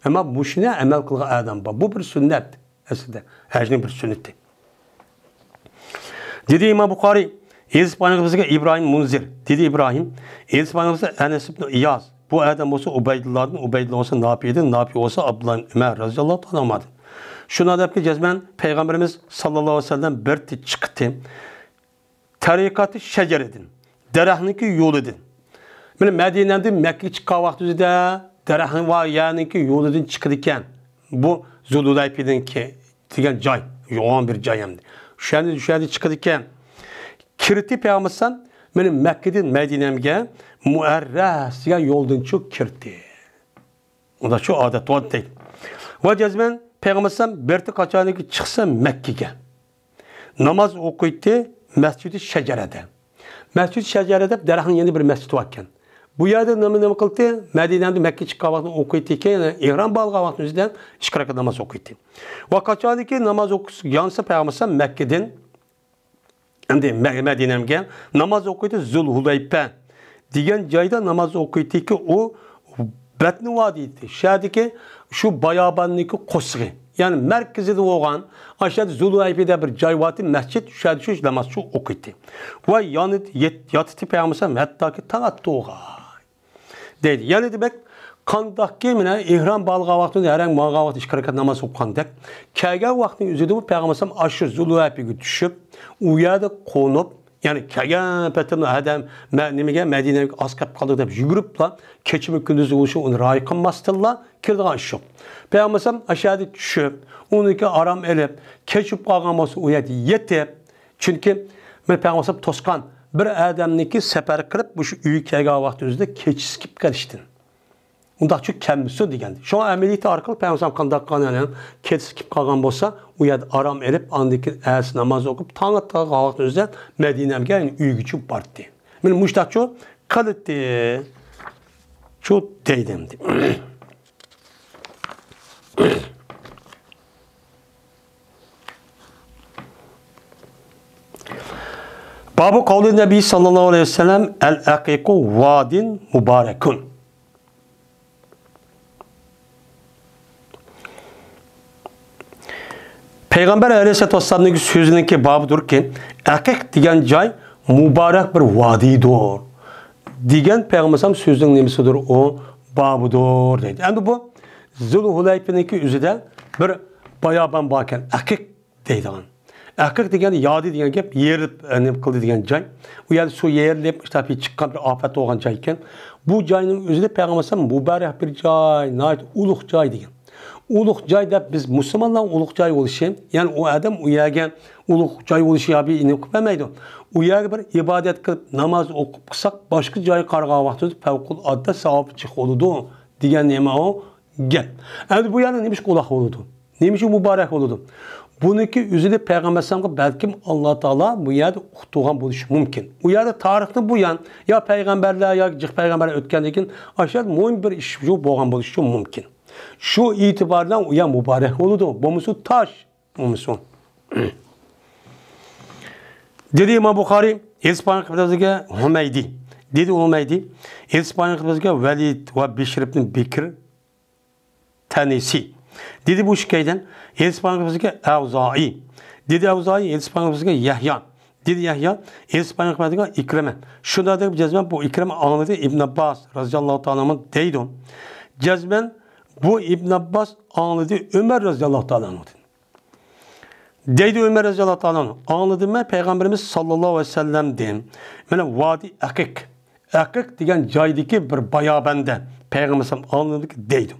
ئەمما مۇشۇنى ئەمەل قىلغان ئادەم بار. بۇ بىر سۈننەت ئەسلىدە. ھەجنىڭ بىر سۈننىتى. دېدى ئىمام بۇخارىي، ئېلىسىپ ئاينىڭ بىزگە ئىبراھىم مۇنزىر. دېدى ئىبراھىم، ئېلىسىپ ئاينىڭ بىزگە ئەنەس ئىبن ئىياز. بۇ ئادەم بولسا ئۇبەيدۇللادىن، ئۇبەيدۇللا بولسا ناپىدىن، ناپى بولسا ئابدۇللا ئىبن ئۆمەر رەزىياللاھۇ تائالا ئەنھۇمادىن. شۇنداق دەپكى جەزمەن پەيغەمبىرىمىز ساللاللاھۇ ئەلەيھى ۋەسەللەم بىر چىقتى. تەرىقاتى شەجەرىدىن، دەرەخنىڭكى يولىدىن. مانا مەدىنەدىن مەككىگە چىققان ۋاقتىمىزدا دەرەخنىڭ ۋە يەرنىڭكى يولىدىن چىقىدىكەن. بۇ زۇلھۇلەيپىدىنكى دېگەن جاي، يوغان بىر جاي ئەمدى. شۇ يەردىن، شۇ يەردىن چىقىدىكەن. كىرتى پەيغەمبەر مانا مەككىدىن مەدىنەمگە مۇئەررەس دېگەن يولدىنچۇ كىرتى. ئۇنداقچۇ ئادەت بار دەيدۇ. ۋە جەزمەن پەيغەمبەر بىرتى قاچانكى چىقسا مەككىگە ناماز ئوقۇيتتى مەسچىدى شەجەرەدە. مەسچىدى شەجەرە دەپ دەرەخنىڭ يېنىدا بىر مەسچىت باركەن. بۇ يەردە نېمە، نېمە قىلدى؟ مەدىنەدىن مەككە چىققان ۋاقتىدا ئوقۇيتتىكەن، يەنى ئېھرام باغلىغان ۋاقتىنىڭ ئۆزىدە ئىككى رەكەت ناماز ئوقۇيتتى. ۋە قاچانكى ناماز ئوقۇش يانسا پەيغەمبەر مەككىدىن ئەمدى مە-، مەدىنەمگە ناماز ئوقۇيتتى، زۇلھۇلەيپە دېگەن جايدا ناماز ئوقۇيتتىكى ئۇ بەتنى ۋادىيتى، شەھەردىكى شۇ باياباننىڭكى قورسىقى، يەنى مەركىزىدە بولغان، ئاشۇ يەردە زۇلھۇلەيپە دەپ بىر جاي بارتى، مەسچىت، شۇ يەردە شۇ ناماز شۇ ئوقۇيتتى. ۋە يانىت-، يېت-، ياتىتتى پەيغەمبەر ھەتتاكى تاڭ ئاتتۇغا. دەيدۇ. يەنى دېمەك، قانداقكى مانا ئېھرام باغلىغان ۋاقتىدا ھەرەڭ ماڭغان ۋاقتى ئىككى رەكەت ناماز ئوقۇغاندەك، كەلگەن ۋاقىتنىڭ ئۆزىدىمۇ پەيغەمبەر ئەلەيھىسسالام ئاشۇ زۇلھۇلەيپىگە چۈشۈپ، ئۇ يەردە قونۇپ، يەنى كەلگەن پېتىمدا ھەدەم مە-، نېمىگە، مەدىنەگە ئاز قېلىپ قالدۇق دەپ يۈگۈرۈپلا، كېچىمۇ كۈندۈزى بولۇشى ئۇنى رىئايە قىلماستىنلا كېلىدىغان ئىش يوق. پەيغەمبەر ئەلەيھىسسالام ئاشۇ يەردە چۈشۈپ، ئۇنىڭكى ئارام ئېلىپ، كەچ بولۇپ قالغان بولسا ئۇ يەردە يېتىپ، چۈنكى مانا پەيغەمبەر ئەلەيھىسسالام توسقان بىر ئادەمنىڭكى سەپەر قىلىپ، مۇشۇ ئۆيگە كەلگەن ۋاقتى ئۆزىدە كېچىسى كېلىپ قېلىشتىن. ئۇنداقچۇ كەلمىسۇن دېگەندى. شۇڭا ئەمەلىيىتى ئارقىلىق پەيغەمبەر ئەلەيھىسسالام قانداق قىلغان، يەنى كېچىسى كېلىپ قالغان بولسا، ئۇ يەردە ئارام ئېلىپ، ئاندىن كېيىن ئەتىسى ناماز ئوقۇپ، تاڭ ئاتقان ۋاقتى ئۆزىدە مەدىنەگە، يەنى ئۆيگىچە باردى. مانا مۇشۇنداقچۇ قىلدى. شۇ دەيدۇ ئەمدى. بابۇ قەۋلى نەبى ساللاللاھۇ ئەلەيھى ۋەسەللەم، ئەل ئەقىقۇ ۋادىن مۇبارەكۇن. پەيغەمبەر ئەلەيھىسسالاتۇ ۋەسسالامنىڭ سۆزىنىڭكى بابىدۇركى، ئەقىق دېگەن جاي مۇبارەك بىر ۋادىدۇر، دېگەن پەيغەمبەر ئەلەيھىسسالام سۆزىنىڭ نېمىسىدۇر؟ ئۇ بابىدۇر دەيدۇ. ئەمدى بۇ زۇلھۇلەيپىنىڭكى ئۆزىدە بىر بايابان باركەن، ئەقىق دەيدىغان. ئەقىق دېگەن يادى دېگەن گەپ، يېرىلىپ، ئە، نېمە قىلدى دېگەن جاي. ئۇ يەردە سۇ يېرىلىپ، ئىشتاپى چىققان بىر ئاپەت بولغان جاي ئىكەن. بۇ جاينىڭ ئۆزىدە پەيغەمبەر ئەلەيھىسسالام مۇبارەك بىر جاي، ناھايىتى ئۇلۇغ جاي دېگەن. ئۇلۇغ جاي دەپ بىز مۇسۇلمانلارنىڭ ئۇلۇغ جاي بولۇشى، يەنى ئۇ ئادەم ئۇ يەرگە ئۇلۇغ جاي بولۇشى يا بىر نېمە قىلىپ بەرمەيدۇ. ئۇ يەرگە بىر ئىبادەت قىلىپ، ناماز ئوقۇپ قىلساق، باشقا جايغا قارىغان ۋاقتىمىزدا پەۋقۇلئاددە ساۋابى جىق بولىدۇ دېگەن نېمە ئۇ گەپ. ئەمدى بۇ يەردە نېمىشقا ئۇلۇغ بولىدۇ؟ نېمە ئۈچۈن مۇبارەك بولىدۇ؟ بۇنىڭكى ئۆزىنى پەيغەمبەر ئەلەيھىسسالامغا بەلكىم ئاللا تائالا بۇ يەردە ئۇقتۇرغان بولۇشى مۇمكىن. ئۇ يەردە تارىختىن بۇيان يا پەيغەمبەرلەر ياكى جىق پەيغەمبەرلەر ئۆتكەندىن كېيىن ئاشۇ يەردە مۇھىم بىر ئىش بولغان بولۇشى مۇمكىن. شۇ ئېتىبار بىلەن ئۇ يەر مۇبارەك بولىدۇ. بولمىسا تاش، بولمىسا. دېدى ئىمام بۇخارىي، ئېلىپ بارغان قىبلىمىزگە ھۇمەيدى. دېدى ھۇمەيدى، ئېلىپ بارغان قىبلىمىزگە ۋەلىد ۋە بىشر ئىبن بىكر تەنىسى. دېدى بۇ ئىككىيدىن، ئېلىپ بارغان قىبلىمىزگە ئەۋزائى. دېدى ئەۋزائى، ئېلىپ بارغان قىبلىمىزگە يەھيا. دېدى يەھيا، ئېلىپ بارغان قىبلىمىزگە ئىكرىمە. شۇنداق دەپ جەزمەن بۇ ئىكرىمە ئاڭلىدى ئىبن ئابباس رازىياللاھۇ تائالا ئەنھۇ دەيدۇ. جەزمەن بۇ ئىبن ئابباس ئاڭلىدى ئۆمەر رازىياللاھۇ تائالا ئەنھۇدىن. دەيدۇ ئۆمەر رازىياللاھۇ تائالا ئەنھۇ، ئاڭلىدىم مەن پەيغەمبىرىمىز ساللاللاھۇ ئەلەيھى ۋەسەللەمدىن، مانا ۋادى ئەقىق، ئەقىق دېگەن جايدىكى بىر بايابەندە پەيغەمبىر ئەلەيھىسسالام ئاڭلىدىم دەيدۇ.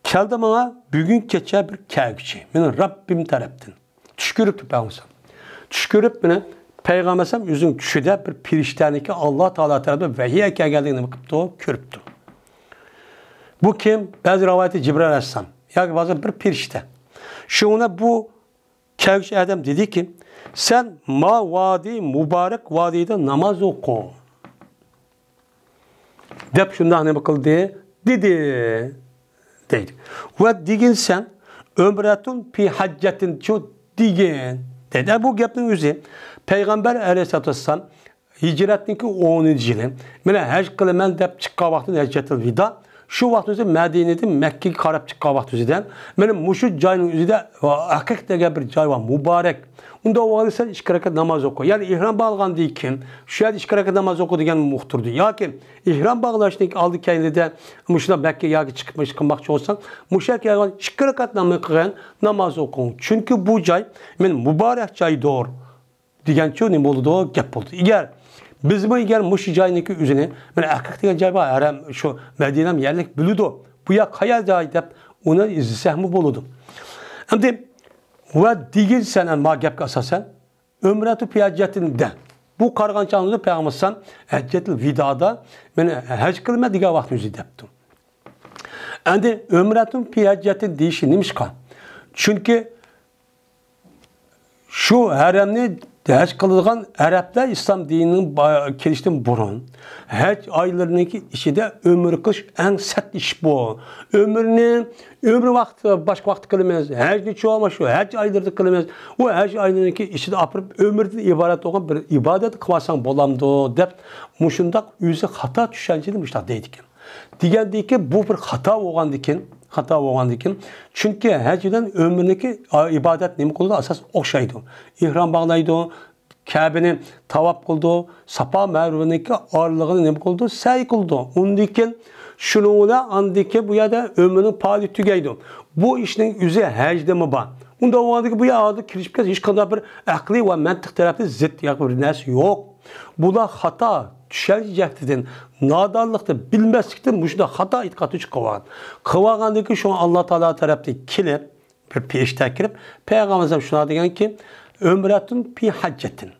كەلدى ماڭا بۈگۈن كېچە بىر كەلگۈچى، مېنىڭ رەببىم تەرەپتىن. چۈش كۆرۈپتۇ پەيغەمبەر ئەلەيھىسسالام. چۈش كۆرۈپ، مانا پەيغەمبەر ئەلەيھىسسالام ئۆزىنىڭ چۈشىدە بىر پەرىشتەنىڭكى ئاللا تائالا تەرەپتىن ۋەھىي كەلگەنلىكىنى نېمە قىپتۇ؟ كۆرۈپتۇ. بۇ كىم؟ بەزى رىۋايەتتە جىبرىئىل ئەلەيھىسسالام ياكى بەزى بىر پەرىشتە. شۇڭا بۇ كەلگۈچى ئادەم دېدىكى، سەن ما ۋادى مۇبارەك ۋادىدا ناماز ئوقۇ، دەپ شۇنداق نېمە قىلدى؟ دېدى، دەيدۇ. ۋە دېگىن سەن، ئۆمرەتۇن پى ھەججەتىن چۇ دېگىن، دەيدۇ. بۇ گەپنىڭ ئۆزى پەيغەمبەر ئەلەيھىسسالاتۇ ۋەسسالام ھىجرەتنىڭكى ئونىنچى يىلى، مانا ھەج قىلىمەن دەپ چىققان ۋاقتىدا ھەججەتۇل ۋىدا، شۇ ۋاقىت ئۆزى مەدىنىدىن مەككىگە قاراپ چىققان ۋاقىت ئۆزىدە، مانا مۇشۇ جاينىڭ ئۆزىدە ئەقىق دېگەن بىر جاي بار، مۇبارەك. ئۇندا بولغاندا سەن ئىككى رەكەت ناماز ئوقۇ. يەنى ئېھرام باغلىغاندىن كېيىن شۇ يەردە ئىككى رەكەت ناماز ئوقۇ دېگەن ئۇقتۇردى. ياكى ئېھرام باغلاشتىن ئالدى كەينىدە مۇشۇنداق مەككە ياكى چىقىپ قىلماقچى بولساڭ، مۇشۇ يەرگە كەلگەن ئىككى رەكەت ناماز قىلغان ناماز ئوقۇڭ. چۈنكى بۇ جاي مانا مۇبارەك جايدۇر. دېگەنچۇ نېمە بولىدۇ؟ گەپ بولىدۇ. ئەگەر بىزمۇ ئەگەر مۇشۇ جاينىڭكى ئۆزىنى، مانا ئەقىق دېگەن جاي بار، ھەرەم، شۇ مەدىنەم يەرلىك بىلىدۇ. بۇ يەر قايا جاي دەپ ئۇنى ئىزدىسەكمۇ بولىدۇ. ئەمدى ۋە دېگىن سەن، ما گەپكە ئاساسەن، ئۆمرەتۇ پى ھەججەتىن دە. بۇ قارىغان چاغدا پەيغەمبەر ئەلەيھىسسالام ھەججەتۇل ۋىدادا، مانا ھەج قىلىمەن دېگەن ۋاقتىمىزدا دەپتۇ. ئەمدى ئۆمرەتۇن پى ھەججەتىن دېيىشى نېمىشقا؟ چۈنكى شۇ ھەرەمنى ھەج قىلىدىغان ئەرەبلەر ئىسلام دىنىنىڭ با-، كېلىشىدىن بۇرۇن ھەج ئايلىرىنىڭكى ئىچىدە ئۆمرە قىلىش ئەڭ سەت ئىش بۇ. ئۆمرىنى، ئۆمرە ۋاقتى، باشقا ۋاقىتتا قىلىمىز، ھەجنىچۇ مانا شۇ ھەج ئايلىرىدا قىلىمىز. ئۇ ھەج ئايلىرىنىڭكى ئىچىدە ئاپىرىپ ئۆمرىدىن ئىبارەت بولغان بىر ئىبادەت قىلىۋالساڭ بولامدۇ دەپ مۇشۇنداق ئۆزى خاتا چۈشەنچىدە مۇشۇنداق دەيدىكەن. دېگەندىكىن، بۇ بىر خاتا بولغاندىكىن، خاتا بولغاندىكىن، چۈنكى ھەج بىلەن ئۆمرىنىڭكى ئىبادەت نېمە قىلىدۇ؟ ئاساس ئوخشايدۇ. ئېھرام باغلايدۇ، كەبىنى تاۋاپ قىلىدۇ، ساپا مەرۋىنىڭكى ئارىلىقىنى نېمە قىلىدۇ؟ سەي قىلىدۇ. ئۇندىن كېيىن شۇنىڭ بىلەن ئاندىن كېيىن بۇ يەردە ئۆمرىنىڭ پائالىيىتى تۈگەيدۇ. بۇ ئىشنىڭ ئۆزى ھەجدىمۇ بار. ئۇنداق بولغاندىكىن بۇ يەر ھازىر كىرىشىپ كەتسە ھېچقانداق بىر ئەقلىي ۋە مەنتىق تەرەپتىن زىت ياكى بىر نەرسە يوق. بۇلار خاتا، چۈشەنچە جەھەتتىن، نادانلىقتىن، بىلمەسلىكتىن مۇشۇنداق خاتا ئېتىقادنى چىقىرىۋالغان. قىلىۋالغاندىن كېيىن شۇڭا ئاللا تائالا تەرەپتىن كېلىپ، بىر پېرىشتە كىرىپ، پەيغەمبەر ئەلەيھىسسالام شۇنداق دېگەنكى، «ئۆمرەتۇن پى ھەججەتىن.»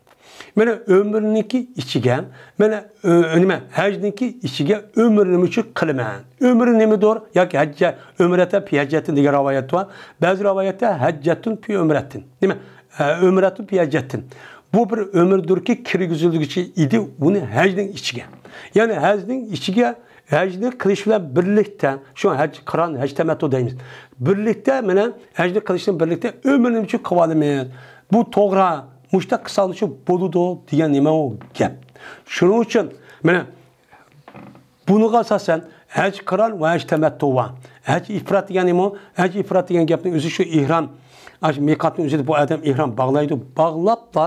مانا ئۆمرىنىڭكى ئىچىگە، مانا، ئۆ-، نېمە، ھەجنىڭكى ئىچىگە ئۆمرە نېمە ئۈچۈن قىلىمەن؟ ئۆمرە نېمىدۇر؟ ياكى ھەججە، ئۆمرەتە پى ھەججەتىن دېگەن رىۋايەت بار. بەزى رىۋايەتتە ھەججەتۇن پى ئۆمرەتىن. نېمە؟ ئە، ئۆمرەتۇن پى ھەججەتىن. بۇ بىر ئۆمرىدۇركى كىرگۈزۈلگۈچى ئىدى، ئۇنى ھەجنىڭ ئىچىگە. يەنى ھەجنىڭ ئىچىگە ھەجنى قىلىش بىلەن بىرلىكتە، شۇ ھەج قىران، ھەج تەمەتتۇ دەيمىز. بىرلىكتە مانا ھەجنى قىلىش بىلەن بىرلىكتە ئۆمرە نېمە ئۈچۈن قىلىۋالىمىز؟ بۇ توغرا، مۇشۇنداق قىلساڭلىشى بولىدۇ دېگەن نېمە ئۇ گەپ. شۇنىڭ ئۈچۈن مانا بۇنىڭغا ئاساسەن ھەج قىران ۋە ھەج تەمەتتۇ بار. ھەج ئىپرات دېگەن نېمە؟ ھەج ئىپرات دېگەن گەپنىڭ ئۆزى شۇ ئېھرام، ئاشۇ مىقاتنىڭ ئۆزىدە بۇ ئادەم ئېھرام باغلايدۇ، باغلاپلا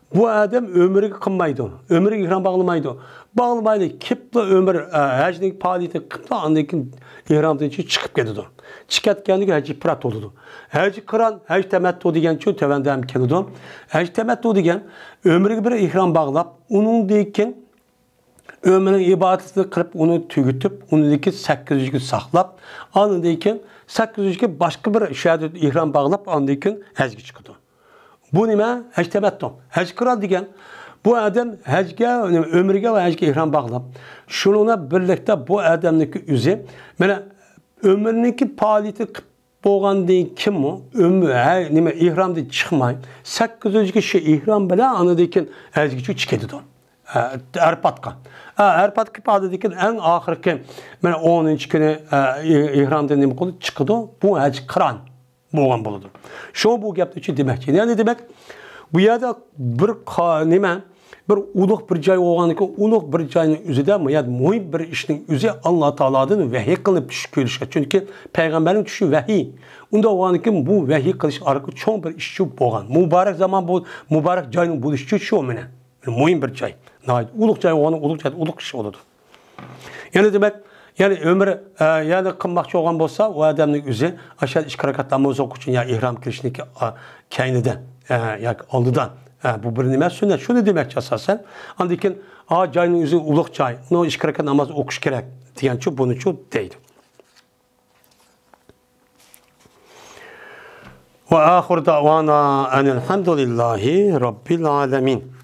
بۇ ئادەم ئۆمرىگە قىلمايدۇ. ئۆمرىگە ئېھرام باغلىمايدۇ. باغلىمايلى، كېپلا ئۆمرە، ئە، ھەجنىڭ پائالىيىتىنى قىپلا، ئاندىن كېيىن ئېھرامدىن چىقىپ كېتىدۇ. چىقىپ كەتكەندىن كېيىن ھەج ئىپرات بولىدۇ. ھەج قىران، ھەج تەمەتتۇ دېگەن شۇ تۆۋەندە ھەم كېلىدۇ. ھەج تەمەتتۇ دېگەن ئۆمرىگە بىر ئېھرام باغلاپ، ئۇنىڭدىن كېيىن ئۆمرىنىڭ ئىبادىتىنى قىلىپ، ئۇنى تۈگىتىپ، ئۇنىڭدىن كېيىن سەككىز يۈز كۈن ساقلاپ، ئاندىن كېيىن سەككىز يۈز كۈن باشقا بىر شەھەردە ئېھرام باغلاپ، ئاندىن كېيىن ھەجگە چىقىدۇ. بۇ نېمە؟ ھەج تەمەتتۇ. ھەج قىران دېگەن، بۇ ئادەم ھەجگە، ئۆمرىگە ۋە ھەجگە ئېھرام باغلاپ، شۇنىڭ بىلەن بىرلىكتە بۇ ئادەمنىڭكى ئۆزى، مانا، ئۆمرىنىڭكى پائالىيىتى قىلىپ بولغاندىن كېيىنمۇ، ئۆمرە، ھە، نېمە، ئېھرامدىن چىقماي، سەككىز يۈز كۈن شۇ ئېھرام بىلەن ئاندىن كېيىن ھەجگە چىقىدۇ. ئە، ئەرپاتقا. ئە، ئەرپاتقا ئىپادىدىكى ئەڭ ئاخىرقى، مانا، ئونىنچى كۈنى، ئە، ئېھرامدىن نېمە قىلىدۇ؟ چىقىدۇ. بۇ ھەج قىران بولغان بولىدۇ. شۇ بۇ گەپنى ئۈچۈن دېمەكچى. يەنى دېمەك، بۇ يەردە بىر قا-، نېمە، بىر ئۇلۇغ بىر جاي بولغاندىكىن، ئۇلۇغ بىر جاينىڭ ئۆزىدە بۇ يەردە مۇھىم بىر ئىشنىڭ ئۆزى ئاللا تائالادىن ۋەھىي قىلىنىپ چۈشۈپ كېلىشكەن. چۈنكى پەيغەمبەرنىڭ چۈشى ۋەھىي. ئۇنداق بولغاندىكىن بۇ ۋەھىي قىلىش ئارقىلىق چوڭ بىر ئىش چۈشۈپ بولغان. مۇبارەك زامان بۇ، مۇبارەك جاينىڭ بولۇشى چۈشۈپ شۇ مانا. مۇھىم بىر جاي. ناھايىتى ئۇلۇغ جاي بولغان، ئۇلۇغ جاي، ئۇلۇغ ئىش بولىدۇ. يەنى دېمەك، يەنى ئۆمرە، ئە، يەنى قىلماقچى بولغان بولسا، ئۇ ئادەمنىڭ ئۆزى ئاشۇ ئىككى رەكەت ناماز ئوقۇش ئۈچۈن يا ئېھرام كىرىشنىڭكى، ئا، كەينىدە، ئە، ياكى ئالدىدا، ئە، بۇ بىر نېمە سۈننەت، شۇنى دېمەكچى ئاساسەن. ئاندىن كېيىن، ئا، جاينىڭ ئۆزى ئۇلۇغ جاي، ئۇنىڭ ئىككى رەكەت ناماز ئوقۇش كېرەك دېگەنچۇ، بۇنىچۇ دەيدۇ. وآخر دعوانا أن الحمد لله رب العالمين.